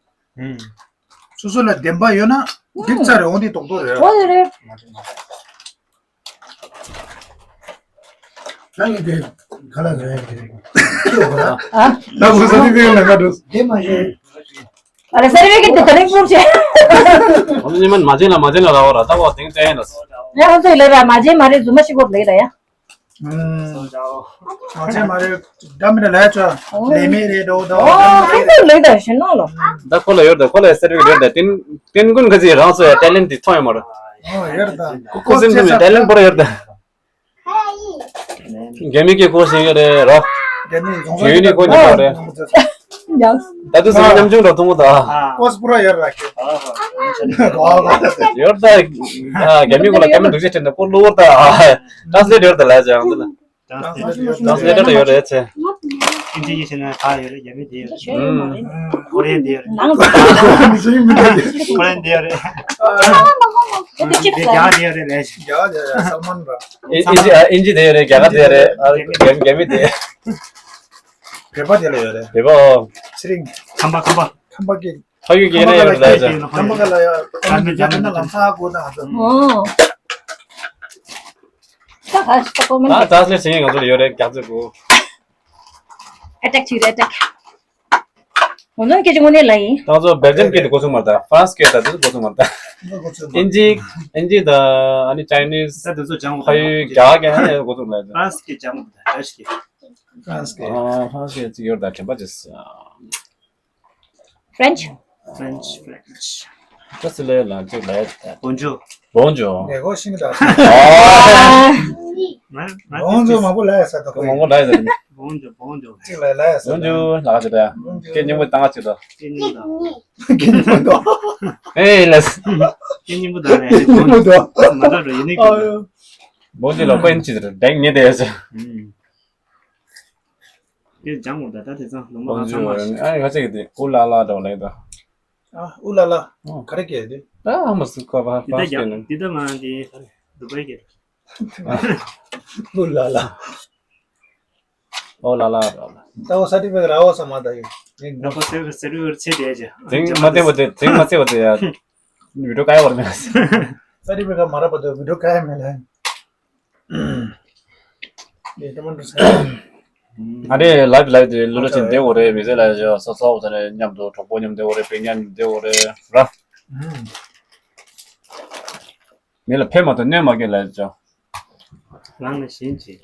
སོ་སོ་ལ་བདེན་པ་ཡོད་ན་འགྲིག་ཚར་རེད། འོ་འདི་རྡོག་རྡོག་རེད། འོ་དེ་རེད། ནང་གི་དེ་ག་ལ་རེད་དེ་ཁྱོད་ག་ལ། ཨ། ད་བུ་ས་ནི་དེ་ལ་ག་འགྲོ། དེ་མ་ཤེས། ཨ་རེ་ས་རེ་གི་དེ་ག་ལེགས་པོ་བྱས། འོ་ནི་མན་མ་བྱེད་ལ་མ་བྱེད་ལ་ར་བ་ར་ད་བ་དེང་ཙེ་ཡིན་ལ། ཡ་ཧོན་ཚོ་ཡི་ལ་ར་མ་བྱེད་མ་རེད་རྫུན་མ་ཤི་གོ་ལེ་ར་ཡ། ང་ཚོས་མ་རེད། འདྲ་མི་འདྲ་ལས་ཆོག་ལས་མེད་རེད་འགྲོ་འདུག་ཨོ་ཁྱེད་ཚོ་ལས་དང་ཞེ་ནོ་ལོ། ད་ཁོ་ལ་ཡོད་ད། ཁོ་ལ་སེར་བིག་ཡོད་ད། ཏིན་ཏིན་ཀུན་ཁ་ཚིག་རང་སོ་ཡ་ཊེ་ལེན་ཊི་ཐོན་ཡོད་མ་རེད། ཨོ་ཡོད་ད། ཁོ་ཁོ་སེམས་ཐོན་ཡོད་ཊེ་ལེན་ཊི་པོ་ར་ཡོད་ད། རྒྱ་མི་གི་ཁོ་སེང་གི་རེད་རོ། རྒྱ་མི་ཡུན་ནི་ཁོ་ཉི་མ་རེད། ཡང་། ད་དུ་སེང་ཉམ་ཆུང་འགྲོ་ཐུང་གོ་ད། ཨ། ཀོས་པུ་ར་ཡོད་ར་ཁྱོད། ཡོད་ད། རྒྱ་མི་གོ་ལ་རྒྱ་མི་འདུག་ཅེས་དྲན་ན་པོ་ལོ་ད། ཊ་རན་སི་ལེ་ཊི་ཡོད་ད་ལ་ཅང་ད། ཊ་རན་སི་ལེ་ཊི་ཡོད་རེད་ཚེ། ཨིན་ཇི་ཡིན་ཟེར་ན་ག་ཡོད་རེད། རྒྱ་མི་དེ་ཡོད་རེད། ཁོ་རེ་དེ་ཡོད་རེད། ནང་དུ་ཁོ་རེ་དེ་ཡོད་རེད། ལས་རྒྱ་དེ་ཡོད་རེད་ལས། རྒྱ་དེ་ཡོད་རེད་ལས། རྒྱ་དེ་ཡོད་རེད། སལ་མོན་ར། ཨིན་ཨིན་ཇི་ཨ་ཨིན་ཇི་དེ་ཡོད་རེད། རྒྱ་གར་དེ་ཡོད་རེད། ཨ་རྒྱ་རྒྱ་མི་དེ་ཡོད་རེད། བོད་པ་དེ་ལ་ཡོད་རེད། བོད་པ་ཨོ། ཚེ་རིང་། ཁམས་པ་ཁམས་པ། ཁམས་པ་གི། ཕ་ཡུལ་གྱི་ཡིན་ན་ཡོད་རེད་ལ་ཡ། ཁམས་པ་ག་ལ་ཡ། ཁམས་པ་གི་ཡིན་ན་ལམ་སང་ཧ་གོ་ད་ཧ་ད། ཨོ། ད་ཧ་ཤི་ད་ཀོ་མེན་ད་ཊི། ད་ལས་བྱེད་ཡིན། ང་ཚོ་ལ་ཡོད་རེད། རྒྱ་ཚོད་གོ། ཨེ་ཊེག་བྱེད་རེད་ཨེ་ཊེག། ང་ཚོ་སྐད་ཆ་དངོས་གནས་ལ་ཡིན། ད་ཚོ་སྦེལ་ཇམ་སྐད་དུ་གོ་སོང་མ་རེད། ད་ཧྥ་རན་སི་སྐད་ད་དེ་ཚོ་གོ་སོང་མ་རེད། ད་ཨིན་ཇི་ཨིན་ཇི་ད་ཨ་ནི་ཅའི་ནིས་ད་དེ་ཚོ་སྦྱང་དགོས། ཕ་ཡུལ་རྒྱ་གར་སྐད་ཧ་ཡང་གོ་སོང་མ་རེད། ཧྥ་རན་སི་སྐད་སྦྱང་དགོས། ད་ཧྥ་རན་སི་སྐད། ཧྥ་རན་སི་སྐད། ཨ་ཧྥ་རན་སི་སྐད་ཅིག་ཡོད་རེད། ད་དྲན་པ་བྱེད། French. French, French. ད་སི་ལེ་ལ་ཅིག་ལ། Bonjour. Bonjour. ངས་གོ་ཤིང་ད། ཨ། ང་ང་Bonjour མང་པོ་ལ་ཡ་ས་ད་ཁོ་མང་པོ་ལ་ཡ་ས། Bonjour, bonjour. ཅིག་ལ་ལ་ཡ་ས། Bonjour ལ་ཅིག་ད། སྐད་སྙན་པོ་བཏང་ཅིག་ད། སྐད་སྙན་པོ་ད། སྐད་སྙན་པོ་ད། ཨེ་ལ། སྐད་སྙན་པོ་ད་ལ་ཡ་ས། Bonjour ད། མ་ད་རོ་ཡིན་ནི་ཨ་ཡོ། Bonjour ལ་ཁོ་ཡིན་ཅིག་ད་དེང་ངེ་དེ་ཡ་ས། དེ་སྦྱང་དགོས། ད་ད་དེ་ཚང་ལུང་པ་གང་ཚང་མ་རེད། ཨ་ནི་ང་ཚོ་གི་དེ་ཨུ་ལ་ལ་འདྲ་བ་ལེགས་ད། ཨ་ཨུ་ལ་ལ། ཨོ། ག་རེ་སྐད་དེ། ད་ཨ་མ་སུ་ཁ་བ་འདི་ད་ཕ་སི་ཀེ་ནི། འདི་ད་ང་དེ་དུ་བའི་སྐད། ཨུ་ལ་ལ། ཨོ་ལ་ལ་འདྲ་བ་ལ། ད་ཨོ་ས་ཏི་བེ་ར་ཨོ་ས་མ་ད་ཡོད། ང་ཁོ་སེ་སེ་རུ་ཚེ་དེ་ཅེ། དེང་མ་བལྟས་པ་དེ་དེང་མ་བལྟས་པ་དེ་ཡ། བི་ཌིའོ་ཀ་ཡ་བར་མེད། ས་ཏི་བེ་ར་མ་ར་པ་དེ་བི་ཌིའོ་ཀ་ཡ་མེད་ལ། ཨ་རེ་ལའིབ་ལའིབ་དེ་ལུ་ལུ་ཆེན་བསྡད་འོ་རེད། མི་ཚེ་ལ་ཡོད་སོ་སོ་འོ་ཚ་ནས་མཉམ་དུ་གྲོགས་པོ་མཉམ་བསྡད་འོ་རེད། སྤུན་ཉེ་མཉམ་བསྡད་འོ་རེད་ར། མི་ལ་ཕན་མ་ཐོགས་གནོད་མ་སྐྱེལ་ལ་ཡོད་ཅོ། རང་ལ་ཞེན་ཆེ།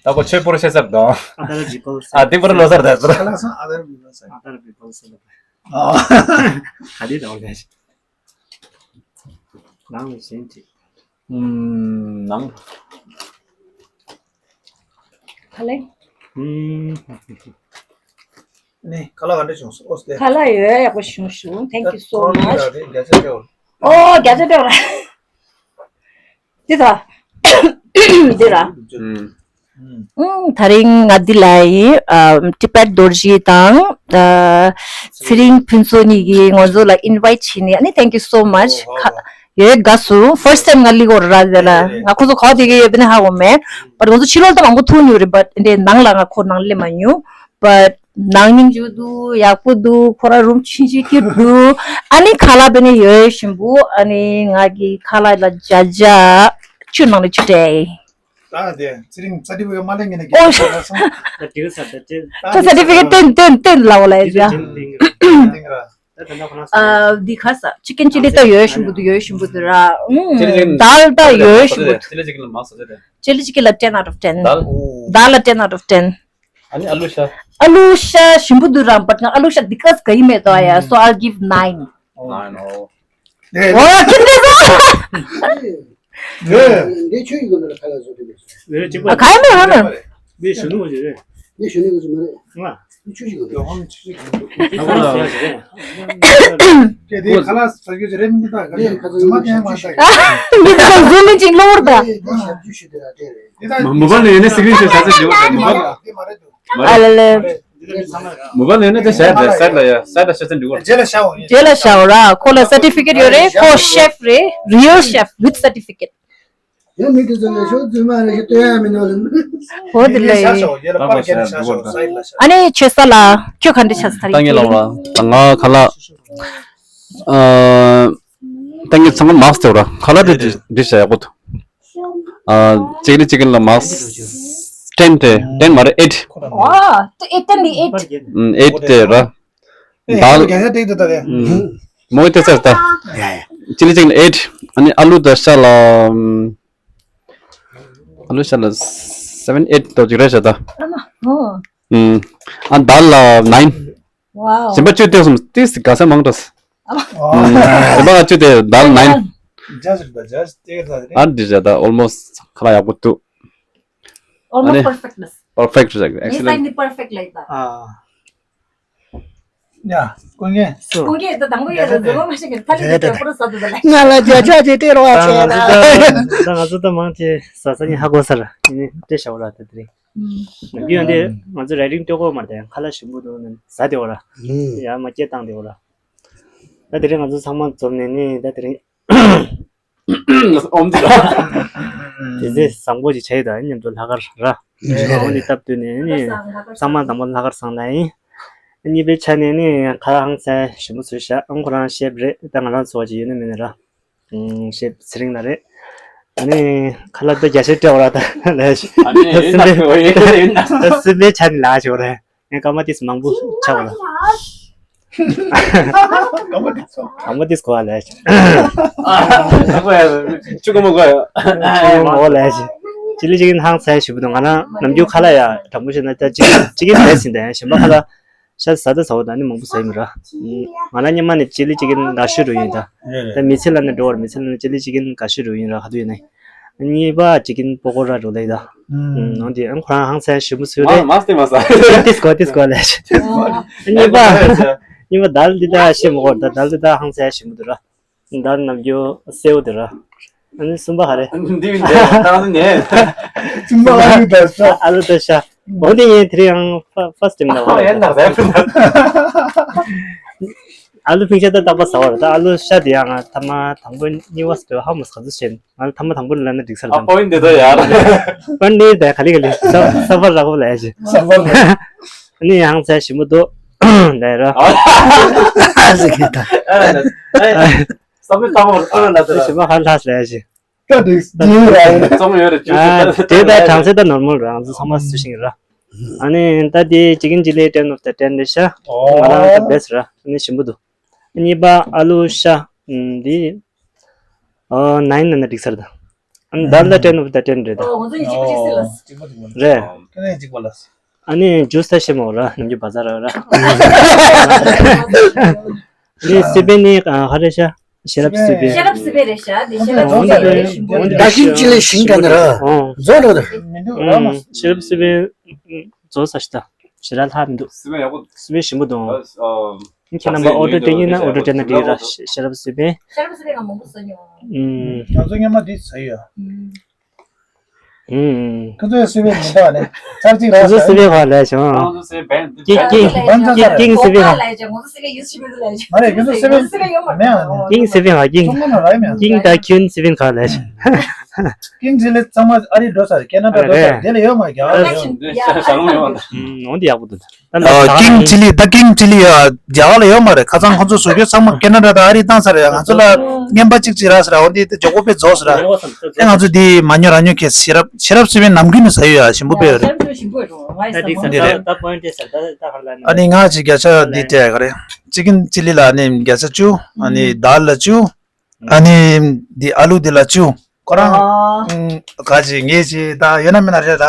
ད་ཁོ་ཆོས་པོ་ར་བཤད་ཚར་དང་། Other people say. ཨ་དེ་པོ་ར་ལོ་སར་ད་ཚར། Other people say. Other people say. ཨ་ག་དེ་དང་ལས། རང་ལ་ཞེན་ཆེ། ཨུམ། ནང་། ཁ་ལེ། ཨུམ། ནི་ཁ་ལག་ག་འདྲ་བྱུང་སོང་། ཨོ་སྟེ། ཁ་ལག་ཡོད་ཡག་པོ་བྱུང་སོང་། Thank you so much. ཨོ་རྒྱ་ཆེ་སྤྲོ། འདི་ད། འདི་ར། ཨུམ། ཨུམ། ད་རིང་ང་འདི་ལ་ཡིན། ཨ། ཏི་པད་རྡོ་རྗེ་དང་། ཨ། ཚེ་རིང་ཕུན་ཚོགས་གཉིས་ཀྱིས་ང་ཚོ་ལ་ཨིན་ཝའིཊ་བྱས་ནས། ཨ་ནི་thank you so much. ཁ་ཡོད་དགའ་སོང་། ཕར་སི་ཊི་ཊེམ་ང་སླེབས་ཡོད་ར། དེ་ལ་ང་ཁོ་ཚོ་ག་པར་བསྡད་ཀྱི་ཡོད་པ་ནི་ཧ་གོ་མེད། བཊ་ང་ཚོ་ཕྱི་ལོགས་ལ་མང་པོ་ཐུག་མྱོང་རེད། བཊ་འདི་ནང་ལ་ང་ཁོ་ནང་སླེབས་མ་མྱོང་། བཊ་ནང་སྙིང་རྗེ་འདུག་ཡག་པོ་འདུག་ཁོ་རང་རུམ་ཆུང་ཆུང་སྐྱིད་འདུག་ཨ་ནི་ཁ་ལག་དཔེ་ནི་ཡོད་བཞིན་པོ། ཨ་ནི་ང་གི་ཁ་ལག་ལ་བརྒྱ་ཆ་བཅུ་ནང་ནས་བཅུ་སྤྲད། ད་དེ་ཚེ་རིང་ས་ཏི་བེ་ར་མ་ལེན་ངེ་ན། ཨོ། ག་ས་ཏི་བེ་ཀེཊ་སྟོན་སྟོན་སྟོན་ལ་འོ་ལ་ཡ། ཨ། འདི་ག་ས་ཅི་ཀེན་ཅི་ལི་ད་ཡོད་བཞིན་པོ་འདུག་ཡོད་བཞིན་པོ་འདུག་ར། ཨུམ། ཅི་ལི་ཅི་ལི་དཱལ་ད་ཡོད་བཞིན་པོ་འདུག་ཅི་ལི་ཅི་ཀེན་ལ་མ་སོ་ཅི་ལི། ཅི་ལི་ཅི་ཀེན་ལ་ten out of ten། དཱལ། དཱལ་ལ་ten out of ten། ཨ་ནི་ཨ་ལུ་ཤ། ཨ་ལུ་ཤ་ཞིམ་པོ་འདུག་ར། བཊ་ང་ཨ་ལུ་ཤ་འདི་ག་ས་ག་ཡིན་མེད་དོ་ཡ། So I'll give nine. ཨོ། ཨོ། ཁྱེད་འདི་ཚོ། འདི་ཆོས་ཡིན་གོ་ནོ་ཁ་ལ་བཟོ་དེ་ལས། ཨ་ག་ཡིན་མེད་ཧ་མ། མི་གཞོན་ནུ་ཞིག་རེད། མི་གཞོན་ནུ་ཞིག་མ་རེད། ང་། མི་ཆོས་ཤིག་གོ་ནོ། ཁ་ལ་ཟ་རྒྱུ་རེད་མི་འདུག་ད་ག་རེ་ཟ་མ་ཡང་མ་ཟ། འདི་ཚོ་ཟུར་མི་གཅིག་གློ་བུར་ད། འདི་ཞབས་ཞུ་ཞུ་དེ་ལ་སྤྲད་རེད། མོ་བལ་ནས་ཡིན་ན་སི་ཀི་རིན་ཤོ་ཊི་བྱ་ས་འདི་བ་མོ་བལ། འདི་མ་རེད་འདུག་ཨ་ལ་ལ། མོ་བལ་ནས་ཡིན་ན་དེ་ཤ་དེ་ཤ་ལ་ཡ་ཤ་ལ་ཤ་ཚན་འདྲི་གོ། རྗེས་ལ་ཤ་འོང་། རྗེས་ལ་ཤ་འོང་ར། ཁོ་ལ་སར་ཊི་ཕི་ཀེཊ་ཡོད་རེད། ཁོ་ཤེཕ་རེད། རི་ཡལ་ཤེཕ་ཝིད་སར་ཊི་ཕི་ཀེཊ། ཡང་མི་དེ་ཚོ་ལ་ཤོག་རྫུན་མ་རེད་ཤོག་སྟོན་ཡ་མི་འདུག་ལ། ཧོ་དེ་ལ་ཡིན། ཤ་ཤ་འོང་། རྗེས་ལ་པར་ཁྱེར་ནས་ཤ་ཤ་འོང་། སའི་ལ་ཤ། ཨ་ནི་ཆོས་ས་ལ་ཁྱོད་ག་འདྲ་ཤ་ཚ་རེད། ད་ངས་ལབ་ར། ད་ང་ཁ་ལག་ཨ། ད་ངས་ཚང་མ་མག་སྟེར་ར། ཁ་ལག་དེ་འདྲི་བྱ་ཡག་པོ་འདུག་ཨ། གཅིག་ནི་གཅིག་ལ་མག་ཊེན་ཏེ་ཊེན་མ་རེད་ཨེཊ། ཨོ། ཨེཊ་ཊེན་ཏེ་ཨེཊ། ཨུམ། ཨེཊ་དེ་ར། དཱལ། རྒྱ་ཆ་ཏིག་ཏུ་ད་རེད། ཨུམ། མོ་ཏེ་ཚར་ད། ཡ་ཡ། གཅིག་ལ་གཅིག་ལ་ཨེཊ། ཨ་ནི་ཨ་ལུ་ད་ཤ་ལ། ཨ་ལུ་ཤ་ལ་སེ་བེན་ཨེཊ་ཏོ་ཅིག་རེད་ཤ་ད། ཨ་མ། ཨོ། ཨུམ། ཨ་དཱལ་ལ་ནའིན། ཝའོ། གཞན་པ་བཅུ་སྟེར་སོང་། ཏིས་ག་ས་མང་དྲགས། ཨ་མ། ཨུམ། གཞན་པ་བཅུ་དེ་དཱལ་ནའིན། ཇ་ཟེར་ད་ཇ་ཟེར་ཏེ་ད་རེད། ཨ་འདི་བྱ་ད་ཨོལ་མོ་སི་ཁ་ལག་ཡག་པོ་འདུག Almost perfect. Perfect. Excellent. Perfect. Yes, I need perfect like that. ཨ། ཡ། ཀུན་མཁྱེན། སྐུ་མཁྱེན་ད་དང་པོ་ཡ་ད་འཛུལ་མ་ཤེས་ཀྱི་ཐ་ལི་དེ་པོ་ར་ས་དུ་ད་ལ། ང་ལ་རྒྱ་ཆ་ཅིག་སྟེར་བ་བྱས་ན། ད་ང་ཚོ་ད་མང་ཆེ་ཟ་ས་ཉིན་ཧ་གོ་ས་ར་ཡིན་ནི་སྟེར་བྱ་བ་ར་ད་དེ་རིང་། ནམ་རྒྱུན་ཡང་དེ་ང་ཚོ་རའི་ཊིང་སྤྲོད་གོ་མ་རེད། ཁ་ལག་ཞིམ་པོ་འདུག་ཟ་དེ་བ་ར། ཡང་མ་སྐད་བཏང་དེ་བ་ར། ད་དེ་རིང་ང་ཚོ་ཚང་མ་འཛོམས་ནས་ནི་ད་དེ་རིང་ཨོམ་དེ་ར། དེ་ཚེ་བཟང་པོ་ཅིག་བྱས་ཡོད། ད་མཉམ་དུ་ལྷག་དཀར་ར། འོ་ནི་སྟབས་བསྟུན་ནས་ནི་ཚང་མ་དང་པོ་ལྷག་དཀར་བཟང་ལ་ཡིན། གཉིས་པའི་ཆ་ནས་ནི་ཁ་ལག་ཧང་སང་ཞིམ་པོ་བཟོས་ཤག་ཨང་ཁོ་རང་ཤེབ་རེད། ད་ང་རང་ཚོ་བ་ཅིག་ཡོད་ན་མེད་ན་ར། ཨང་ཤེབ་ཚེ་རིང་ལ་རེད། ཨ་ནི་ཁ་ལག་ད་རྒྱ་ཤེབ་སྤྲད་བ་ར་ད་ལས་ཤི། ཨ་ནི་ད་སེམས་པའི་ད་སེམས་པའི་ཆ་ནས་ལ་ཤོག་རེད། ངས་སྐར་མ་ཏིས་མང་པོ་ཆགས་པ་ལ། སྐར་མ་ཏིས་གོ་བ་ལས། ཆུ་ཀོ་མོ་གོ་ཡོ། ཆུ་ཀོ་མོ་གོ་ལས། ཅི་ལི་ཅི་ཀིན་ཧང་སང་ཞིམ་པོ་འདུག་ང་རང་ནམ་རྒྱུན་ཁ་ལག་ཡ་དྲང་པོ་བཤད་ན་ད་ཅི་ཅི་ཀིན་བཟས་ཟིན་ད་ཡང་གཞན་པ་ཁ་ལག་ཤ་ཟ་ད་ཟ་བ་ད་ནི་མང་པོ་ཟ་ཡི་མི་ར། ང་རང་སྔོན་མ་ནས་ཅི་ལི་ཅི་ཀིན་དགའ་ཤོས་རུ་ཡིན་ད། ད་མི་ཚེ་ལ་ནི་འགྲོ་བར་མི་ཚེ་ལ་ནི་ཅི་ལི་ཅི་ཀིན་དགའ་ཤོས་རུ་ཡིན་ར་ག་དུས་ཡིན་ནའི། གཉིས་པ་ཅི་ཀིན་པོ་ཀོ་ར་རུ་ལས་ད། ཨང་དེ་ཨང་ཁོ་རང་ཧང་སང་ཞིམ་པོ་བཟོས་རེད། མ་སྟེ་མ་ས། ཏིས་གོ་ཏིས་གོ་ལས། གཉིས་པ། གཉིས་པ་དལ་འདི་ད་ཤེས་མ་གོ་ད་དལ་འདི་ད་ཧང་སང་ཞིམ་པོ་འདུག་ར། དལ་ནམ་རྒྱུན་སེའུ་འདུག་ར། ཨ་ནི་གསུམ་པ་ག་རེ། འདི་བི་འདི་ད་ནི་ནས། གསུམ་པ་ཨ་ལུ་ད་ཤ། ཨ་ལུ་ད་ཤ། འོ་འདི་ངས་དེ་རིང་ཡང་ཕ་ཕ་སི་ཊི་ཊེམ་ན་འོ་ཡན་ནག་ཟེར། ཨ་ལུ་ཕིང་ཤ་ད་རྟག་པ་ཟ་བ་རེད། ད་ཨ་ལུ་ཤ་དེ་ཡང་ང་ཐ་མ་དང་པོ་གཉིས་པ་ཟེར་ཧ་མ་ག་ཚོད་བྱས་ང་ཐ་མ་དང་པོ་ལ་ན་འགྲིག་ས་རེད། ཨ་པོ་ཡིན་འདི་ད་ཡ་ར། པོ་ཡིན་འདི་ད་ག་ལི་ག་ལི་ས་ས་པ་ར་གོ་ལ་ཡ་ཞིག་ས་པ་ར། ཨ་ནི་ཡང་ཚ་ཞིམ་པོ་འདུག་ལ་ར། ཨ་ཟེར་གི་ད། ཨ་ལ་ད། ཨ་ལ་ད། ས་མི་ཐ་མ་ཨ་ལ་ད་ར། ཞིམ་པོ་ཧ་ལ་ས་ལ་ཡ་ཞིག་ད་དེ་ཡིན་ར། ཙམ་ཡོད་རེད། ཨ་དེ་ད་གྲངས་ཚད་ད་ནོར་མལ་ར། ང་ཚོ་ཚང་མ་སུ་ཞིག་ར། ཨ་ནི་ད་དེ་ཅི་ཀིན་ཅི་ལི་ཊེན་ཨོཕ་ད་ཊེན་རེད་ཤག་ང་རང་ད་བེ་སི་ཊི་ར། ཨ་ནི་ཞིམ་པོ་འདུག་གཉིས་པ་ཨ་ལུ་ཤ། ཨམ་འདི། ཨ་ནའིན་ན་ན་འགྲིག་ས་རེད་ད། ཨ་ནི་དལ་ད་ཊེན་ཨོཕ་ད་ཊེན་རེད་ད། ཨོ་ང་ཚོ་གཉིས་གཅིག་པ་གཅིག་སྲིད་ལ། རེད། ཁྱེད་གཉིས་གཅིག་པ་ལ། ཨ་ནི་ཇུས་ད་ཤེས་མོ་ར་ནམ་རྒྱུན་བ་ཛར་ར་ར། ཨ་ནི་སི་པན་ནི་ཨ་ཧ་རེ་ཤ། ཤེས་རབ་སི་པན། ཤེས་རབ་སི་པན་རེད་ཤག་དེ་ཤེས་རབ་སི་པན་རེད། ད་ཤིང་ཅི་ལས་ཤིང་ག་ནི་ར། ཨོ། རྫོགས་འགྲོ་དེ། མི་འདུག་ར་མ། ཤེས་རབ་སི་པན་རྫོགས་ས་ཤི་ད། ཞེ་དྲག་ལྷག་མི་འདུག་སི་པན་ཡག་པོ། སི་པན་ཞིམ་པོ་འདུག་ཨ། ཁྱེད་རྣམ་པ་ཨོ་ཌར་སྤྲད་ཀྱི་ན་ཨོ་ཌར་སྤྲད་ན་འགྲིག་ར། ཤེས་རབ་སི་པན། ཤེས་རབ་སི་པན་ང་མང་པོ་ཟ་མྱོང་། ཨུམ། ང་ཚོ་སྔོན་མ་འདི་ཟ་ཡོད། ཨུམ། ཁོ་ཚོས་སི་པན་མི་འདུག་ཨ་ནི། ཚར་གཅིག་ར་ཁོ་ཚོ་སི་པན་ཧ་ལས་བྱུང་། ཁོ་ཚོ་སི་པན་འདི་ཀིང་ཀིང་ཀིང་ཀིང་སི་པན་ཧ། མ་རེད་ཁོ་ཚོ་སི་པན་མེད་ཨ་ནི། ཀིང་སི་པན་ཧ་ཀིང་། ཀིང་ད་ཁྱོད་སི་པན་ཧ་ལས་བྱུང་། ཀིང་ཅི་ལི་ཚང་མ་ཨ་རི་འགྲོ་ཚར། ཁེ་ན་ཌ་འགྲོ་ཚར། དེ་ལ་ཡོད་མ་རྒྱ་གར་ལ་ཡོད། ཨུམ། འོན་ཏེ་ཡག་པོ་འདུག་ད་ལ་ཨ་ཀིང་ཅི་ལི་ད་ཀིང་ཅི་ལི་ཡ་རྒྱ་གར་ལ་ཡོད་མ་རེད། ཁ་སང་ཁོ་ཚོ་བཟོ་རྒྱུ་ཚང་མ་ཁེ་ན་ཌ་དང་ཨ་རི་བཏང་ཚར་ཡ། ང་ཚོ་ལ་རྔན་པ་གཅིག་གཅིག་རག་ཟེར་ཡ། འོ་འདི་ད་ཇོ་ཀོ་པས་རྫོགས་ཟེར་ཡ། ཨེ་ང་ཚོ་འདི་མ་ཉོ་ར་ཉོ་ཁེ། ཤེས་རབ་ཤེས་རབ་སི་པན་ནམ་རྒྱུན་ནས་ཟ་ཡོད་ཡ། ཞིམ་པོ་དཔེ་ཡོད་རེད། ད་འདི་ཟ་འདི་རེད། ད་པོ་ཡིན་ཏེ་ཟ་ད་ད་ཧར་ལ་ནི། ཨ་ནི་ང་ཅིག་བརྒྱ་ཆ་འདི་སྤྲད་ཡ་ག་རེ། ཅི་ཀིན་ཅི་ལི་ལ་ཨ་ནི་བརྒྱ་ཆ་བཅུ། ཨ་ནི་དཱལ་ལ་བཅུ། ཨ་ནི་འདི་ཨ་ལུ་འདི་ལ་བཅུ། ཁོ་རང་ཨ། ཨུམ། ག་ཅི་ངེས་ཅི་ད་ཡོད་ན་མེད་ན་རེད་ད།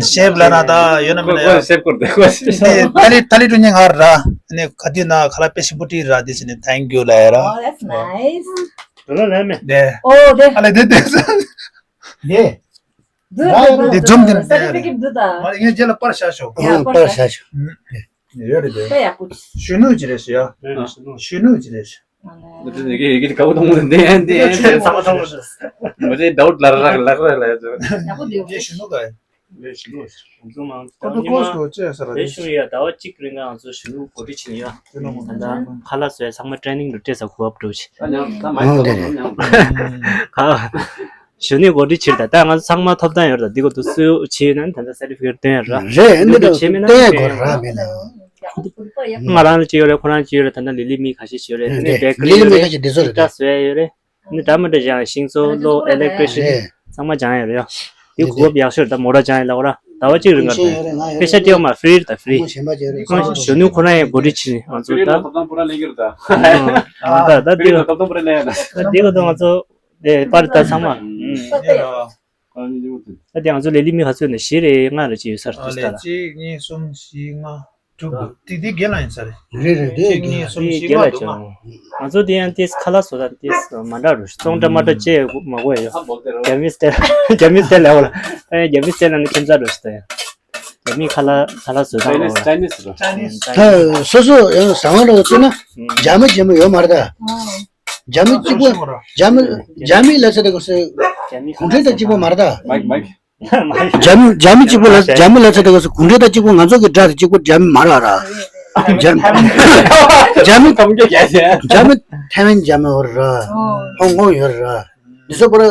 ཤེབ་ལ་ན་ད་ཡོད་ན་མེད་ན་ཡ། ཤེབ་སྐོར་དེ་ཁོ་ཤེབ་ཤེབ། ཏ་ལི་ཏ་ལི་ཀྲུ་ཉེ་ང་ར། ཨ་ནི་ག་དུས་ན་ཁ་ལག་དཔེ་ཞིམ་པོ་བྲིས་ར་དེ་ཟེར་ནས་thank you་ལ་ཡ་ར། Oh, that's nice. དེ་ལ་ལ་མེད། དེ། Oh, དེ། ཨ་ལེ་དེ་དེ། དེ་འཛོམས་དེ་ནས་སར་ཊི་ཕི་ཀེཊ་འདུག་ད། མ་རེད་ངས་རྗེས་ལ་པར་བཞག་ཤོག་ཡ་པར་བཞག་ཤོག་ཡོད་རེད་དེ། དཔེ་ཡག་པོ། གཞོན་ནུ་ཅི་རེད་ཤི་ཡ། གཞོན་ནུ་ཅི་རེད་ཤི། འདི་ནི་གི་གི་ཀའོ་དང་མོ་འདི་འདི་ཚང་མ་ཚང་མ་མོ་འདི་ཌའུཊ་ལ་རག་ལ་རག་ལ་ཡ། ཡག་པོ་འདུག་ངས་གཞོན་ནུ་ག་ཡ། ངས་གཞོན་ནུ་ང་ཚོ་མང་ཁོ་ཚོ་ཉི་ཀོ་མ་སི་ཀོ་ཅི་ཡ་ས་ར་རེད་ཤུ་ཡ། ཟླ་བ་གཅིག་རིང་ང་ཚོ་གཞོན་ནུ་གོ་སྒྲིག་བྱེད་ཡ། ད་ལྟ་ཁ་ལག་བཟོས་ཚང་མ་ཊེ་རེ་ནིང་དུ་སྤྲད་ས་གོ་བབ་འགྲོ་ཆེ། ཨ་ནི་ད་མ་ཡི་ད་ཁ། གཞོན་ནུའི་གོ་སྒྲིག་ཕྱིར་ད་ལྟ་ང་ཚོ་ཚང་མ་ཐོབ་ཐང་ཡོད་རེད། ད་འདི་གོ་དུ་སུ་ཆེ་ཡོད་ན་ད་ལྟ་སར་ཊི་ཕི་ཀེཊ་སྟོན་ཡོད་ར། རེད་ཨ་ནི་ད་ཆེ་མེད་ན་སྟོན་ཡ་གོ་ར་མེད་ན། ང་རང་ལ་ཅི་ཡོད་རེད། ཁོ་རང་ཅི་ཡོད་རེད། ད་ལྟ་ལི་ལི་མི་ཁ་ཤས་ཅི་ཡོད་རེད། དེ་ནས་རེད་བེ་ཀ་རི་ཡོད་རེད། ལི་ལི་མི་ཁ་ཤས་འདི་ཚོ་རེད། ད་བཟོ་ཡ་ཡོད་རེད། ནི་ད་མ་འདྲ་ཅང་ཤིང་བཟོ་གློག་ཨི་ལེག་ཊི་རི་ཤི་ནི་རེད། ཚང་མ་སྦྱང་ཡ་རེད་ཡ། དེ་གོ་སྐབས་ཡག་ཤོས་རེད། ད་མོ་ཊ་སྦྱང་ཡ་ལ་འོ་ར་ཟླ་བ་གཅིག་རིང་ག་རེད། པེ་ཤ་སྤྲད་ཡོད་མ་ཧྥི་རི་རེད། ད་ཧྥི་རི། ཁོང་གཞོན་ནུ་ཁོ་རང་ཡང་གོ་སྒྲིག་བྱེད་ནི་ང་ཚོ་ད། ད་ད་དེ་ག་ད་དེ་ག་ད་ང་ཚོ་དེ་པར་ད་ཚང་མ། ད་དེ་ང་ཚོ་ལི་ལི་མི་ཁ་ཚོད་ནས་བཞི་རེ་ལྔ་རེ་ཅིག་ཡོད་ས་རེད། ཨ་ལས་གཅིག་གཉིས་གསུམ་བཞི་ལྔ་དྲུག་འདུག་ཏིག་ཏིག་བརྒྱད་ལ་ཡིན་ས་རེད། རེད་རེད་དེ་གཅིག་གཉིས་གསུམ་བཞི་ལྔ་འདུག་ཨ། ང་ཚོ་དེ་ཡང་ཏིས་ཁ་ལག་བཟོ་ད་ཏིས་མ་འདྲ་རུ་བཙོང་འདྲ་མ་འདྲ་བཅས་མ་དགོས་ཡོད། རྒྱ་མི་སྟེ་རྒྱ་མི་སྟེ་ལ་འོ་ལ་རྒྱ་མི་སྟེ་ལ་ནི་ཁྱིམ་ཚ་རུ་ཞིག་ད་ཡང་རྒྱ་མི་ཁ་ལག་ཁ་ལག་བཟོ་ད་འོ་ལ། ད་སོ་སོ་ཡང་ཟ་ཁང་འདྲ་བོ་བཙུགས་ན་རྒྱ་མི་རྒྱ་མི་ཡོད་མ་རེད་ད། རྒྱ་མི་གཅིག་པོ་རྒྱ་མི་རྒྱ་མི་ལ་ཚེ་ད་གོ་སེ་གུང་ཁྲན་ད་གཅིག་པོ་མ་རེད་ད། མའིག་མའིག་རྒྱ་མི་རྒྱ་མི་གཅིག་པོ་ལ་རྒྱ་མི་ལ་ཚད་ད་ག་སུ་གུང་ཁྲན་ཏང་གཅིག་པོ་ང་ཚོ་གི་དགྲ་དེ་གཅིག་པོ་རྒྱ་མི་མ་རེད་ར། རྒྱ་མི་རྒྱ་མི་ཐའེ་ཝན་རྒྱ་མི་ཡོད་ར། ཧོང་ཀོང་ཡོད་ར། འདི་ཚོ་པོ་ར་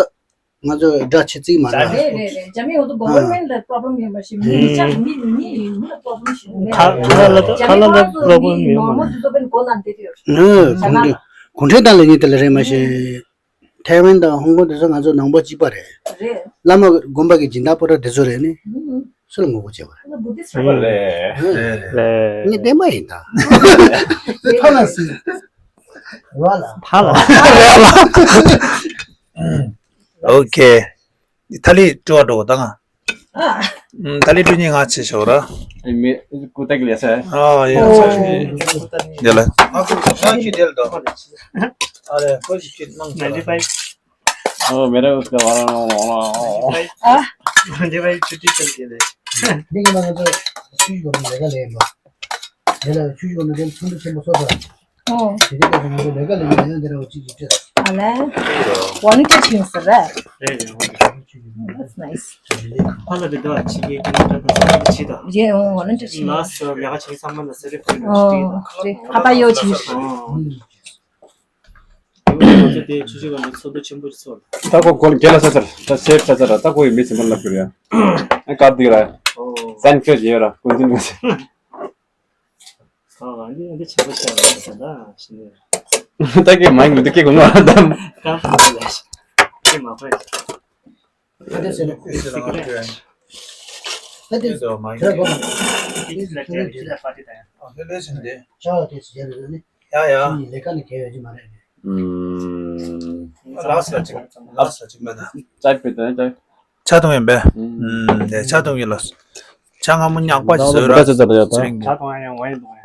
ང་ཚོ་དགྲ་ཆེ་ཙིག་མ་རེད། རེད་རེད་རེད། རྒྱ་མི་ཡོད་དུ་government ལ་problem ཡོད་མ་ཤེས། མི་ཆགས་མི་མི་ཡིན་མི་ལ་problem ཤེས་མེད། ཁ་ཁ་ལ་ལ་ཁ་ལ་ལ་problem ཡོད་མ་རེད། ནོར་མོ་དུ་ཚོ་པན་གོ་ན་འདེད་ཡོད། ནོ་གུང་ཁྲན་གུང་ཁྲན་ཏང་ལ་ཉིད་དེ་ལ་རེད་མ་ཤེས། ཐའེ་ཝན་དང་ཧོང་ཀོང་དེ་ཚོ་ང་ཚོ་ནང་པ་གཅིག་པ་རེད། རེད། བླ་མ་དགོན་པ་གི་སྦྱིན་བདག་པོ་ར་དེ་ཚོ་རེད་ནི། སུ་ལ་ངོ་རྒོལ་བྱེད་པ་རེད། ཨ་ནི་Buddhist རེད། ལས། ངས་བདེན་པ་ཡིན་ད། ཕ་ལ་སི། ར་ལ། ཕ་ལ། ཨོ་ཁེ། ཐ་ལི་སྤྲོ་བ་འགྲོ་གོ་ད་ང་། ཨ། ཐ་ལི་སྤྲོ་ཉིན་ང་ཆེ་ཤོག་ར། ཨེ་མེ་ཀུ་ཏེག་ལེ་སེ། ཨ་ཡ་ཨོ། ས་ཡ། དེ་ལ། ང་ཁུ་ང་ཁྱི་དེ་ལ་དོ། ཨ་རེ་ཁོ་ཞིག་ཁྱི་ནང་ཁྱི་ལ། ཨོ་མེ་ར་ཨུ་སྐ་བ་ར་ནོ་ནོ་ནོ། ཨ། འདི་གི་ནང་ཚོ་ཆུ་ཞིག་གོ་ནི་ལས་ཀ་ལས་མ། དེ་ལ་ཆུ་ཞིག་གོ་ནི་དེ་ཚོང་འདུ་ཆེན་པོ་སོ་སོ། ཨོ། དེ་དེ་ག་ང་ཚོ་ལས་ཀ་ལས་ཀ་ཡང་དེ་ར་འོ་ཅི་ཅི་ཅི། ཨ་ལས། ཝོ་ལན་ཊི་ཡར་བྱས་ཡིན་ཟེར་རེད། རེད་རེད། That's nice. ཕ་ལ་དེ་དག་ཕྱི་རྒྱལ་གྱི་སློབ་གྲྭ་དང་ས་ཆ་ཆེ་དང་། རེད། ཨོ་ཝོ་ལན་ཊི་ཡར་བྱས་ཡིན། ལགས་སོ་ལས་ཀ་བྱེད་ས་མ་ན་ཟེར་རེད། ཨོ་རེད། ཁ་པར་གཡོག་བྱས་ཡིན། ཨོ། ང་ཚོ་དེ་ཆུ་ཆུ་ག་ཚོགས་འདུ་ཆེན་པོ་ཞིག་ཚོགས། ད་ཁོ་གོ་ལ་རྒྱལ་ལ་ས་ཚར་ད་སེབ་ས་ཚར་ད་ཁོ་ཡི་མི་ཚེ་མ་ལབ་གི་རེད། ཨ་ཀར་དིག་ར། ཨོ། སན་ཁྱོད་ཡོད་ར་ཀུན་ཚན་ནང་ཚེ། ཨ་འདི་འདི་ཆེན་པོ་ཆེ་ར་ད་ད་ཤི་ནས། ད་ཀྱེ་མ་ཡིན་འདི་ཀྱེ་གོ་མ་ར་ད། ཀ་ཀ་ལ་ཤི་ཀྱེ་མ་ཕ། ད་དེ་ཟེར་ནས་ཀུན་ཤི་ལ་ང་ཁྱོད། ད་དེ་ཟེར་བ་མ་ཡིན། ཁྱོད་གོ་མ། དེ་ལ་ཁྱོད་ཁྱོད་ལ་ཕ་དེ་ད་ཡང་། ཨ་ཁྱོད་ལས་ཟིན་ཏེ། ཆ་བ་དེ་ཟེར་རེད་ནི། ཡ་ཡ། ཁྱོད་ལས་ཀ་ནི་གལ་ཡོད་ཀྱི་མ་རེད། ཨུམ། ལགས་ལ་ཅིག་ལགས་ལ་ཅིག་མེད་ད། ཅག་པེ་ད་ཅག་ཆ་ཐུང་ཡིན་པས། ཨུམ། ཨུམ་དེ་ཆ་ཐུང་ཡིན་ལ། ཆ་སྔ་མོ་ཉག་པ་ཞིག་བཟོས་ར། ད་ད་ད་ད། ཆ་ཐུང་ཡང་ཝའིན་ཐུང་ཡང་།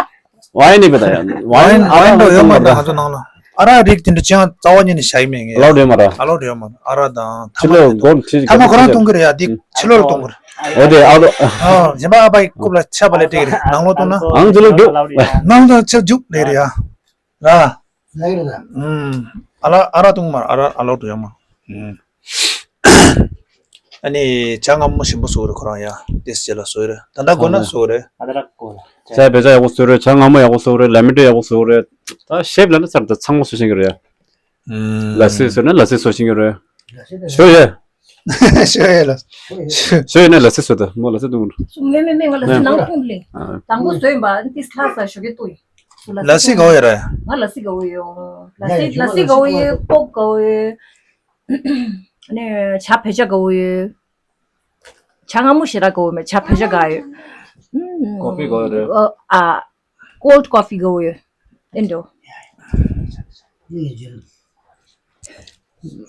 ཝའིན་ནི་པེ་ད་ཡ། ཝའིན་ཝའིན་ཝའིན་འགྲོ་ཡོད་མ་རེད་ང་ཚོ་ནང་ལ། ཨ་རག་རིགས་དེ་འདྲ་ཅང་རྩ་བ་ཉིད་ནས་བཞག་ཡི་མེད་ངས། ཨ་ལོ་རེད་མ་ར། ཨ་ལོ་རེད་མ་ར་ཨ་རག་དང་ཐ་ཕྱི་ལོ་མག་སྒོར་ཁྲི་ཐ་མག་ཁོ་རང་གཏོང་གི་རེད་ཡ་འདི་ཕྱི་ལོ་ལ་གཏོང་གི་རེད། འོ་དེ་ཨ་ལོ། ཨ་གཞན་པ་ཨ་ཕའི་རྐུབ་ལ་ཆབ་པ་ལས་སྤྲད་ཀྱི་རེད་ནང་ལོགས་གཏོང་ན། ཨང་ཅི་ལོ་རྒྱུག་ནང་དུ་ཆབ་རྒྱུག་ལས་རེད་ཡ། ར། ལས་རེད་ད། ཨུམ། ཨ་ལ་ཨ་རག་གཏོང་མ་ར་ཨ་རག་ཨ་ལོ་འགྲོ་ཡོད་མ། ཨུམ། ཨ་ནི་ཇ་མངར་མོ་ཞིམ་པོ་བཟོ་གི་རེད་ཁོ་རང་ཡ། དེ་རྗེས་ལ་བཟོ་ཡི་རེད་ད་ལྟ་དགོས་ན་བཟོ་གི་རེད། ཨ་ད་ར་གོ་ལ། ཇ་བེ་ཇ་ཡག་པོ་བཟོ་རེད། ཇ་མངར་མོ་ཡག་པོ་བཟོ་རེད། ལེ་མོན་ཊི་ཡག་པོ་བཟོ་རེད། ད་ཤེབ་ལ་ནི་ཚར་ད་ཚང་མ་བཟོ་ཤེས་ཀྱི་རེད། ལ་སི་བཟོས་ན་ལ་སི་བཟོ་ཤེས་ཀྱི་རེད། ཞོ་ཡེ། ཞོ་ཡེ་ལ། ཞོ་ཡེ་ནས་ལ་སི་བཟོ་ད་མོ་ལ་སི་བཏུང་། སུ་མེ་མེ་མེ་ང་ལ་སི་ནང་བཏུང་ལེ། དང་པོ་བཟོས་པ་ཏིས་ལྷ་ས་ཞོ་གེ་བཏུང་ཡིན། ལ་སི་ག་བོ་ཡོད་རེད། ང་ལ་སི་ག་བོ་ཡོད། ལ་སི་ལ་སི་ག་བོ་ཡོད། པོག་ག་བོ་ཡོད། ནས་ཇ་བེ་ཇ་ག་བོ་ཡོད། ཇ་མངར་མོ་ཞེ་དྲག་ག་བོ་མེད་ཇ་བེ་ཇ་ག་ཡོད། ཀོ་ཕི་ག་བོ་ཡོད། ཨ་ཀོལ་ཌི་ཀོ་ཕི་ག་བོ་ཡོད། ཨེ་འགྲོ།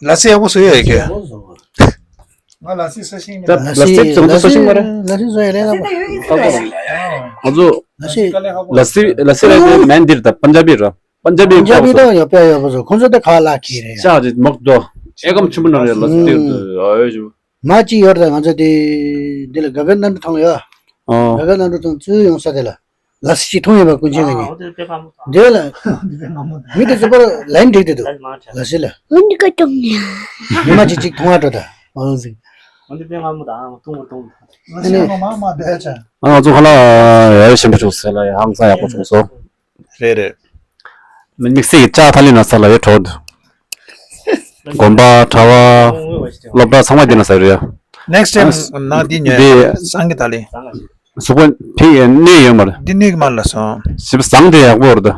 ལ་སི་ཡག་པོ་བཟོ་ཡོད་ཀྱི། ང་ལ་སི་བཟོ་ཤེས་མེད། ད་ལ་སི་ལ་སི་བཟོ་ཤེས་མ་རེད། ལ་སི་བཟོ་ཡ་རེད་ལ། ང་ཚོ་ལ་སི་ལ་སི་རེད་དེ་མན་འདིར་ད་པན་ཇ་བི་ར། པན་ཇ་བི་པན་ཇ་བི་ད་ཡོད་པ་ཡོད་པ་བཟོ་ཁོང་ཚོ་ད་ག་ལ་ཁི་རེད་ཡ། ཤ་ཅིག་མོག་དོ། ཨེ་ཀམ་ཆུ་མོ་ན་རེད་ལ་སི་ཏིར་དུ་ཨ་ཡོད་ཞུ། མ་ཅི་ཡོད་ད་ང་ཚོ་དེ་འདི་ལ་ག་ག་ན་འགྲོ་ཐང་ཡོད། ཨ་ག་ག་ན་འགྲོ་ཐང་ཚུར་ཡོང་ས་དེ་ལ། ལ་སི་ཅིག་འཐུང་ཡོད་པ་ཀུན་མཁྱེན་ལ་ཉེ། འདི་ལ། མི་དེ་ཚོ་པར་ལན་འགྲིག་དེ་འདུག་ལ་སི་ལ། འདི་ཀ་ཏོང་ཉ། མི་མ་ཅིག་ཅིག་འཐུང་བ་འགྲོ་ད། འོང་ཟིག་ཨ་ནི། ང་ཚོ་ཁ་ལ་ཡ་ཞིམ་པོ་བྱུང་ཟེར་ལ་ཡ་ཧང་སང་ཡག་པོ་བྱུང་སོང་། རེད་རེད། དམིགས་བསལ་གྱི་ལྕགས་ཐ་ལི་ན་ས་ལ་ཡོད་གྲོགས་འདུག་དགོན་པ་གྲྭ་བ་སློབ་གྲྭ་ཚང་མ་འདི་ན་ས་ཡོད་ཡ། ནེགསི་ཊེམ་ནང་འདི་ཉོས་སང་གི་ཐ་ལི། གཟུགས་པོ་ཕིག་གནས་ཡོད་མ་རེད། འདི་གནས་ཀྱི་མ་རེད་ལ་སོང་། ཞིབ་ཟངས་དེ་ཡག་པོ་རེད་ད།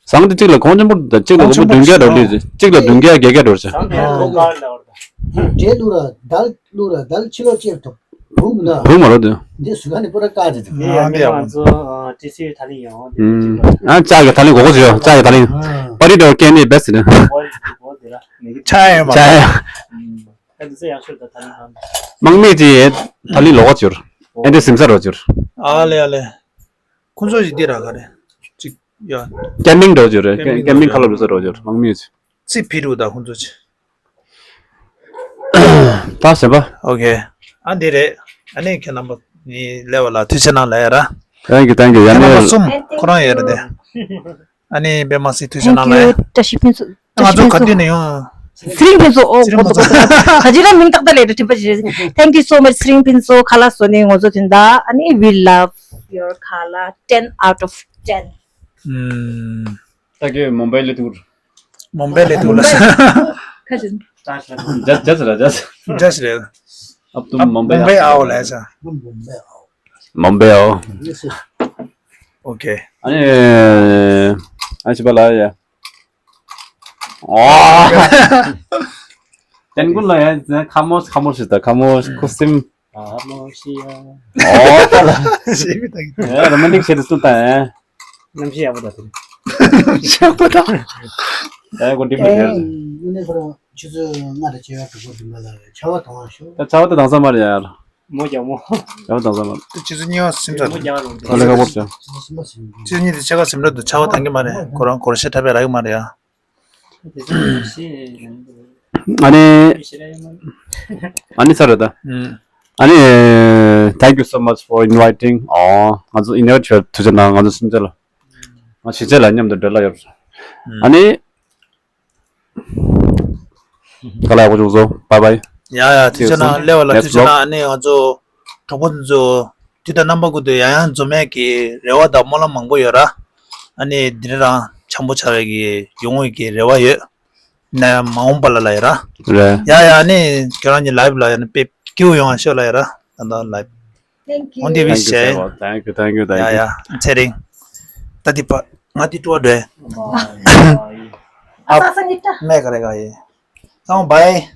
ཟངས་དེ་གཅིག་ལ་གོང་ཆེན་པོ་གཅིག་ལ་སྒོར་མོ་བདུན་བརྒྱ་འགྲོ་ལི་གཅིག་ལ་བདུན་བརྒྱ་བརྒྱད་བརྒྱ་འགྲོ་ཆ། འབྲས་བླུག་ར་དལ་བླུག་ར་དལ་ཕྱི་ལོགས་ཅེར་ཐུབ་བུག་ན་བུག་མ་རེད་ད། འདི་སུ་ག་ནས་པོ་ར་དཀའ་ཅི་ཐུབ། ཡ་ཡ་ང་ཚོ་ཏི་སི་ཐ་ལི་ཡོང་། ཨ་ལྕགས་ཀྱི་ཐ་ལི་གོ་གོ་ཅི་ཡོད་ལྕགས་ཀྱི་ཐ་ལི། པ་རི་འདྲ་བ་སྐད་ནི་བེ་སི་ནི། ཆ་ཡ་མ་ཆ་ཡ། དམག་མི་དེ་ད་ལི་ལོག་ག་འབྱོར། ཨེ་འདྲ་སིམ་ས་རོ་འབྱོར། ཨ་ལེ་ཨ་ལེ། ཁོང་ཚོ་ཞིག་འདི་ར་ག་རེ། ཅིག་ཡ། ཀེམ་པིང་འགྲོ་འབྱོར་རེད། ཀེམ་པིང་ཀེམ་པིང་ཁ་ལོ་རུ་ས་རོ་འབྱོར་དམག་མི་ཡོད། ཚི་ཕི་རུ་ད་ཁོང་ཚོ་ཅི། ད་ཞེན་པ། ཨོ་ཁེ། ཨ་འདི་རེད། ཨ་ནི་ཁྱེད་རྣམ་པ་ནི་ལེ་བ་ལ་ཐུགས་རྗེ་གནང་ལ་ཡ་ར། Thank you, thank you. ཡ་ནི་ཁྱེད་རྣམ་པ་གསུམ་ཁོ་རང་ཡོད་རེད་དེ། ཨ་ནི་པད་མ་སི་ཐུགས་རྗེ་གནང་ལ་ཡ། བཀྲ་ཤིས་ཕུན་ཚོགས། ང་ཚོ་ག་དུས་ནས་ཡོང་། ཚེ་རིང་ཕུན་ཚོགས། ཨོ། ཚེ་རིང་ཕུན་ཚོགས། ག་ཅི་ར་མིང་ཏག་ཏག་ལས་དྲ་ཁྲིམས་པ་ཞིག་རེད། Thank you so much ཚེ་རིང་ཕུན་ཚོགས། ཁ་ལག་བཟོ་ནི་ངོ་ཚོ་དོན་དག་ཨ་ནི། We love your ཁ་ལག། ten out of ten. ད་གི་མུམ་བྷའི་ལི་ཐུར། མུམ་བྷའི་ལི་ཐུར་ལ། ཁ་ཅིག་ཇ་ཇ་ཟེར་ར་ཇ། ཇ་ཟེར་རེད། अब तुम अब मुंबई मुंबई आओ। आओ ले जा। मुंबई आओ। OK। अनि अनि सिपाला या। टेनगुन ला या खामोश खामोश था खामोश कुसिम। खामोशिया। ओ तला। रोमांटिक शेड सुनता है। नमशी आपदा। आपदा। ए को डिम है। ཁྱོད་ཚོ་ང་དང་བྱེད་ཡག་གྲོགས་པོ་འདི་མ་ལ་ཆར་པ་གཏོང་བ་ཤོག་ད་ཆར་པ་ད་དང་ས་མ་རེད་ཡ། མོ་རྒྱག་མོ། ཆར་པ་དང་ས་མ་རེད། ཁྱེད་ཚོ་གཉིས་པ་སེམས་ཁྲལ། མོ་རྒྱག་རུང་། ཨ་ལེ་ཁ་པོར་ཅན། ཁྱེད་ཚོ་གཉིས་དེ་ཆ་ག་སེམས་ཁྲལ་འདུག་ཆར་པ་དང་གི་མ་རེད། གོ་རང་གོ་རང་ཤེས་ཐབས་ཡ་རག་གི་མ་རེད་ཡ། དེ་ཚོ་ཤེས་ཨ་ནི། ཤེས་ར་ཡ་མ། ཨ་ནི་ས་རེད་ད། ཨ་ནི། Thank you so much for inviting. ཨོ། ང་ཚོ་invite བྱས་ཐུགས་རྗེ་གནང་། ང་ཚོ་སེམས་ཁྲལ། ང་ཕྱི་རྒྱལ་ལ་མཉམ་དུ་འགྲོ་ལ་ཡོད། ཨ་ནི། ག་ལ་ཡག་པོ་བྱུང་སོང་། Bye bye. ཡ་ཡ། ཐུགས་རྗེ་གནང་། སླེབས་པ་ལ་ཐུགས་རྗེ་གནང་། ཨ་ནི་ང་ཚོ་གྲོགས་པོ་ཚོ་དུས་དང་རྣམ་པ་ཀུན་ཏུ་ཡང་ཡང་འཛོམས་ཡས་ཀྱི་རེ་བ་དང་སྨོན་ལམ་མང་པོ་ཡོད་ར། ཨ་ནི་འདི་རང་འཆམ་པོ་ཆགས་ཡས་ཀྱི་ཡོང་ཡས་ཀྱི་རེ་བ་ཡོད། ནས་མ་འོངས་པ་ལ་ལ་ཡོད་ར། རེད། ཡ་ཡ། ཨ་ནི་ཁྱོད་རང་གི་ལའིབ་ལ་ཡང་ནི་དཔེ་སྐྱིད་པོ་ཡོང་བ་ཤོག་ལ་ཡོད་ར། ད་ལྟ་ལའིབ། Thank you. འོན་ཏེ་བི་ཤེ། Thank you. Thank you. ཡ་ཡ། ཚེ་རིང་། ད་དི་པ་ང་དི་ཏུ་བ་འདྲེ། ཨ་ས་ས་ཉི་ཏྲ། མེ་ག་རེ་ག་ཡེ། སང་བའི།